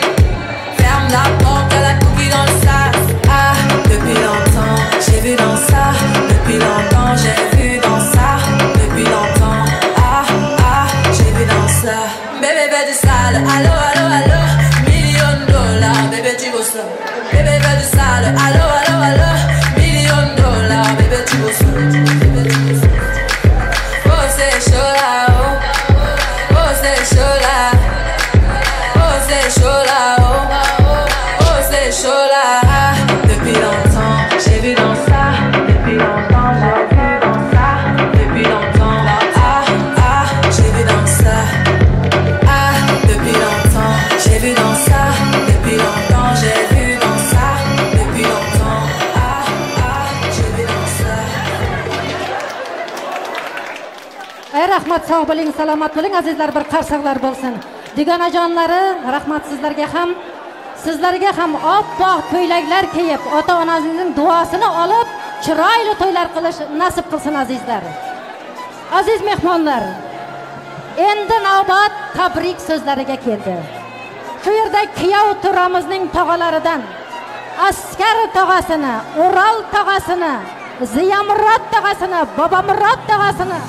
Ferme la porte à la cookie dans le sas. Ah, depuis longtemps, j'ai vu dans ça. Depuis longtemps, j'ai vu dans ça. Depuis longtemps, ah, ah, j'ai vu dans ça. Bébé, fais du sale, allo, allo, allo. Million de dollars, bébé, tu vaux ça. Bébé, fais du sale, allo, allo, allo. Million de dollars, bébé, tu vaux ça. Bébé, tu vaux ça. Oh, c'est chaud là, oh. Oh, c'est chaud là. Oh, c'est chaud là, oh. Oh, c'est chaud là. Depuis longtemps, j'ai vu dans ça. Depuis longtemps, j'ai vu dans ça. Depuis longtemps, ah, ah, j'ai vu dans ça. Ah, depuis longtemps, j'ai vu dans ça. Depuis longtemps, j'ai vu dans ça. Depuis longtemps, ah, ah, j'ai vu dans ça. Ey rahmat, sog' bo'ling, salomat bo'ling azizlar, bir qarsaqlar bo'lsin. Dugonajonlari, rahmat sizlarga ham. Sizlarga ham oppoq ko'ylaklar kiyib, ota-onangizning duosini olib, chiroyli to'ylar qilish nasib qilsin azizlar. Aziz mehmonlar, endi navbat tabrik so'zlariga keldi. Shu yerda kuyov turamizning tog'alaridan Askar tog'asini, Ural tog'asini, Ziyamurod tog'asini, Bobomurod tog'asini,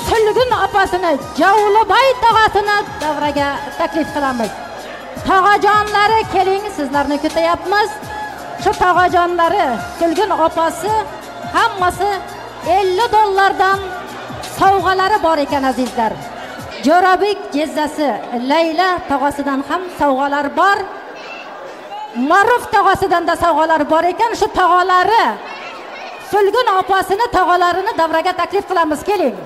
Sulgun opasini, Javlibay tog'asini davraga taklif qilamiz. Tog'ajonlari keling, sizlarni kutyapmiz. Shu tog'ajonlari, Sulgun opasi hammasi 50 dollardan sovg'alari bor ekan azizlar. Jo'rabek jizzasi Layla tog'asidan ham sovg'alar bor. Ma'ruf tog'asidan da sovg'alar bor ekan. Shu tog'alari Sulgun opasini tog'alarini davraga taklif qilamiz, keling.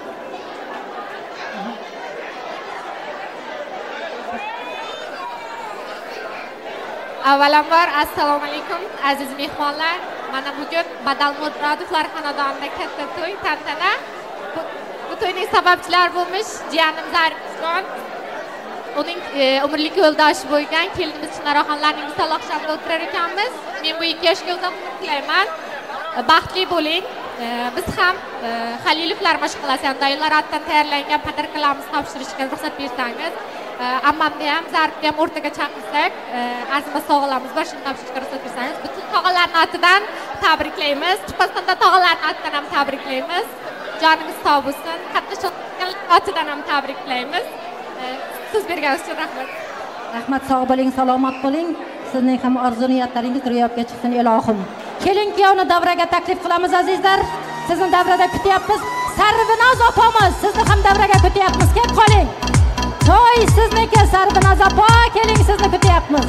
Avvalambor assalomu alaykum aziz mehmonlar. Mana bugun Badalmurodovlar xonadonida katta to'y, tantana. Bu to'yning sababchilari bo'lmish jiyanim Zarifjon, uning umrlik yo'ldoshi bo'lgan kelinimiz Chinoraxonlarning visol oqshomida o'tirar ekanmiz. Men bu ikki yoshga uzoq umr tilayman. Baxtli bo'ling. Biz ham Xalilovlar mashg'ulasi, ya'ni dayılar atdan tayyorlangan padarkalarimizni topshirishga ruxsat bersangiz, ammamni ham, Zarifni ham o'rtaga chaqirsak, arzimas sovg'alarimiz bor, shuni topshirishga ruxsat bersangiz, butun tog'alarning atidan tabriklaymiz. Turkmanistonda tog'alarning atidan ham tabriklaymiz. Joningiz sog' bo'lsin. Qatnashayotganlar atidan ham tabriklaymiz. So'z berganingiz uchun rahmat. Rahmat, sog' bo'ling, salomat bo'ling. Sizning ham orzu niyatlaringiz ro'yobga chiqsin ilohim. Kelin kuyovni davraga taklif qilamiz azizlar. Sizni davrada kutyapmiz. Sarvinoz opamiz, sizni ham davraga kutyapmiz. Kelib qoling. To'y sizniki Sarvinoz opa, keling, sizni kutyapmiz.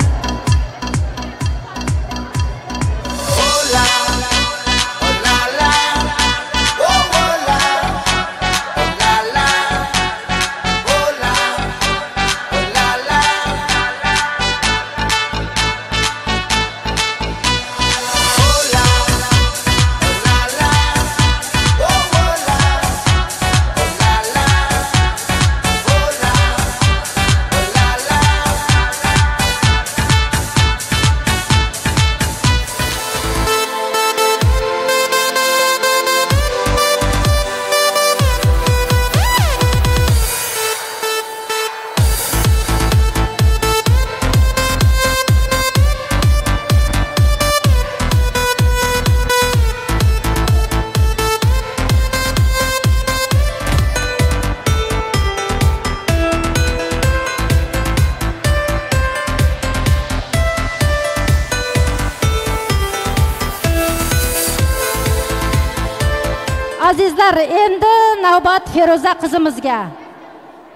Azizlar, endi navbat Feruza qizimizga.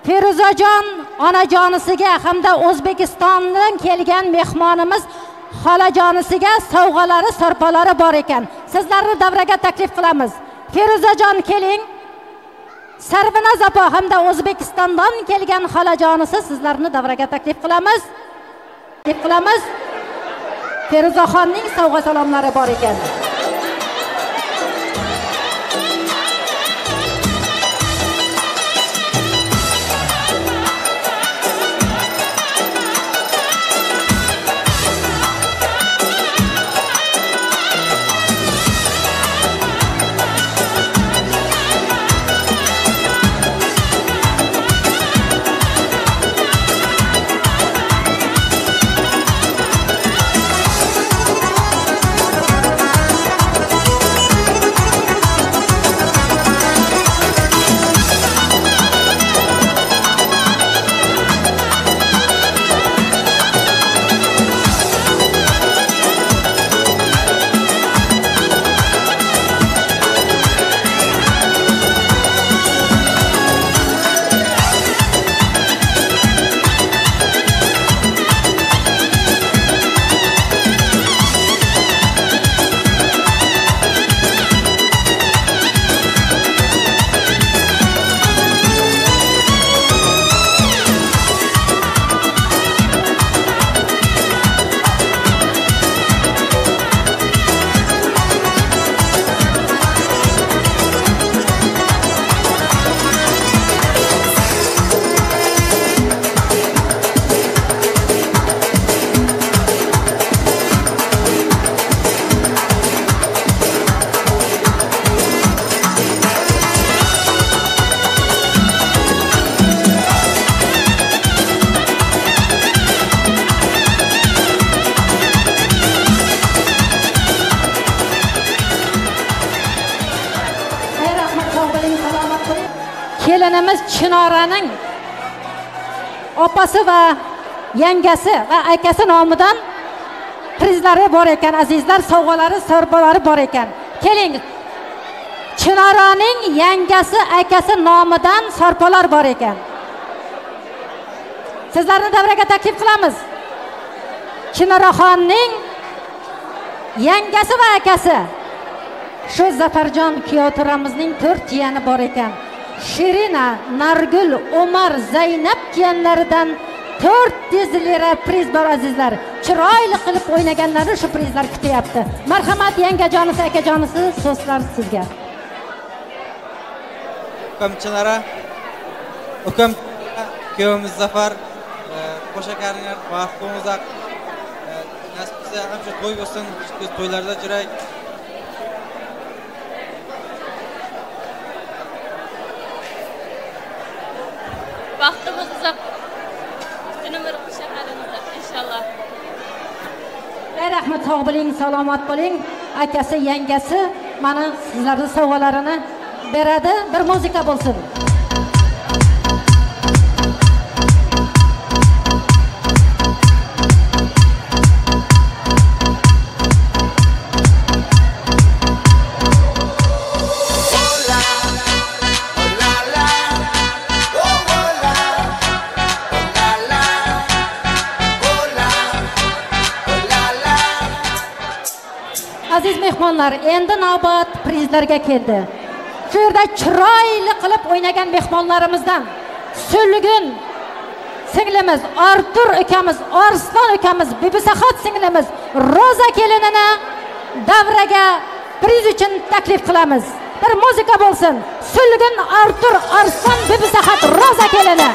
Feruzajon onajonisiga hamda O'zbekistondan kelgan mehmonimiz xolajonisiga sovg'alari, sarpolari bor ekan. Sizlarni davraga taklif qilamiz. Feruzajon keling. Sarvinoz opa hamda O'zbekistondan kelgan xolajonisi sizlarni davraga taklif qilamiz. Feruzaxonning sovg'a salomlari bor ekan. Kelinimiz Chinoraning opasi va yangasi va akasi nomidan prizlari bor ekan azizlar, sovg'alari, sorbalari bor ekan. Keling. Chinoraning yangasi, akasi nomidan sorpalar bor ekan. Sizlarni davraga taklif qilamiz. Chinoraxonning yangasi va akasi. Shu Zafarjon kuyovto'ramizning 4 jiyani bor ekan. Shirina, Nargul, Umar, Zaynab jiyanlaridan 400 lira priz bor azizlar. Chiroyli qilib o'ynaganlarni shu prizlar kutyapti. Marhamat yangajonisi, akajonisi, so'zlar sizga. Ukam Chinora, ukam kuyovimiz Zafar, qo'sha karinglar, baxtli uzoq. Nasib qilsa ham shu to'y bo'lsin, biz to'ylarda yuraylik. Baxtimiz uzoq, bütün umr shaharimizda inshaalloh. Rahmat, sog' bo'ling, salomat bo'ling. Akasi, yangasi mana sizlarning sovg'alarini beradi. Bir muzika bo'lsin. Aziz mehmonlar, endi navbat prizlarga keldi. Shu yerda chiroyli qilib o'ynagan mehmonlarimizdan Sulgun singlimiz, Artur ukamiz, Arslon ukamiz, Bibisaxot singlimiz, Roza kelinini davraga priz uchun taklif qilamiz. Bir muzika bo'lsin. Sulgun, Artur, Arslon, Bibisaxot, Roza kelini.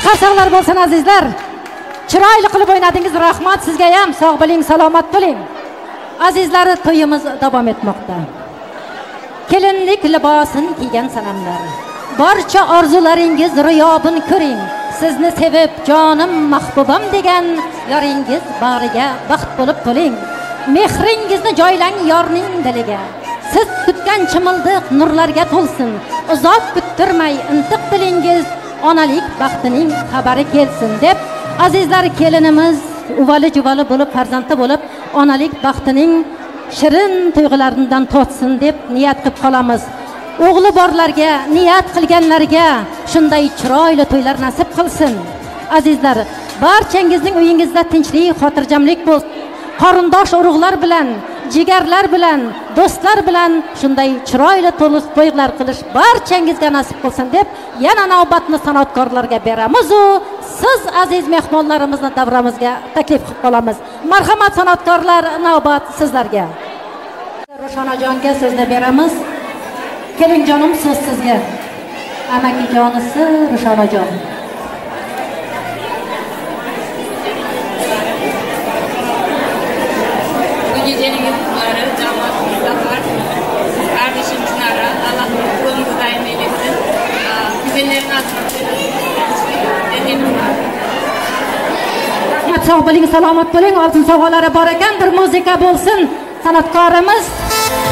Qarsaklar bo'lsin azizlar. Chiroyli qilib o'ynadingiz, rahmat sizga ham. Sog' bo'ling, salomat bo'ling. Azizlar, to'yimiz davom etmoqda. Kelinlik libosini kiygan sanamlar. Barcha orzularingiz ro'yobin ko'ring. Sizni sevib jonim mahbubam degan yoringiz bag'riga baxt bo'lib to'ling. Mehringizni joylang yorning diliga. Siz kutgan chimildiq nurlarga to'lsin. Uzoq kuttirmay intiq dilingiz onalik baxtining xabari kelsin deb azizlar, kelinimiz uvali juvali bo'lib, farzandli bo'lib, onalik baxtining shirin tuyg'ularidan totsin deb niyat qilib qolamiz. O'g'li borlarga, niyat qilganlarga shunday chiroyli to'ylar nasib qilsin. Azizlar, barchangizning uyingizda tinchlik, xotirjamlik bo'lsin. Qarindosh urug'lar bilan, jigarlar bilan, do'stlar bilan shunday chiroyli to'ylar qilish barchangizga nasib qilsin deb yana navbatni san'atkorlarga beramiz u siz aziz mehmonlarimizni davramizga taklif qilib qolamiz. Marhamat san'atkorlar, navbat sizlarga. Rushonajonga so'zni beramiz. Keling jonim, so'z sizga. Amakijonisi Rushonajon. Bu gecenin yıldızları, damat Zafar, kardeşim Çınar'a Allah mutluluğunuzu daim eylesin. Güzellerin adına dediğimiz var. Rahmat, sog' bo'ling, salomat bo'ling. Oltin sovg'alari bor ekan, bir muzika bo'lsin san'atkorimiz. Hey!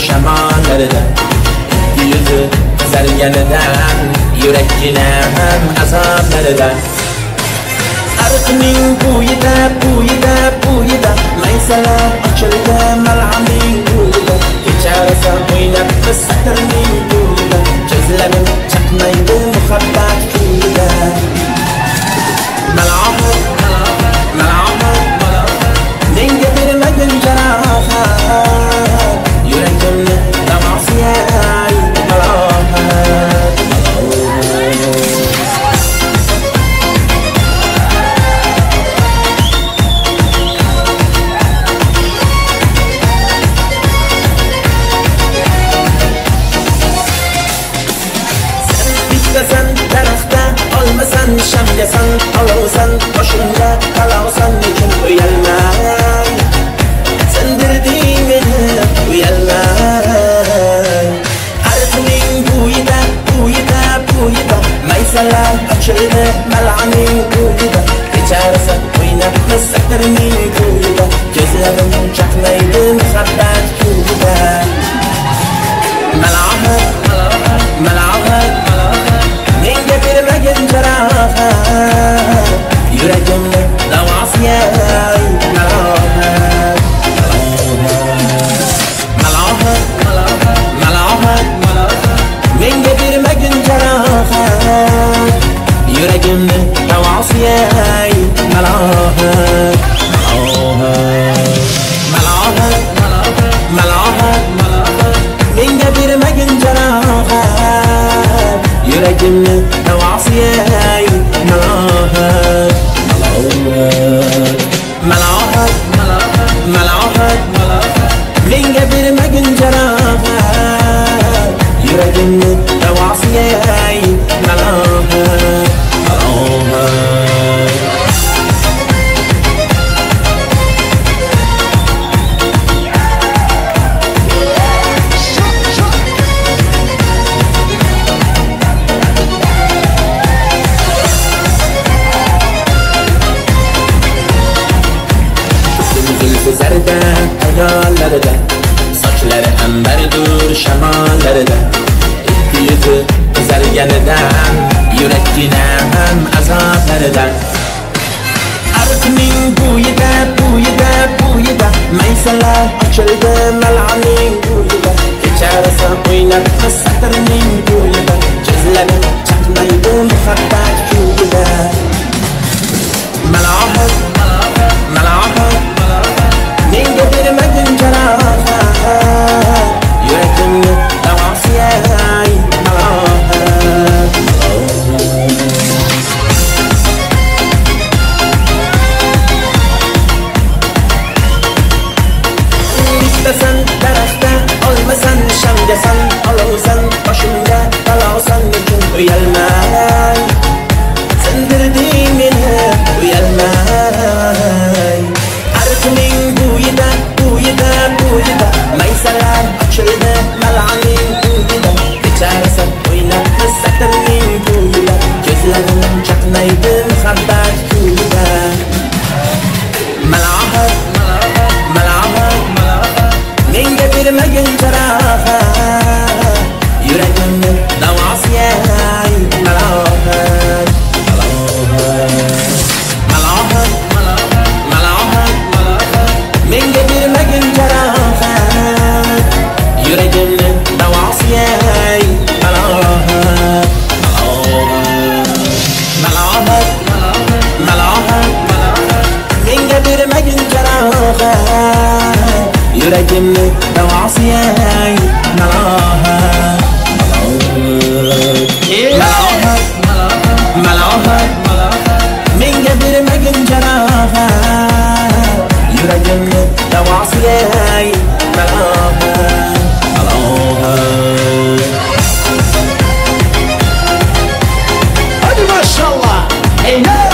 Şamollaridan ikki yuzi qizarganidan yurakkinam azoblaridan Ariqning bo'yida bo'yida bo'yida maysalar ochildi mal'amning bo'yida kecharasa o'ynab biz satrning bo'yida ko'zlarim chaqnaydi muhabbat ko'yida Malomat malomat menga bermagin jarohat yuragimni davosi ay malomat Sen daraxtda olmasan shamgasan olovsan boshimga qalovsan lekin uyalmay sindirding meni uyalmay Ariqning bo'yida bo'yida bo'yida maysalar ochildi mal'aning bo'yida kecharasa o'ynabmiz satrning bo'yida ko'zlarim chaqnaydi muhabbat ko'yida Malomat malomat menga bermagin jarohat yuragimni davosi ay malomat malomat malomat menga bermagin jarohat yuragimni davosi ay malomat malomat malomat menga bermagin jarohat yuragimni davosi ay malohat malohat malohat menga bermagin jarohat yuragimni davosi ay malohat malohat Zarda ayollarida sochlari ambardur shamollarida ikki yuzi qizarganidan yurakkinam azoblaridan Ariqning bo'yida bo'yida bo'yida maysalar ochildi mal'aning bo'yida kecharasa o'ynab satrning bo'yida ko'zlarim chaqnaydi muhabbat ko'yida Malohat malohat menga bermagin jarohat yuragimni davosi ay malohat Bittasan daraxtda olmasan shamgasan olovsan boshimga balosan lekin uyalmay sindirding meni uyalmay Ariqning bo'yida bo'yida bo'yida maysalar ochildi mal'aning bo'yida kecharasa o'ynabmiz satrning bo'yida ko'zlarim chaqnaydi muhabbat ko'yida Malohat malohat menga bermagin jarohat yuragimni davosi ay malohat malohat malohat menga bermagin jarohat yuragimni davosi ay malohat malohat malohat menga bermagin jarohat yuragimni davosi ay malohat malohat malohat menga bermagin jarohat yuragimni davosi ay malohat malohat Hadi maşallah. Hey hey.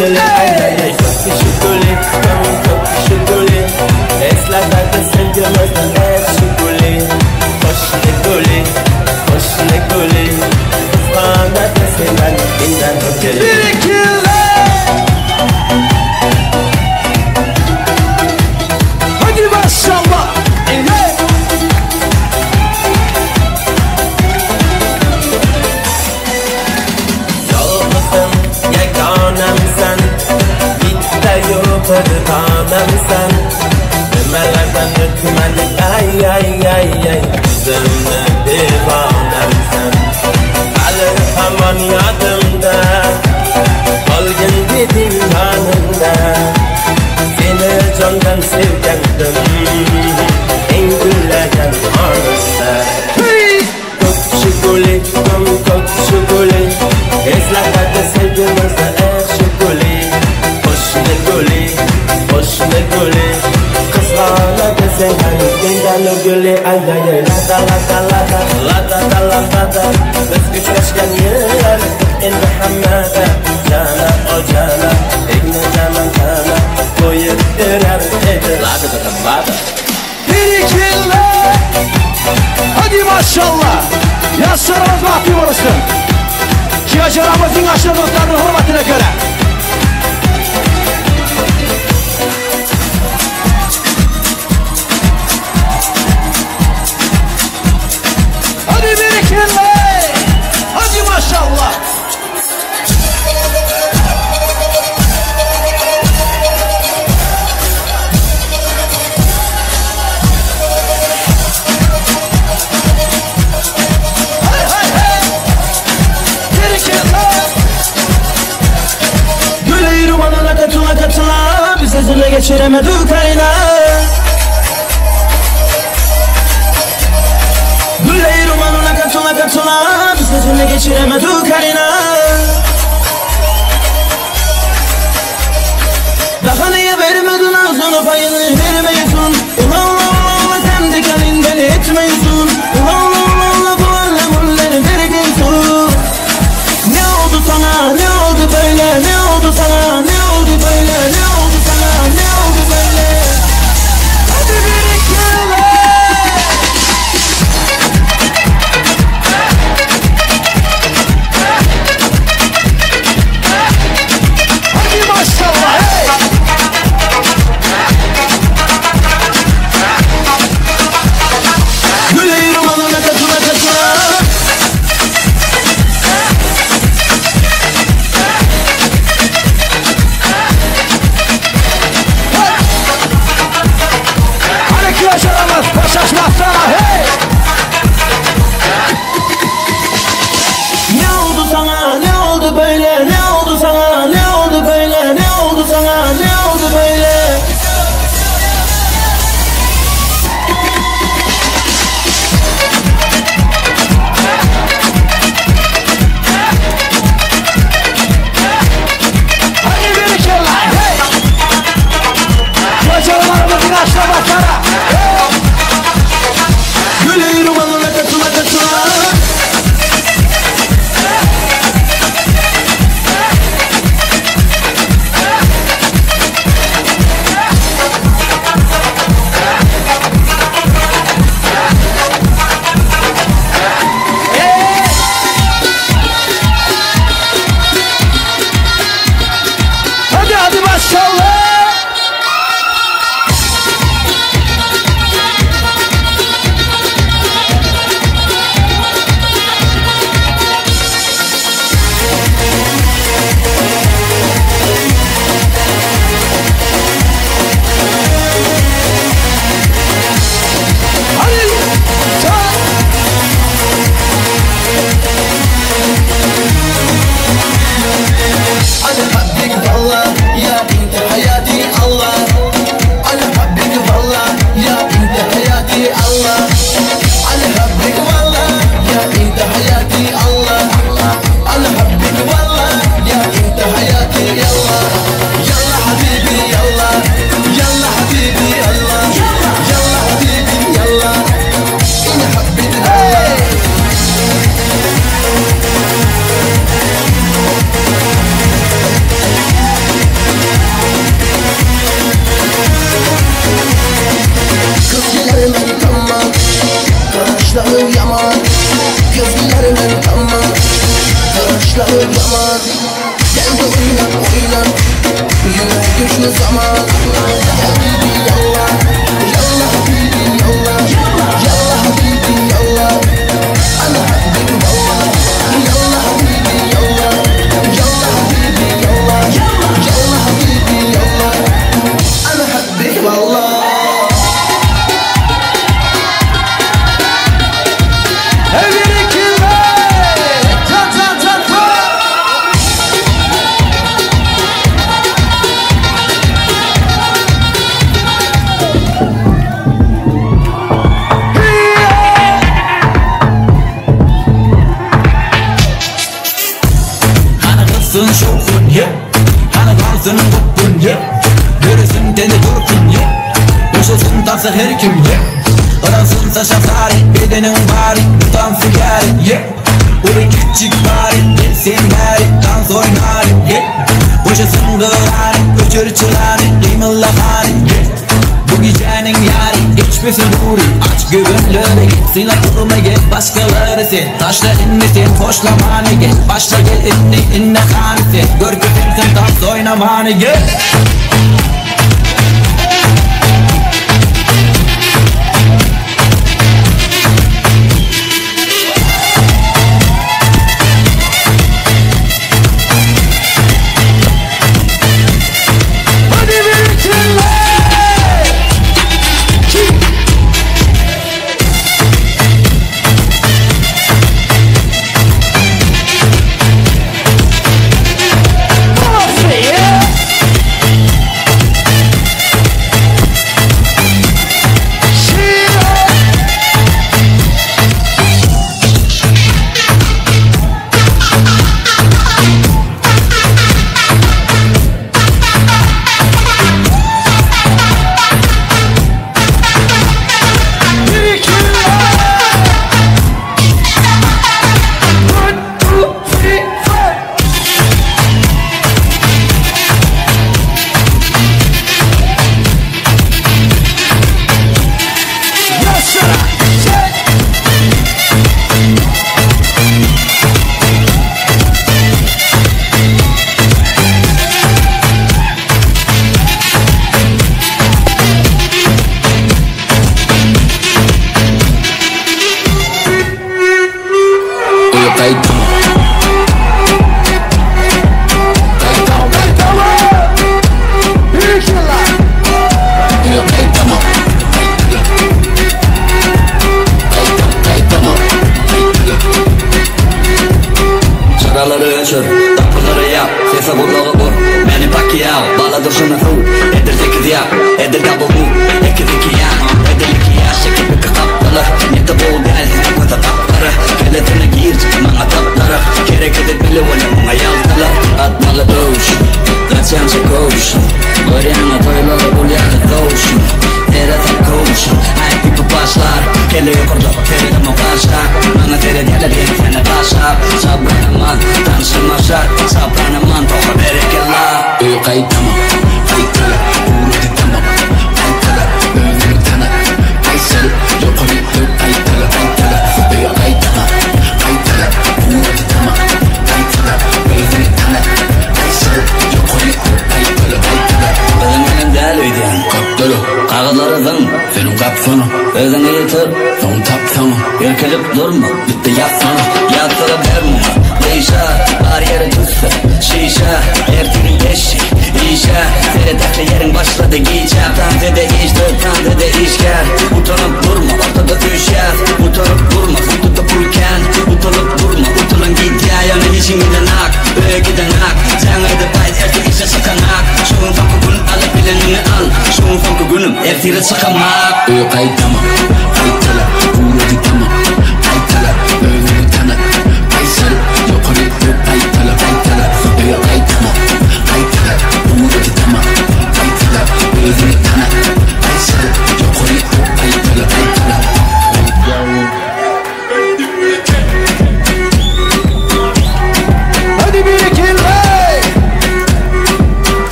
o'gili, ay ay ay. Ko'k shuguli, ko'k shuguli, eslatadi sevgimizni eh shuguli. Qo'shni guli, qo'shni guli, qizg'anadi sendan mendan o'gili. Berekella! Hadi maşallah. Evet. Yolg'izim, yagonamsan, bitta-yu bir donamsan. Nimalardan o'tmadik, ay ay ay ay, o'zimni devonamsan. Hali hamon yodimda, qolgin deding yonimda. Seni jondan sevgandim, eng gullagan onimda. Ko'k shuguli, ko'k shuguli, eslatadi sevgimizni eh shuguli. Qo'shni guli, qo'shni guli, qizg'anadi sendan mendan o'gili, ay ay ay. Lata lata lata, lata lata, biz uchrashgan yillar endi hammada. Jana o jana, egni jaman tana, qo'yib berar edi. Lata lata lata. Berekella! Hadi maşallah. Yaşlarımız bahtlı olsun. Kiyacaramızın aşırı dostlarının hürmetine göre. Hadi berekella! Hadi maşallah. Hey hey hey! Berekella! Güleyim anana katıla katıla, biz sizinle geçiremedik ayna. Güleyim anana katıla katıla, biz sizinle geçiremedik ayna. Daha niye vermedin ağzına payını vermiyorsun? Ula ula ula ula sen de kendin deli etmiyorsun. Ula ula ula ula bu anlamulleri vergiyorsun. Ne oldu sana, ne oldu böyle, ne oldu sana, ne oldu böyle, ne oldu sana, ne oldu böyle? Hadi berekella! Hadi maşallah, hey! Güleyim anana katıla katıla. Hey! Ne oldu sana, ne oldu böyle, ne oldu sana, ne oldu böyle, ne oldu sana, ne oldu böyle? Hadi berekella, hey! Kocalarımızın aşrabatlara, hey! Güleyim anana katıla katıla. zaman. Geldi oynan oynan, yürek güçlü zaman. Habibi yallah, yallah habibi yallah, yallah habibi yallah. Ana habibi vallah, yallah habibi yallah, yallah habibi yallah, yallah habibi yallah. Ana habibi vallah. Dansa her kim ye, aransın saşa sari, bedenin bari, dansı gel ye. Ulu küçük bari, gelsin bari, dans oynar ye. Boşasın gırari, öçür çıları, gıymılla hari ye. Bu gecenin yari, geçmesin duri, aç gönülleri gitsin aklıma gel başkaları sen. Taşla inni sen, hoşlamanı gel, başla gel inni, inne hani sen. Gör köpeksin dans oynamanı gel.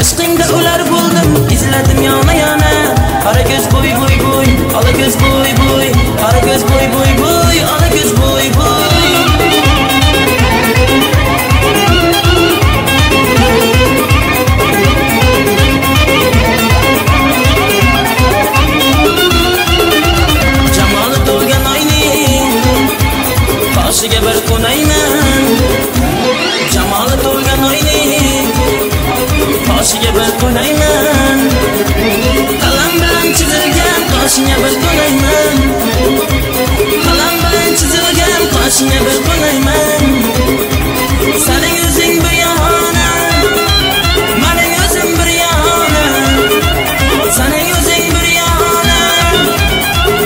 Ishqingda o'lar bo'ldim, izladim yona. Boshiga bir qo'nayman, jamoli to'lgan oyning boshiga bir qo'nayman, qalam bilan chizilgan qoshiga bir qo'nayman, qalam bilan chizilgan qoshiga bir qo'nayman. Sening o'zing bir yona, mening o'zim bir yona, sening o'zing bir yona,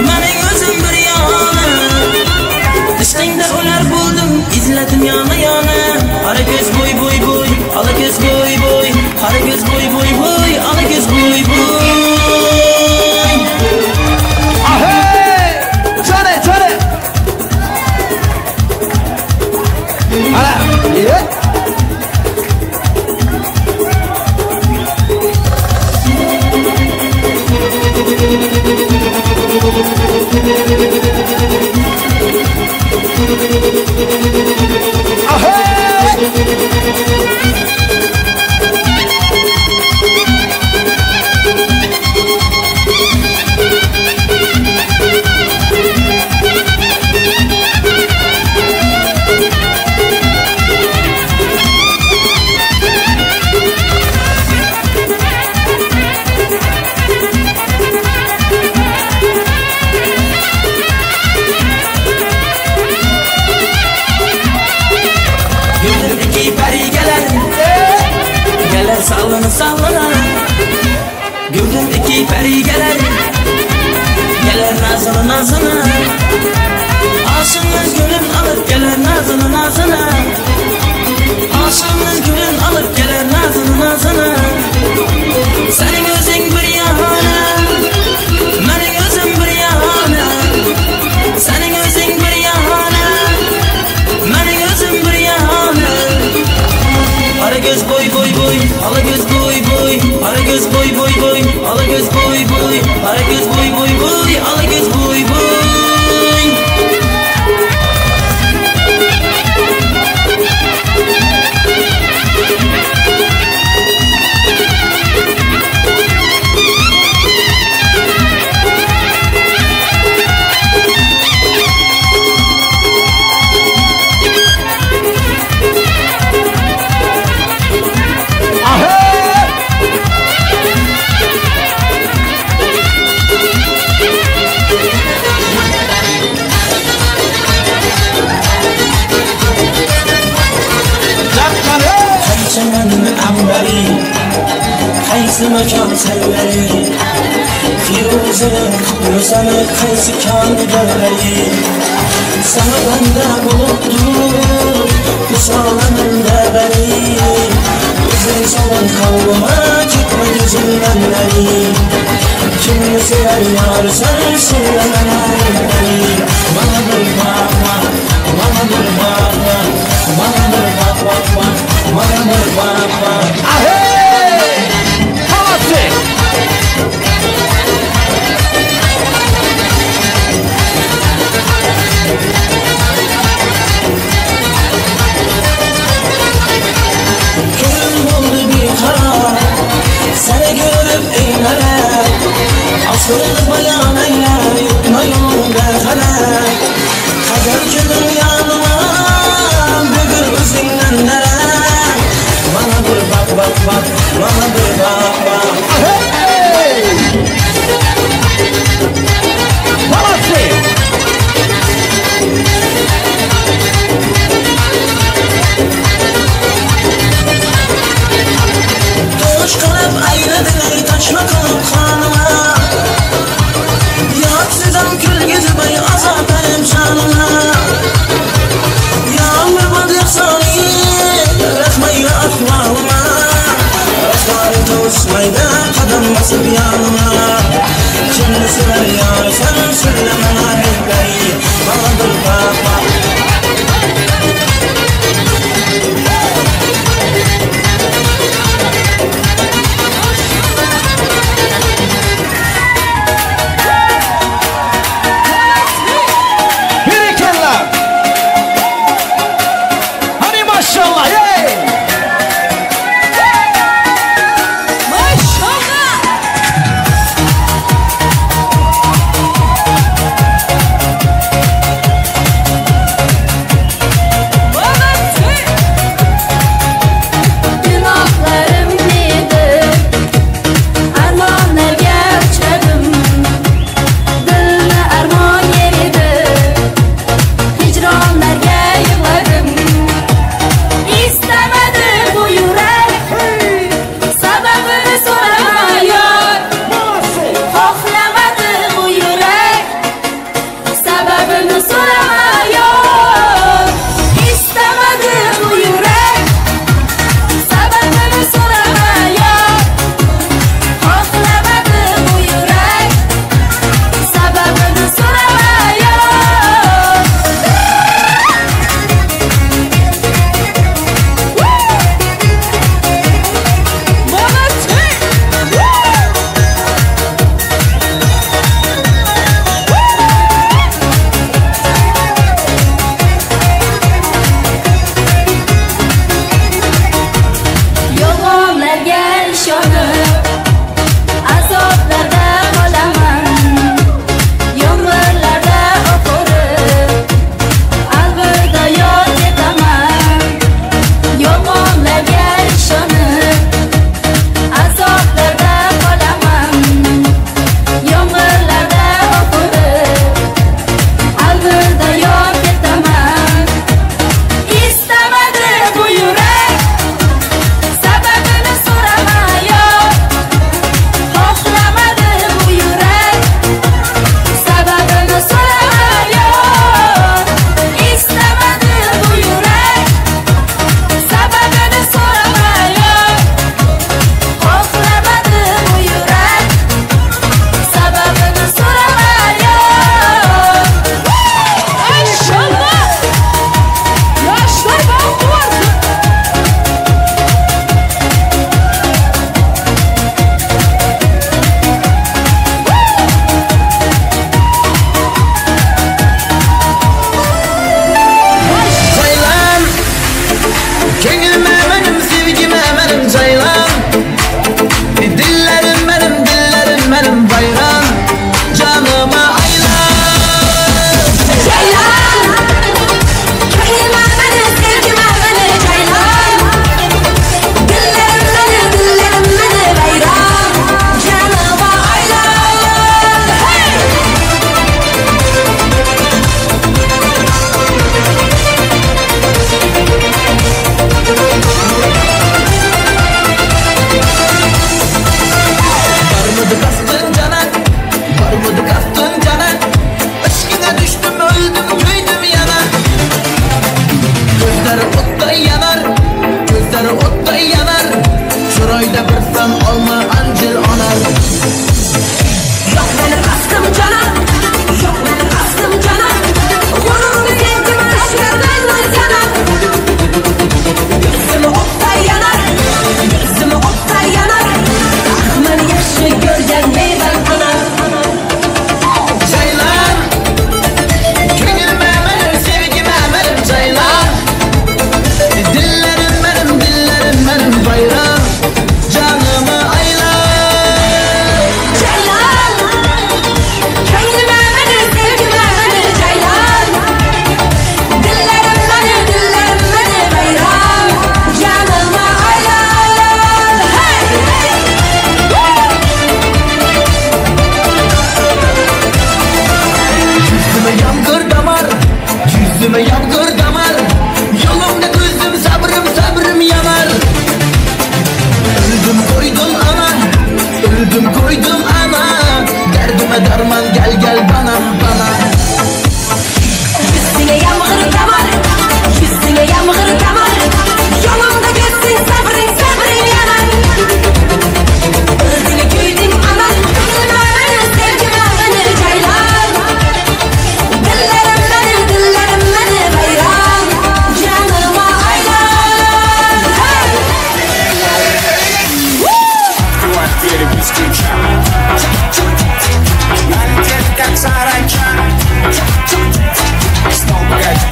mening o'zim bir yona. Ishqingda o'lar bo'ldim, izladim yona yona. Qara ko'z bo'y bo'y bo'y, ola ko'z bo'y bo'y, qara ko'z bo'y bo'y bo'y, ola ko'z bo'y bo'y. Ahey! Chone, chone! Ana, ye. Sallana sallana, gördüm iki peri gelir, gelir nazını nazını. Aşığımız gülün alıp gelir nazını nazını. Aşığımız gülün alıp gelir nazını nazını. Senin özün bir yana, benim özüm bir yana. Senin özün bir yana, benim özüm bir yana. Qara ko'z bo'y bo'y bo'y, ola ko'z bo'y bo'y, qara ko'z bo'y bo'y bo'y, ola ko'z bo'y bo'y, qara ko'z bo'y bo'y bo'y, ola ko'z bo'y bo'y. Qaysi makon sarvari, firuzini, ro'zani, qaysi kon gavhari. Sana banda bo'lib turib, risolamda bari. O'zing solgan qalbima ketma ko'zimdan nari. Kimni sevar yor sen so'ylama nari. Mana bir baq, mana bir baq, mana bir baq, baq, mana bir baq, baq. Ko'nglim bo'ldi beqaror, seni ko'rib eylar, asrni bayon aylar, yutma yo'lda g'alat. Qadar kunim yonima, bugun o'zingdan darak. Mana bir baq, baq, baq, mana bir baq, baq. Молодцы! Tosh qilib aylading, toshma qilib xonima. Yotsizam kulgizmay azob jonima.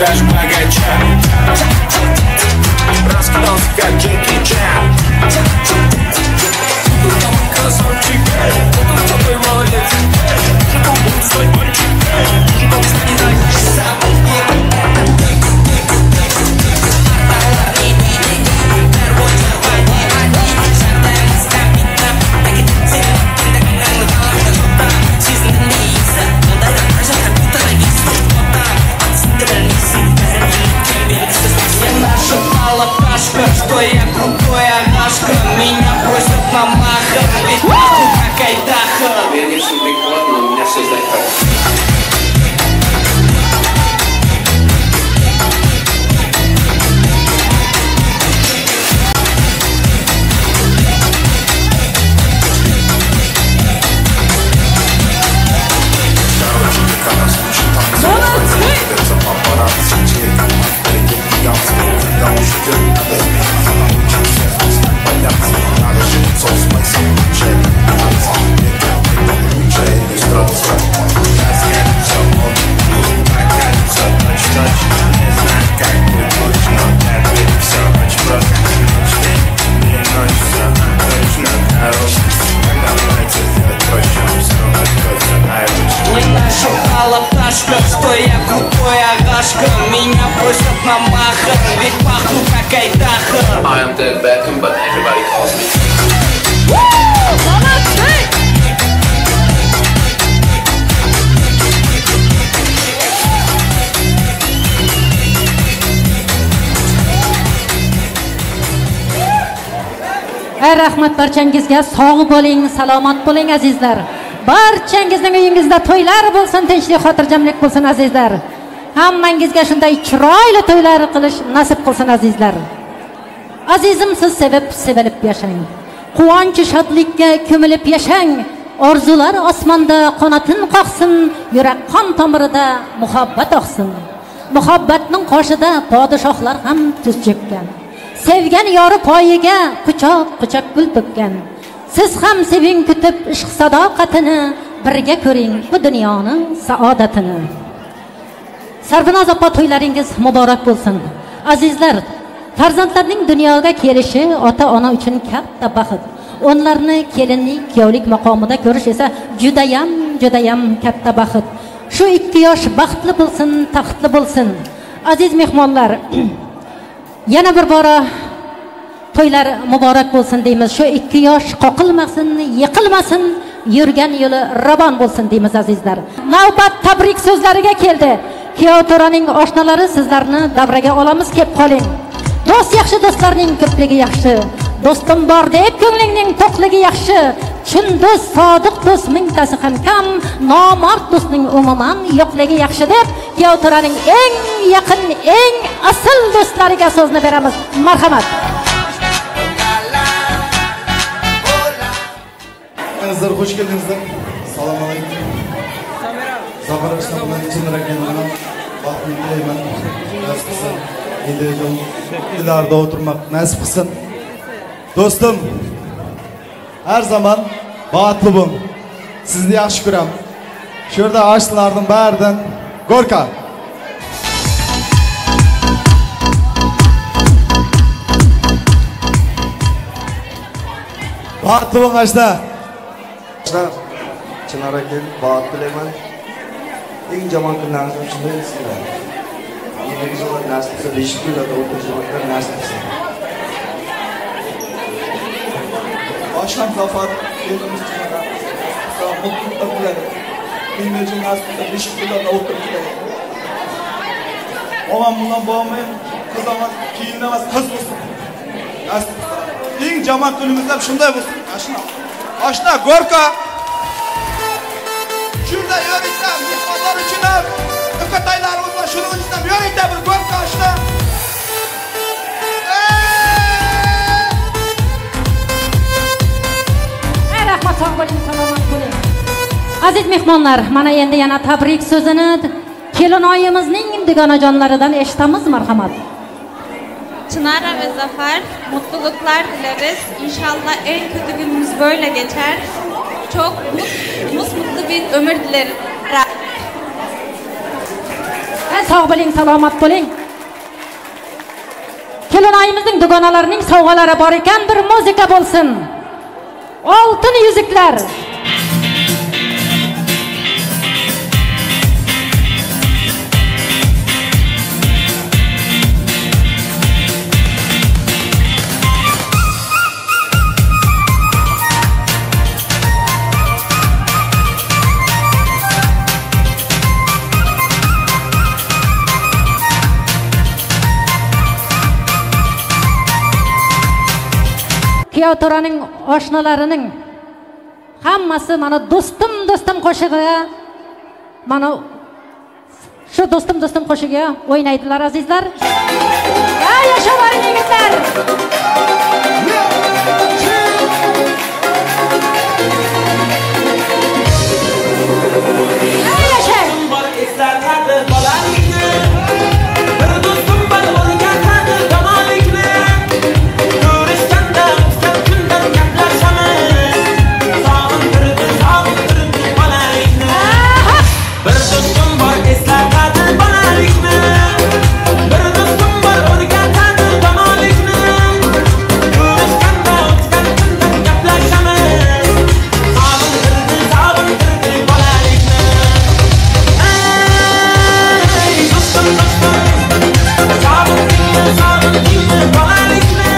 даже богача. Раскидался, как Джеки Чан. Тут там красавчик, тут такой молодец. Мужиком буду стать мальчик, мужиком станет. Что я крутой агашка, меня просят на махар, ведь пахну как айдаха. Я не субъективно, но меня все знают как. Что я крутой агашка, меня просят на махар, ведь пахну как айдаха. I am the Beckham, but everybody calls me. Молодцы! Ay rahmat barchangizga, sog' bo'ling, salomat bo'ling azizlar. Barchangizning uyingizda to'ylar bo'lsin, tinchlik, xotirjamlik bo'lsin azizlar. Hammangizga shunday chiroyli to'ylar qilish nasib qilsin azizlar. Azizim, siz sevib, sevilib yashang. Quvonch, shodlikka ko'milib yashang. Orzular osmonda qanotin qoqsin, yurak qon tomirida muhabbat oqsin. Muhabbatning qoshida podshohlar ham tuz chekkan. Sevgan yori poyiga quchoq-quchoq gul to'kkan. Siz ham seving kutib ishq sadoqatini, birga ko'ring bu dunyoning saodatini. Sarvinoz opa, to'ylaringiz muborak bo'lsin. Azizlar, farzandlarning dunyoga kelishi ota-ona uchun katta baxt. Ularni kelinlik, kuyovlik maqomida ko'rish esa judayam, judayam katta baxt. Shu ikki yosh baxtli bo'lsin, taxtli bo'lsin. Aziz mehmonlar, yana bir bora to'ylar muborak bo'lsin deymiz. Shu ikki yosh qoqilmasin, yiqilmasin, yurgan yo'li ravon bo'lsin deymiz azizlar. Navbat tabrik so'zlariga keldi. Kuyov to'raning oshnalari, sizlarni davraga olamiz, kelib qoling. Do'st yaxshi, do'stlarning ko'pligi yaxshi. Do'stim bor deb ko'nglingning to'qligi yaxshi. Chin do'st, sodiq do'st mingtasi ham kam, nomard do'stning umuman yo'qligi yaxshi deb kuyov to'raning eng yaqin, eng asl do'stlariga so'zni beramiz. Marhamat. Azizlar, xush keldingizlar. Assalomu alaykum. Zafar aka bilan Chinor akaga baxtli tilayman. Nasib qilsin. Endi uylarda o'tirmoq nasib qilsin. Do'stim, har zaman baxtli bo'ling. Sizni yaxshi ko'raman. Shu yerda oshlarning baridan Gorka. Baxtli bo'ling ashna. Chinor aka, baxt tilayman. Eng yomon kunlaringiz shunday sizlar. Endigi jillar nasib qilsa, beshik to'ylarda o'tirishlar nasib qilsin. Oshnam Zafar, kelinimiz Chinora, mutluluklar tilayman. Endigi jil nasib qilsa, beshik to'ylarda o'tirishlar. Momam bilan bobom qiz emas, kelin emas, qiz bo'lsin. Nasib qilsa. Eng yomon kunimizda shunday bo'lsin. Ashna. Ashna, Gorka. Shunda yo'ringlar, mehmonlar uchun ham, ukataylarimiz va shuning uchun ham yo'ringlar bir Gorka ashna. Rahmat, sog' bo'ling, salomat bo'ling. Aziz mehmonlar, mana endi yana tabrik so'zini kelinoyimizning dugonajonlaridan eshitamiz, marhamat. Çınara ve Zafer, mutluluklar dileriz. İnşallah en kötü günümüz böyle geçer. Çok musmutlu bir ömür dilerim. Sog' bo'ling, salomat bo'ling. Kelinoyimizning dugonalarining sovg'alari bor ekan, bir muzika bo'lsin. Oltin yuzuklar. Kuyov to'raning oshnalarining hammasi mana do'stim do'stim qo'shig'iga, mana shu do'stim do'stim qo'shig'iga o'ynaydilar azizlar. Ya yashavaring yigitlar. Ya yashang. Bor eslatadi bolalikni. Bir do'stim bor o'rgatadi yomonlikni. Ko'rishganda o'tgan kundan gaplashamiz. Sog'intirdi, sog'intirdi bolalikni. Bir do'stim bor eslatadi bolalikni. Bir do'stim bor o'rgatadi yomonlikni. Ko'rishganda o'tgan kundan gaplashamiz. Sog'intirdi, sog'intirdi bolalikni. Ey do'stim, do'stim, sog'indingmi, sog'indingmi bolalikni?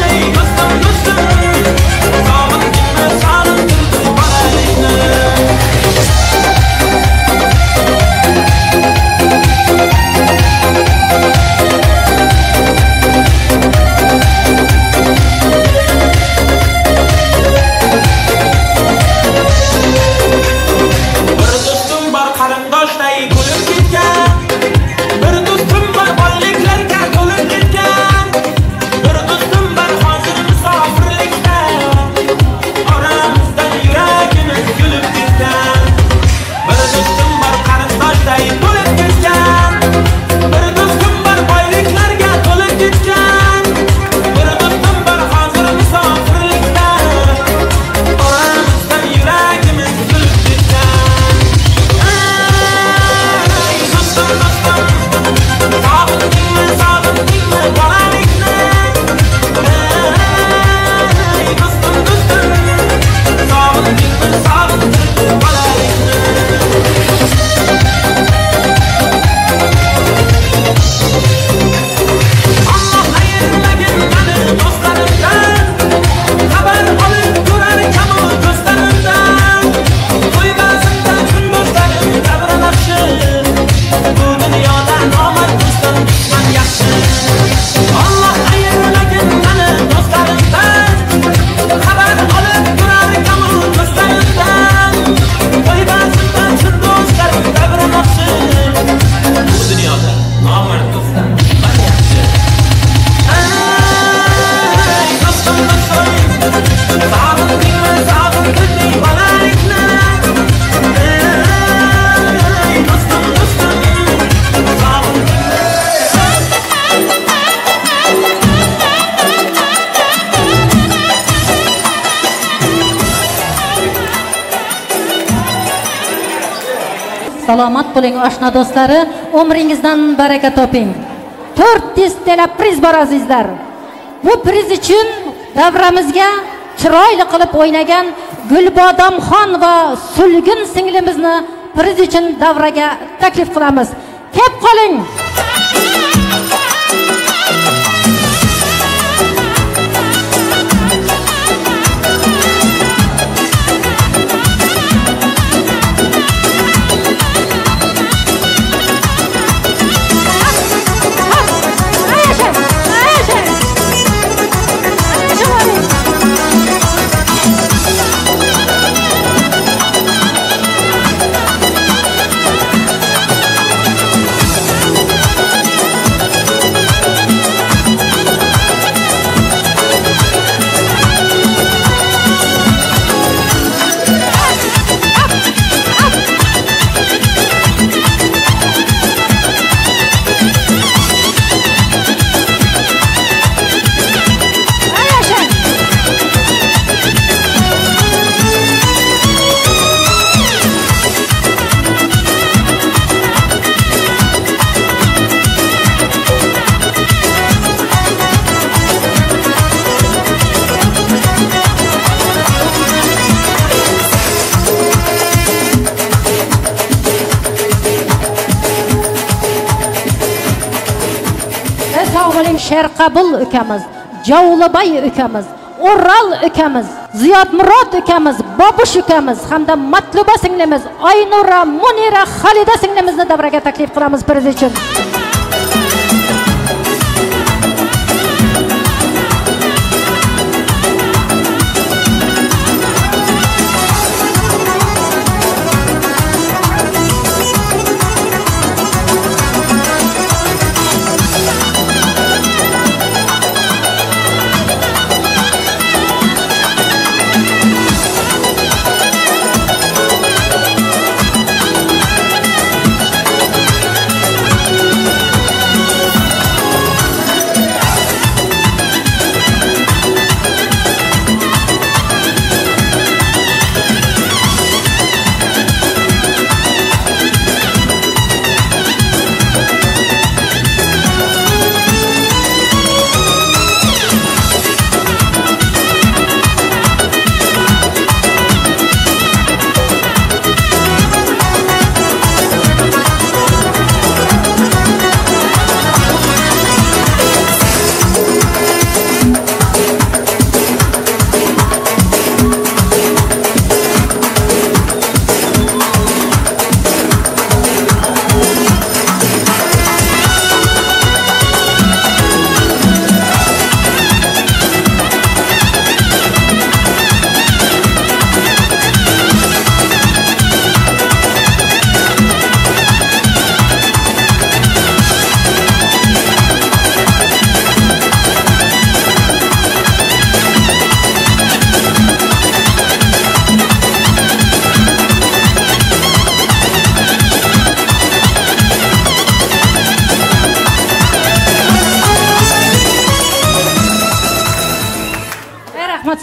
Ey do'stim, do'stim, sog'indingmi, sog'intirdi bolalikni. Bir do'stim bor qarindoshday bo'lib ketgan. Bir do'stim bor boyliklarga to'lib ketgan. Bir do'stim bor hozir musofirlikda. Oramizdan yuragimiz kulib ketgan. Bir do'stim bor qarindoshday bo'lib ketgan. Bir do'stim bor boyliklarga to'lib ketgan. Bir do'stim bor hozir musofirlikda. Oramizdan yuragimiz kulib ketgan. Ey do'stim, do'stim, sog'indingmi, sog'indingmi bolalikni? Ey do'stim, do'stim, sog'indingmi, sog'intirdi bolalikni. Alloh ayirmagin meni do'stlarimdan. Xabar olib ko'rar kamu do'stlarimdan. Qo'ymasinda kundoshlarim davralashib. Bu dunyoda nomard do'stdan dushman yaxshi. Alloh ayirmagin meni do'stlarimdan. Xabar olib ko'rar kamu do'stlarimdan. Qo'ymasinda kundoshlarim davralashib. Bu dunyoda nomard do'stdan dushman yaxshi. Ey do'stim, do'stim, sog'indingmi, sog'intirding bolalikni? Ey do'stim, do'stim, sog'indingmi? Salomat bo'ling oshna do'stlari, umringizdan baraka toping. 400 TL priz bor azizlar. Bu priz uchun davramizga chiroyli qilib o'ynagan Gulbodomxon va Sulgun singlimizni priz uchun davraga taklif qilamiz. Kep qoling. bo'ling. Sherqabul ukamiz, Javlibay ukamiz, O'ral ukamiz, Ziyodmurod ukamiz, Bobush ukamiz hamda Matluba singlimiz, Aynura, Munira, Xalida singlimizni davraga taklif qilamiz priz uchun.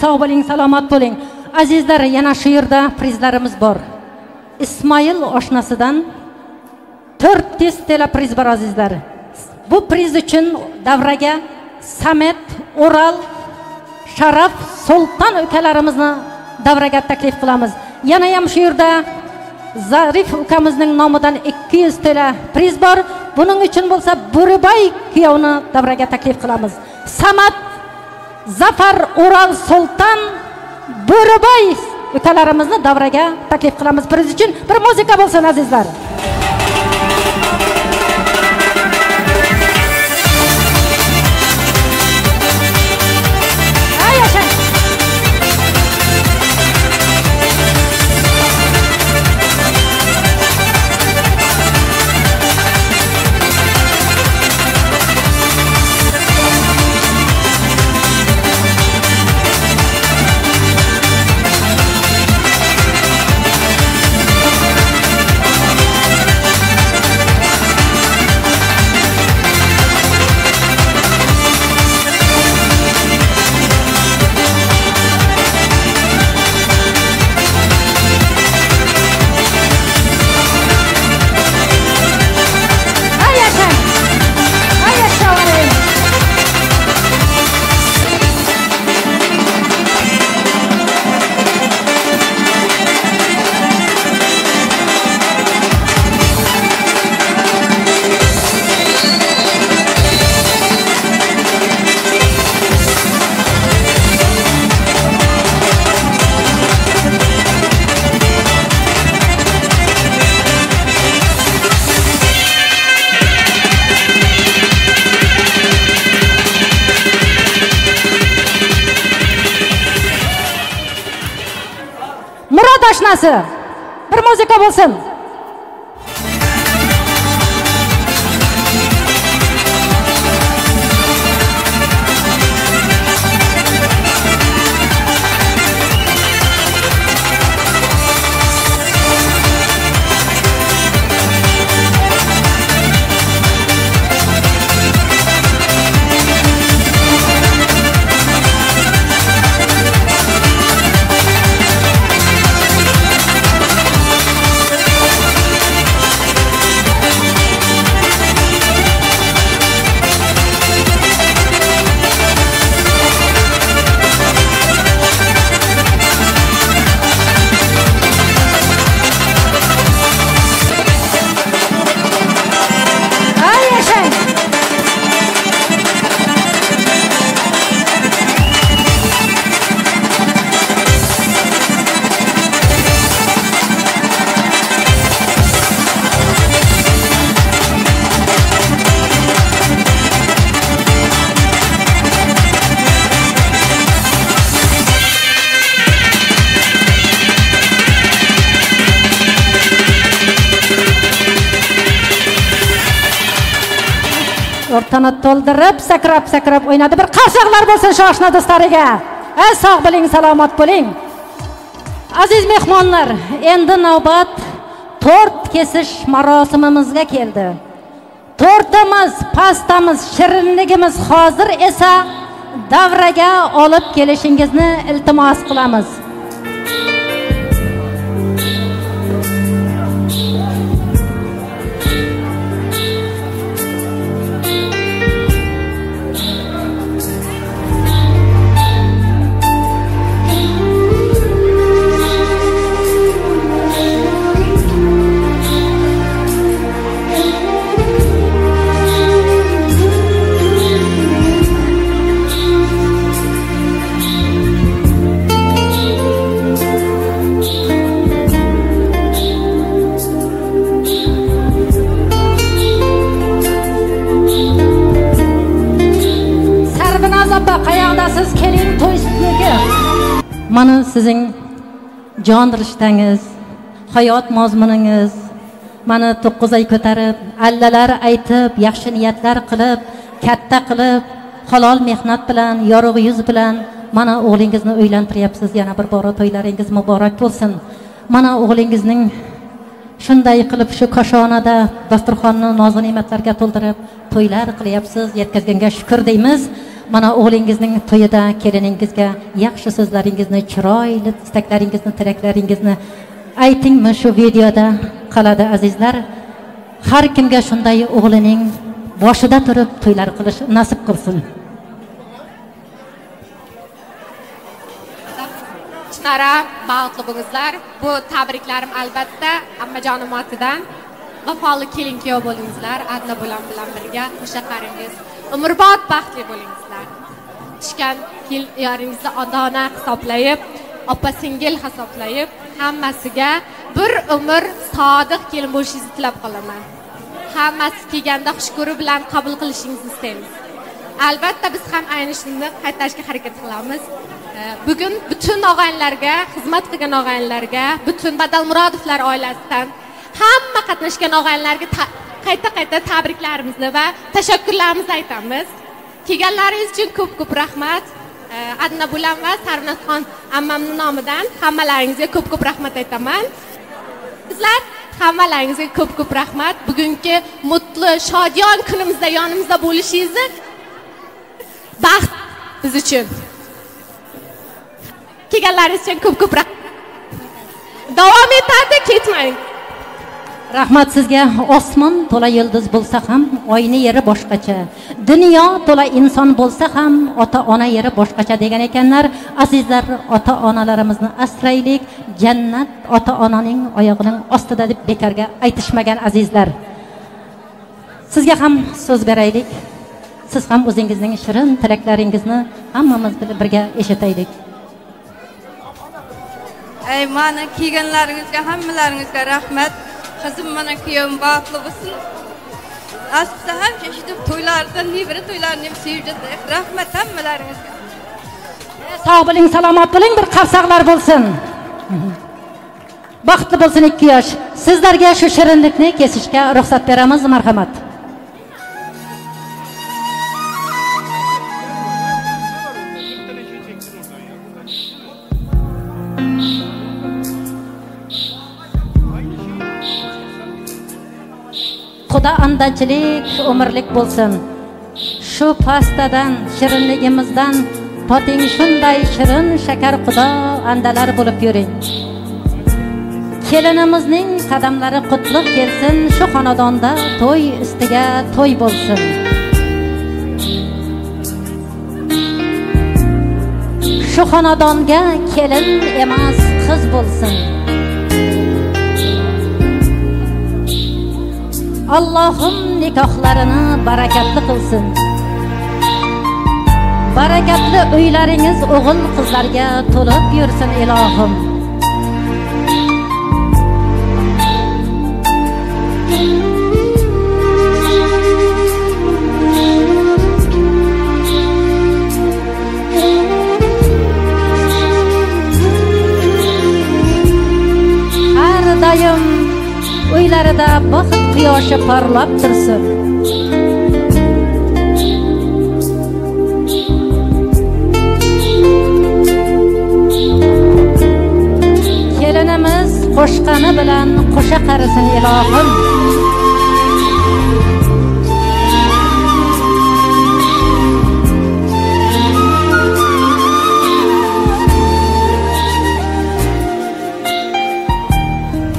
Sog' bo'ling, salomat bo'ling. Azizlar, yana shu yerda prizlarimiz bor. Ismoil oshnasidan 400 TL priz bor azizlar. Bu priz uchun davraga Samet, Oral, Sharaf, Sultan ukalarimizni davraga taklif qilamiz. Yana ham shu yerda Zarif ukamizning nomidan 200 TL priz bor. Buning uchun bo'lsa Bo'ribay kuyovni davraga taklif qilamiz. Samat, Zafar, Oral, Sultan, Bo'ribay ukalarimizni davraga taklif qilamiz. Priz uchun bir muzika bo'lsin azizlar. Bir muzika bo'lsin. Kaftini to'ldirib sakrab sakrab o'ynadi. Bir qarsaqlar bo'lsin shu oshna do'stlariga. Sog' bo'ling, salomat bo'ling. Aziz mehmonlar, endi navbat tort kesish marosimimizga keldi. Tortimiz, pastamiz, shirinligimiz hozir esa davraga olib kelishingizni iltimos qilamiz. Mana sizning jon rishtangiz, hayot mazmuningiz, mana 9 oy ko'tarib, allalar aytib, yaxshi niyatlar qilib, katta qilib, halol mehnat bilan, yorug' yuz bilan mana o'g'lingizni uylantiryapsiz. Yana bir bora to'ylaringiz muborak bo'lsin. Mana o'g'lingizning shunday qilib shu koshonada dasturxonni noz ne'matlarga to'ldirib to'ylar qilyapsiz, yetkazganga shukr deymiz. Mana o'g'lingizning to'yida keliningizga yaxshi so'zlaringizni, chiroyli istaklaringizni, tilaklaringizni aytingmi, shu videoda qoladi azizlar. Har kimga shunday o'g'lining boshida turib to'ylar qilish nasib qilsin. Chinara, baxtli bo'lingizlar. Bu tabriklarim albatta ammajonim otidan. Vafoli kelin kuyov bo'lingizlar, Adna bo'lam bilan birga qo'sha qaringiz. Umrbod baxtli bo'lingizlar. Tushgan yoringizni ota-ona hisoblayib, opa singil hisoblayib, hammasiga bir umr sodiq kelin bo'lishingizni tilab qolaman. Hammasi kelganda xushko'ri bilan qabul qilishingizni istaymiz. Albatta biz ham ayni shuni qaytarishga harakat qilamiz. Bugun butun og'aynilarga, xizmat qilgan og'aynilarga, butun Badalmurodovlar oilasidan hamma qatnashgan og'aynilarga qayta-qayta tabriklarimizni va tashakkurlarimizni aytamiz. Kelganlaringiz uchun ko'p-ko'p rahmat. Adna Bulan va Sarvnazxon ammamning nomidan hammalaringizga ko'p-ko'p rahmat aytaman. Sizlar hammalaringizga ko'p-ko'p rahmat. Bugungi mutlu, shodiyon kunimizda yonimizda bo'lishingizni baxt biz uchun. Kelganlaringiz uchun ko'p-ko'p rahmat. Davom etadi, ketmang. Rahmat sizga. Osmon to'la yulduz bo'lsa ham, oyni yeri boshqacha. Dunyo to'la inson bo'lsa ham, ota-ona yeri boshqacha degan ekanlar. Azizlar, ota-onalarimizni asraylik. Jannat ota-onaning oyog'ining ostida deb bekorga aytishmagan azizlar. Sizga ham so'z beraylik. Siz ham o'zingizning shirin tilaklaringizni hammamiz birga eshitaylik. Ey, mana kelganlaringizga hammalaringizga rahmat. Qizim mana kuyovim baxtli bo'lsin. Aslida ham eshitib to'ylardan, nevara to'ylarini ham sevib yotaylik. Rahmat hammalaringizga. Sog' bo'ling, salomat bo'ling, bir qarsaqlar bo'lsin. Baxtli bo'lsin ikki yosh. Sizlarga shu shirinlikni kesishga ruxsat beramiz, marhamat. Xudo andachilik umrlik bo'lsin. Shu pastadan, shirinligimizdan toting shunday shirin shakar xudo andalar bo'lib yuring. Kelinimizning qadamlari qutlug' kelsin, shu xonadonda to'y ustiga to'y bo'lsin. Shu xonadonga kelin emas, qiz bo'lsin. Allohim nikohlarini barakatli qilsin. Barakatli uylaringiz o'g'il qizlarga to'lib yursin ilohim. Har doim uylarida baxt quyoshi porlab tursin. To'ylarimiz qo'shqani bilan qo'sha qarisin ilohim.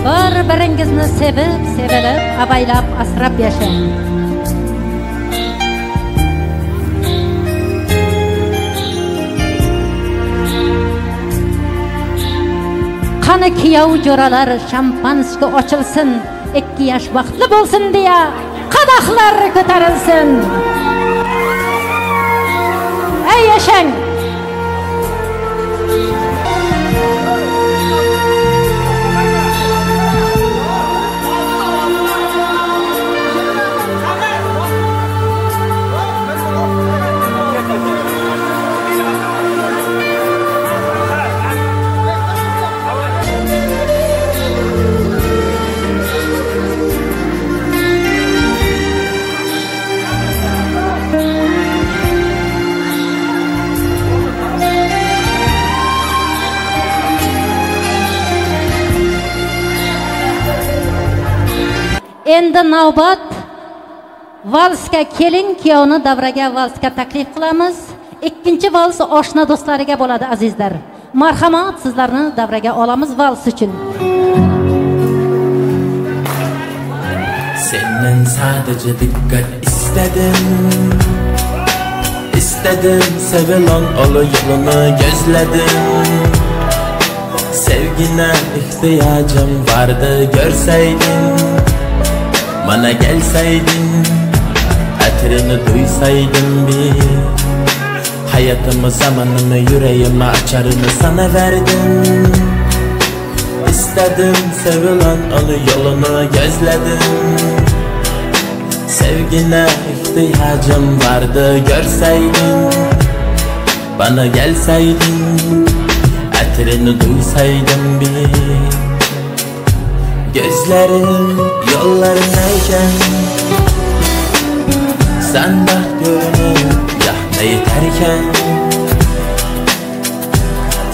Bir-biringizni sevib, sevilib, avaylab, asrab yashang. Qani kuyov jo'ralar shampanski ochilsin, ikki yosh baxtli bo'lsin deya qadahlar ko'tarilsin. Ey yashang! Endi navbat valsga. Kelin kuyovni davraga valsga taklif qilamiz. Ikkinchi vals oshna do'stlariga bo'ladi azizlar. Marhamat, sizlarni davraga olamiz vals uchun. Senden sadece dikkat istedim. İstedim sevilen olu yolunu gözledim. Sevgine ihtiyacım vardı görseydin. Bana gelseydin, hatırını duysaydım bir. Hayatımı, zamanımı, yüreğimi, açarını sana verdim. İstedim sevilen onu yolunu gözledim. Sevgine ihtiyacım vardı görseydin. Bana gelseydin, hatırını duysaydım bir. Gözlerin yollarındayken sen baht görünüp yahna yeterken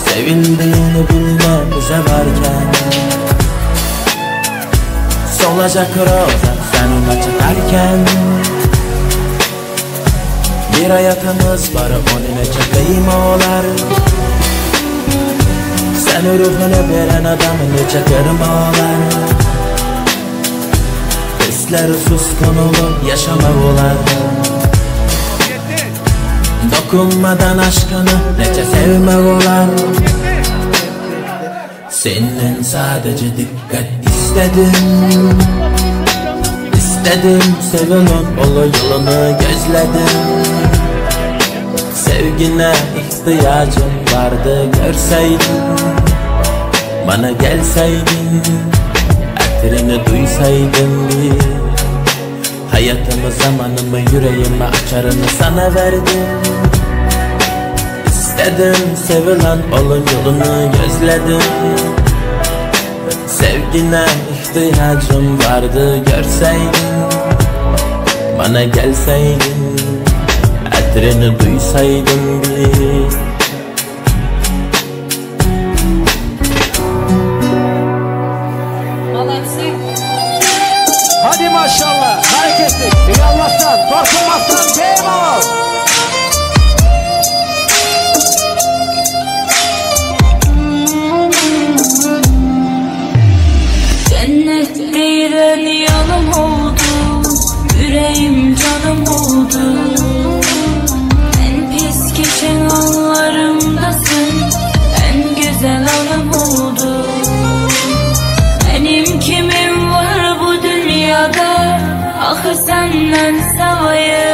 sevildiğini bilmemize varken solacak roza sen ona çatarken bir hayatımız var onun neçe kıyma olar. Sen ruhunu veren adamı neçe kırma olar. Hisleri suskun olup yaşama olar. Dokunmadan aşkını neçe sevme olar. Senin sadece dikkat istedim. İstedim sevilen olu yolunu gözledim. Sevgine ihtiyacım vardı görseydin. Bana gelseydin, hatırını duysaydım bir. Hayatımı, zamanımı, yüreğimi, açarını sana verdim. İstedim sevilen olun yolunu gözledim. Sevgine ihtiyacım vardı görseydin. Bana gelseydin, hatırını duysaydım bir. Hadi maşallah, hareketli, yallastan, korkulmazsan, devam. Cennet değilen yanım oldu, yüreğim canım oldu. En pis geçen anlarımdasın, en güzel anım oldu. Benim kimim var bu dünyada, ahı senden savayı.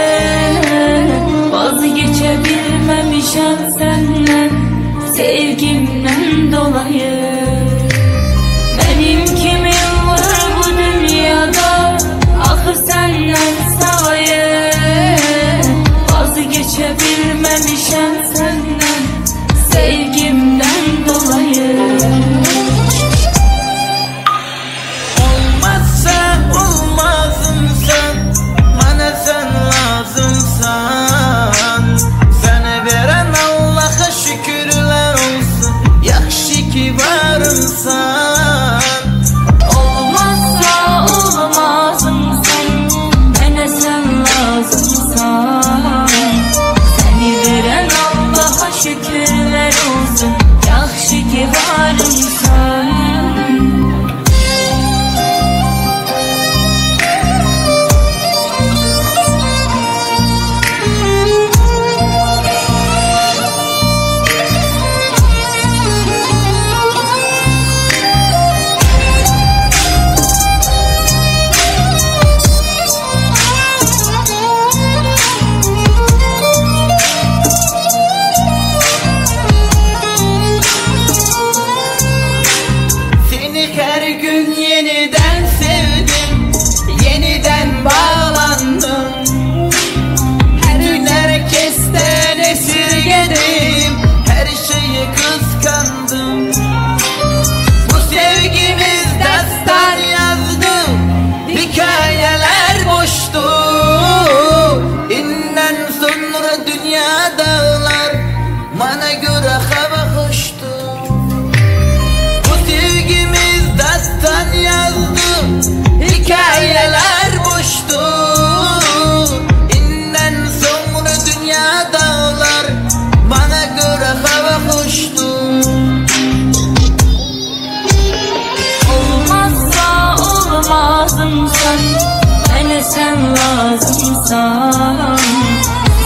sen lazımsan.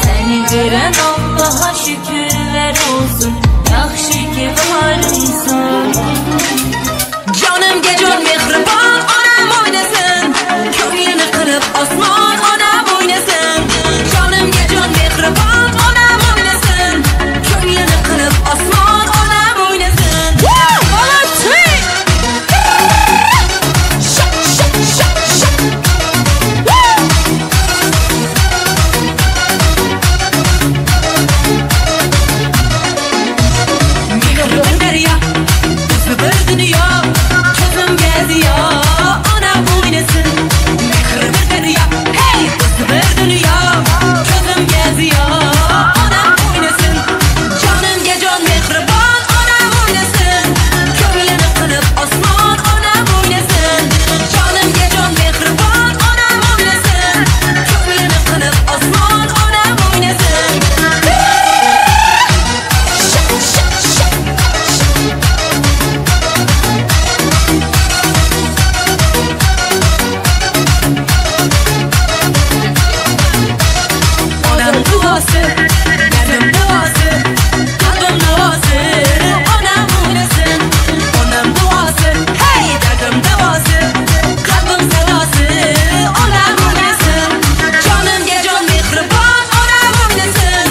Seni veren Allah'a şükürler olsun, yaxşı ki varımsan. Jonimga jon mehribon onam o'ynasin, ko'nglini qilib osmon onam o'ynasin. Jonimga jon mehribon onam o'ynasin, ko'nglini qilib osmon onam o'ynasin. Молодцы! Shak shak shak shak. Mehr bir daryo, o'zi bir dunyo, ko'zimga ziyo onam o'ynasin. Mehr bir daryo, hey, o'zi bir dunyo, ko'zimga ziyo onam o'ynasin. Jonimga jon mehribon onam o'ynasin, ko'nglini qilib osmon onam o'ynasin. Jonimga jon mehribon onam o'ynasin, ko'nglini qilib osmon onam o'ynasin. Shak shak shak. Onam duosi, dardim duosi, qalbim duosi, onam o'ynasin. Onam duosi, hey, dardim duosi, qalbim sadosi, onam o'ynasin. Jonimga jon mehribon onam o'ynasin,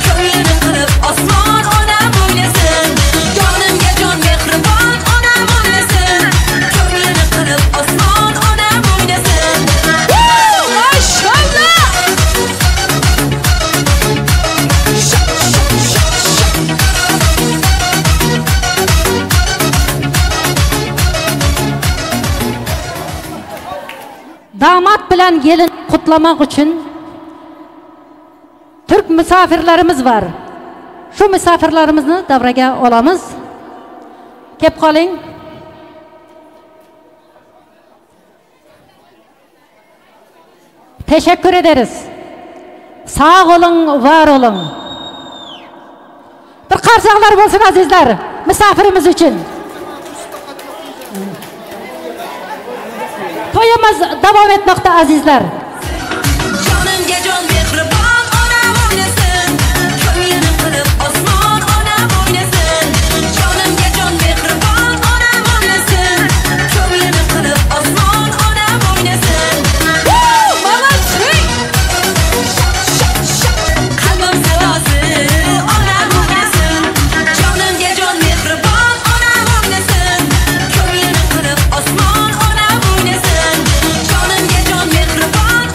ko'nglini qilib osmon onam o'ynasin. Jonimga jon mehribon onam o'ynasin, ko'nglini qilib osmon onam o'ynasin. Mashallah! Shak shak shak shak. Damat bilan gelin kutlamak uchun Türk misafirlarimiz var. Shu misafirlarimizni davraga olamiz. Kep qoling. Teşekkür ederiz. Sağ olun, var olun. Bir qarsaqlar bo'lsin azizlar, misafirimiz uchun. To'yimiz davom etmoqda azizlar. Jonimga jon mehribon onam o'ynasin, ko'nglini qilib osmon onam o'ynasin. Jonimga jon mehribon onam o'ynasin, ko'nglini qilib osmon onam o'ynasin. Молодцы! Shak shak shak. Qalbim sadosi onam o'ynasin. Jonimga jon mehribon onam o'ynasin, ko'nglini qilib osmon onam o'ynasin. Jonimga jon mehribon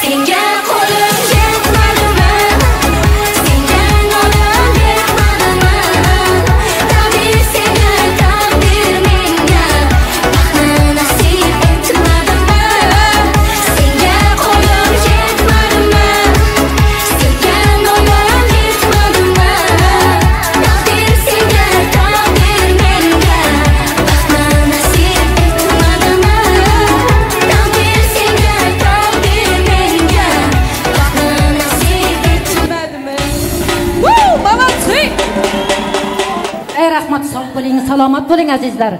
Senga qo'lim yetmadimi? Senga nolim yetmadimi? Taqdir senga, taqdir menga baxtni nasib etmadimi? Senga qo'lim yetmadimi? Senga nolim yetmadimi? Taqdir senga, taqdir menga baxtni nasib etmadimi? Taqdir senga, taqdir menga baxtni nasib etmadimi? Ey rahmat, sog' bo'ling, salomat bo'ling azizlar.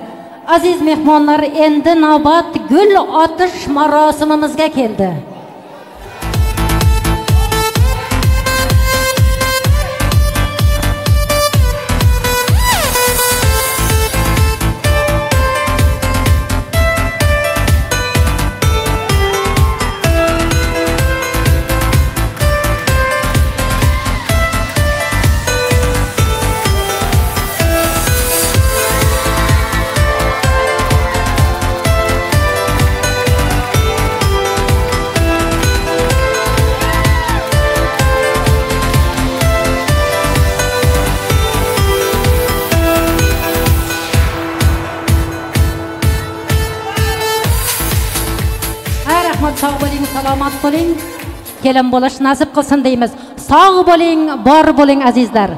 Aziz mehmonlar, endi navbat gul otish marosimimizga keldi. Ay rahmat, sog' bo'ling, salomat bo'ling. Kelin bo'lish nasib qilsin deymiz. Sog' bo'ling, bor bo'ling azizlar.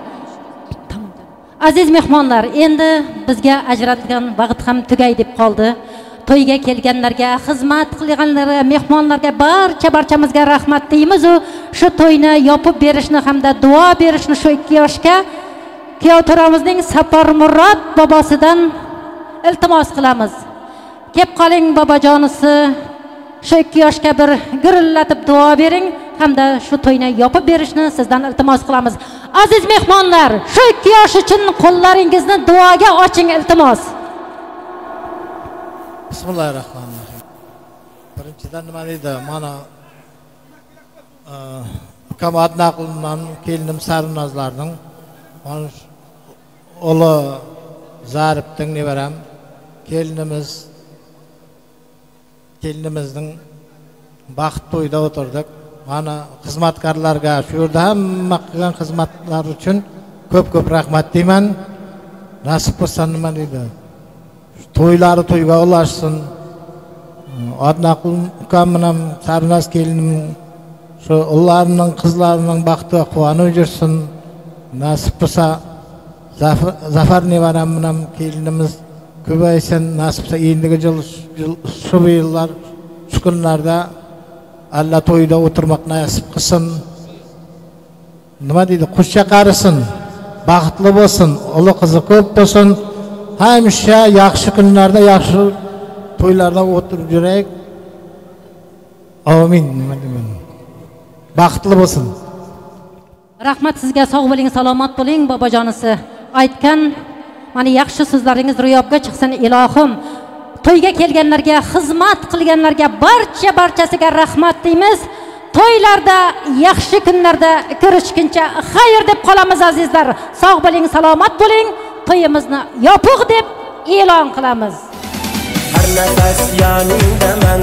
Aziz mehmonlar, endi bizga ajratilgan vaqt ham tugay deb qoldi. To'yga kelganlarga, xizmat qilganlarga, mehmonlarga barcha-barchamizga rahmat deymiz. U shu to'yni yopib berishni hamda duo berishni shu ikki yoshga kuyov to'ramizning Saparmurod bobosidan iltimos qilamiz. Kep qoling bobojonisi, shu ikki yoshga bir gurillatib duo bering hamda shu to'yni yopib berishni sizdan iltimos qilamiz. Aziz mehmonlar, shu ikki yosh uchun qo'llaringizni duoga oching iltimos. Bismillahirrahmanirrahim. Birinchidan nima deydi? Mana ukam Adnaqulman kelinim Sarvnozlarning mana o'g'li Zarifning nevaram kelinimizning baxt to'yida o'tirdik. Mana xizmatkorlarga shu yerda hamma qilgan xizmatlar uchun ko'p-ko'p rahmat deyman. Nasib bo'lsa nima deydi? To'ylari to'yga ulashsin. Adnaqul ukam bilan Sarvnoz kelinim shu ularning qizlarining baxtiga quvonib yursin. Nasib bo'lsa Zafar nevaram bilan kelinimiz ko'paysin. Nasib bo'lsa endigi yil shu yillar shu kunlarda alla to'yda o'tirmoq nasib qilsin. Nima deydi? Qushcha qarisin, baxtli bo'lsin, o'g'li qizi ko'p bo'lsin. Hamisha yaxshi kunlarda, yaxshi to'ylarda o'tirib yuraylik. Amin. Nima deyman? Baxtli bo'lsin. Rahmat sizga, sog' bo'ling, salomat bo'ling bobojonisi. Aytgan mana yaxshi so'zlaringiz ro'yobga chiqsin ilohim. To'yga kelganlarga, xizmat qilganlarga barcha-barchasiga rahmat deymiz. To'ylarda, yaxshi kunlarda ko'rishguncha xayr deb qolamiz azizlar. Sog' bo'ling, salomat bo'ling. To'yimizni yopiq deb e'lon qilamiz. Har nafas yoningdaman,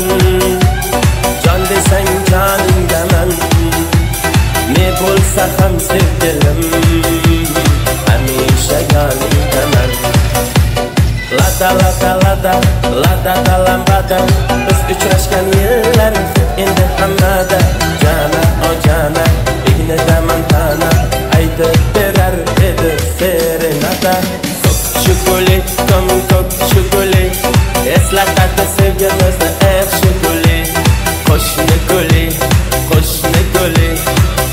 jon desang joningdaman. Ne bo'lsa ham sevgilim, hamisha yoningdaman. Lada lada lada, lada lambada, biz uchrashgan yillar endi hammada. Jana o jana, ignidaman tana, aytib berar edi serenata. Ko'k shug'uli, kom ko'k shug'uli, eslatadi sevgimizni eh shug'uli. Qo'shni guli, qo'shni guli,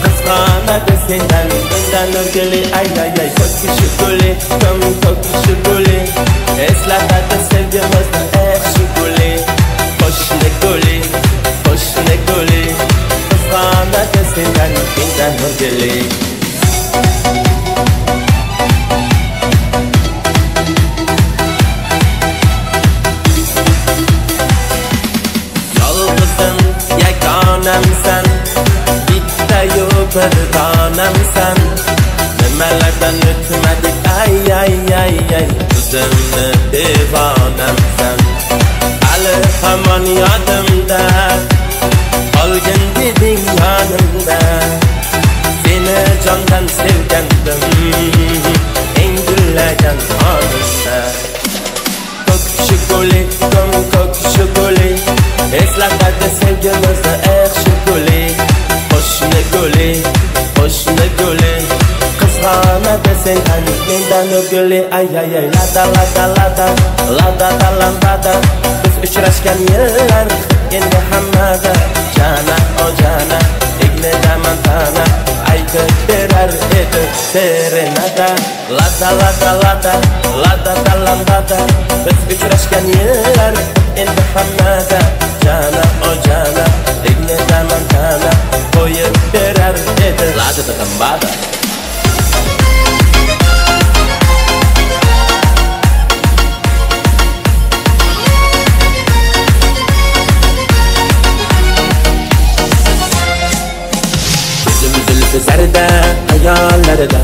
qizg'onadi sendan, mendan o'rgili. Ay ay ay, ko'k shug'uli, kom ko'k shug'uli, eslatadi sevgimizni eh shug'uli. Qo'shni guli, qo'shni guli, qizg'onadi sendan, mendan o'rgili. Yolg'izim, yagonamsan, bitta-yu bir donamsan. Nimalardan o'tmadik, ay ay ay ay, o'zimni devonamsan. Hali Hamon yodimda qolgin deding yonimda. Seni jondan sevgandim eng gullagan onimda. Ko'k shug'uli, ko'k shug'uli, eslatadi sevgimizni eh shug'uli. Qo'shni guli, qo'shni guli, qizg'onadi sendan mendan o'guli. Ay ay ay lada lada lada lada lambada. Biz uchrashgan yillar endi hammada. Jana o jana egnida montana aytib berar edi serenada. Lada lada lada lada lambada. Biz uchrashgan yillar endi hammada. Jana o jana egnida montana qo'yib berar edi lada lambada. Zarda ayollarida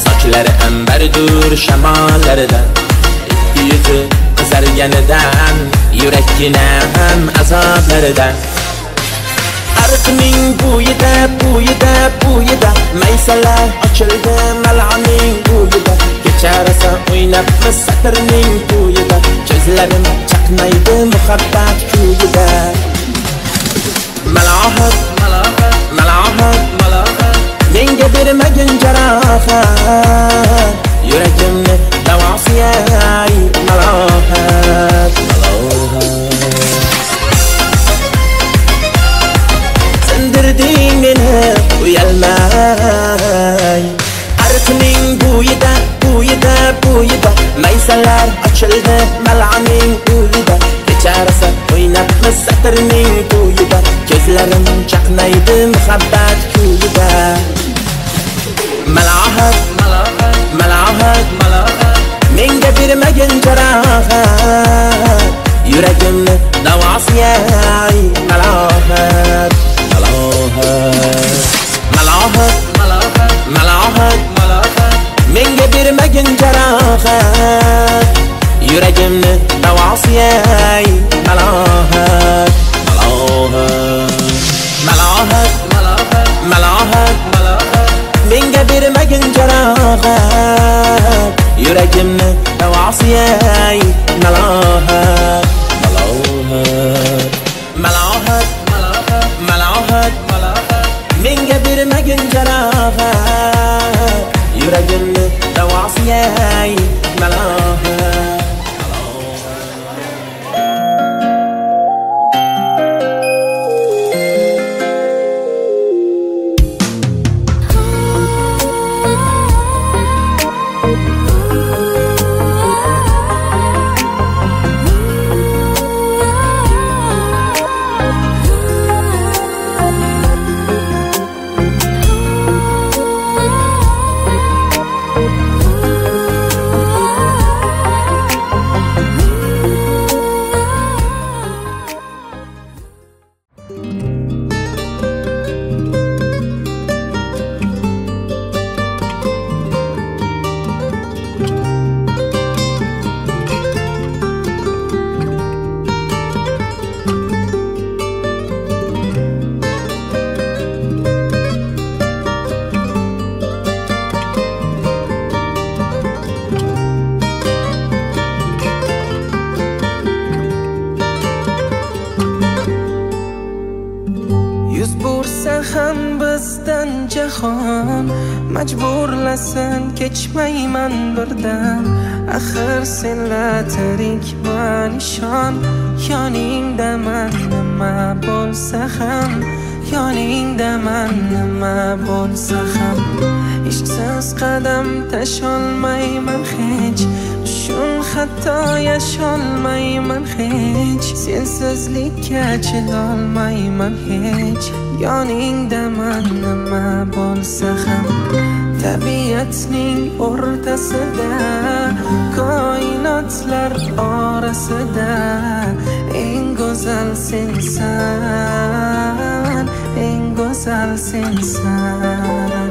sochlari ambardur shamollarida. Ikki yuzi qizarganidan yurakkinam azoblaridan. Ariqning bo'yida bo'yida bo'yida maysalar ochildi mal'oning bo'yida. Kecha rosa o'ynabmiz satrning to'yida, ko'zlarim chaqnaydi muhabbat kuyida. Malohat malohat menga bermagin jarohat, yuragimni davosi ay malohat malohat. Sindirding meni uyalmay. Ariqning bo'yida bo'yida bo'yida maysalar ochildi mal'oning uyida. Kecha rosa o'ynabmiz satrning to'yida, ko'zlarim chaqnaydi muhabbat kuyida. Malohat malohat menga bermagin jarohat, yuragimni davosi ay malohat malohat. Malohat malohat menga bermagin jarohat, yuragimni davosi ay malohat malohat. Malohat malohat menga bermagin jarohat, yuragimni davosi ay malohat malohat. Malohat malohat menga bermagin jarohat, yuragimni davosi ay malohat. Majburlasin kechmayman birdan, axir senla tirikman ishon. Yoningdaman nima bo'lsa ham, yoningdaman nima bo'lsa ham. Ishqsiz qadam tasholmayman hech, tushun hatto yasholmayman hech. Sensizlikka chidolmayman hech, yoningdaman nima bo'lsa ham. Tabiatning o'rtasida, koinotlar orasida eng go'zal sensan, eng go'zal sensan.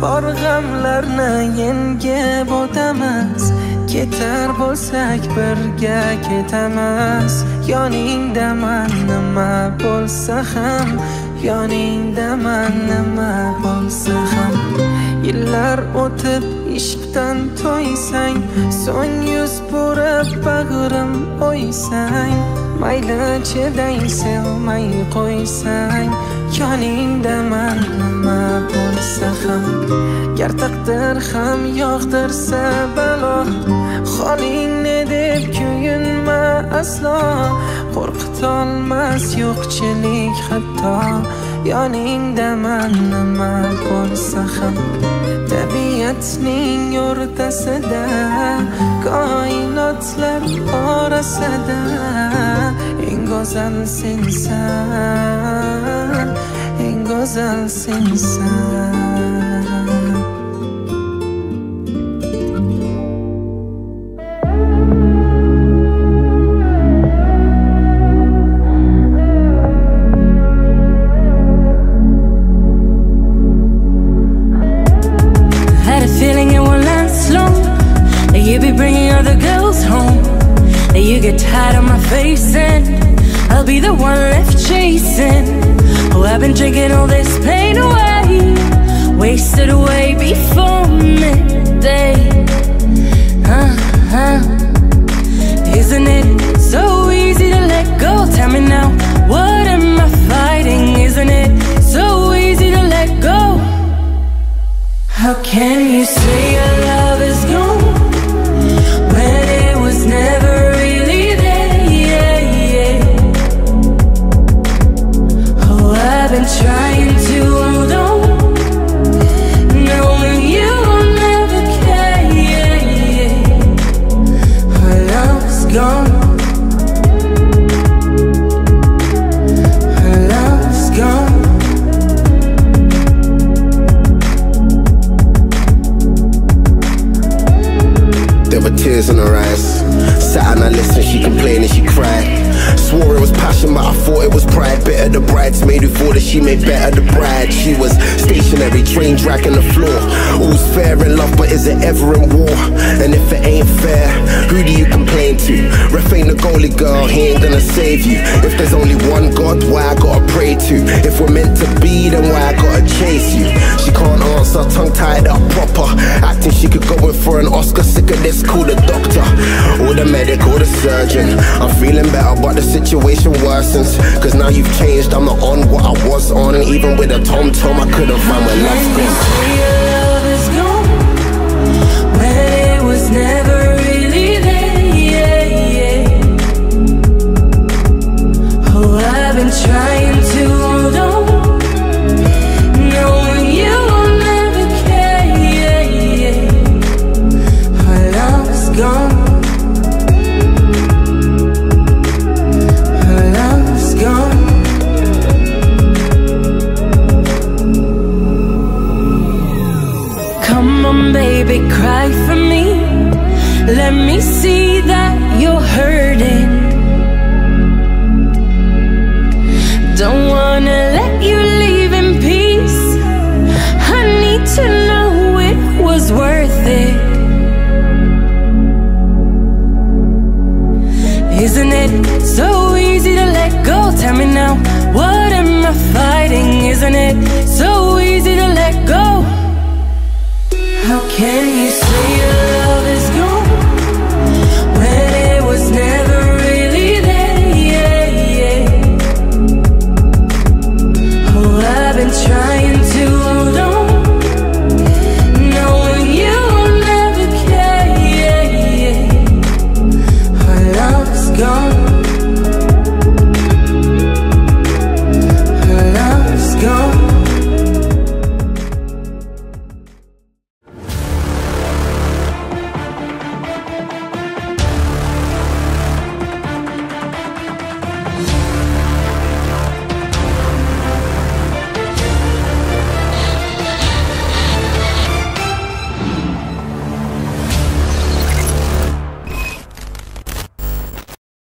Bor g'amlarni yengib o'tamiz. Ketar bo'lsak birga ketamiz. Yoningdaman nima bo'lsa ham, yoningdaman nima bo'lsa ham. Yillar o'tib ishqdan to'ysang, so'ng yuz burib bag'rim o'ysang, mayli chidang sevmay qo'ysang, yoningdaman nima bo'lsa ham. Gar taqdir ham yog'dirsa balo, holing ne deb kuyinma aslo. Qo'rqitolmas yo'qchilik hatto, yoningdaman nima bo'lsa ham. Tabiatning o'rtasida, koinotlar orasida, eng go'zal sensan, eng go'zal sensan. You be bringing other girls home. You get tired of my face and I'll be the one left chasing. Oh, I've been drinking all this pain away, wasted away before midday. Isn't it so easy to let go? Tell me now, what am I fighting? Isn't it so easy to let go? How can you say your love is gone when it was never really there? Yeah, yeah. Oh, I've been trying to hold on, knowing you will never care. Yeah, yeah. Our love's gone. Our love's gone. There were tears in her eyes. Sat and I listened, she complained and she cried. Swore it was passion, but I thought it was pride. Bitter the bridesmaid who thought that she made better the bride. She was stationary, train dragging the floor. All's fair in love, but is it ever in war? And if it ain't fair, who do you complain to? Ref ain't the goalie girl, he ain't gonna save you. If there's only one God, why I gotta pray to? If we're meant to be, then why I gotta chase you? She can't answer, tongue tied up proper. Acting she could go in for an Oscar. Sick of this, call the doctor, or the medic, or the surgeon. I'm feeling better, but the situation worsens. Cause now you've changed, I'm not on what I was on. Even with a tom-tom, I couldn't find where love's gone. Say your love is gone when it was never really there. Yeah, yeah. Oh, I've been trying to hold on, knowing you will never care. Yeah, yeah. Our love's gone. Gone. Come on, baby, cry for me. Let me see that you're hurting. Don't wanna let you leave in peace. I need to know it was worth it. Isn't it so easy to let go? Tell me now, what am I fighting? Isn't it so easy to let go? How can you say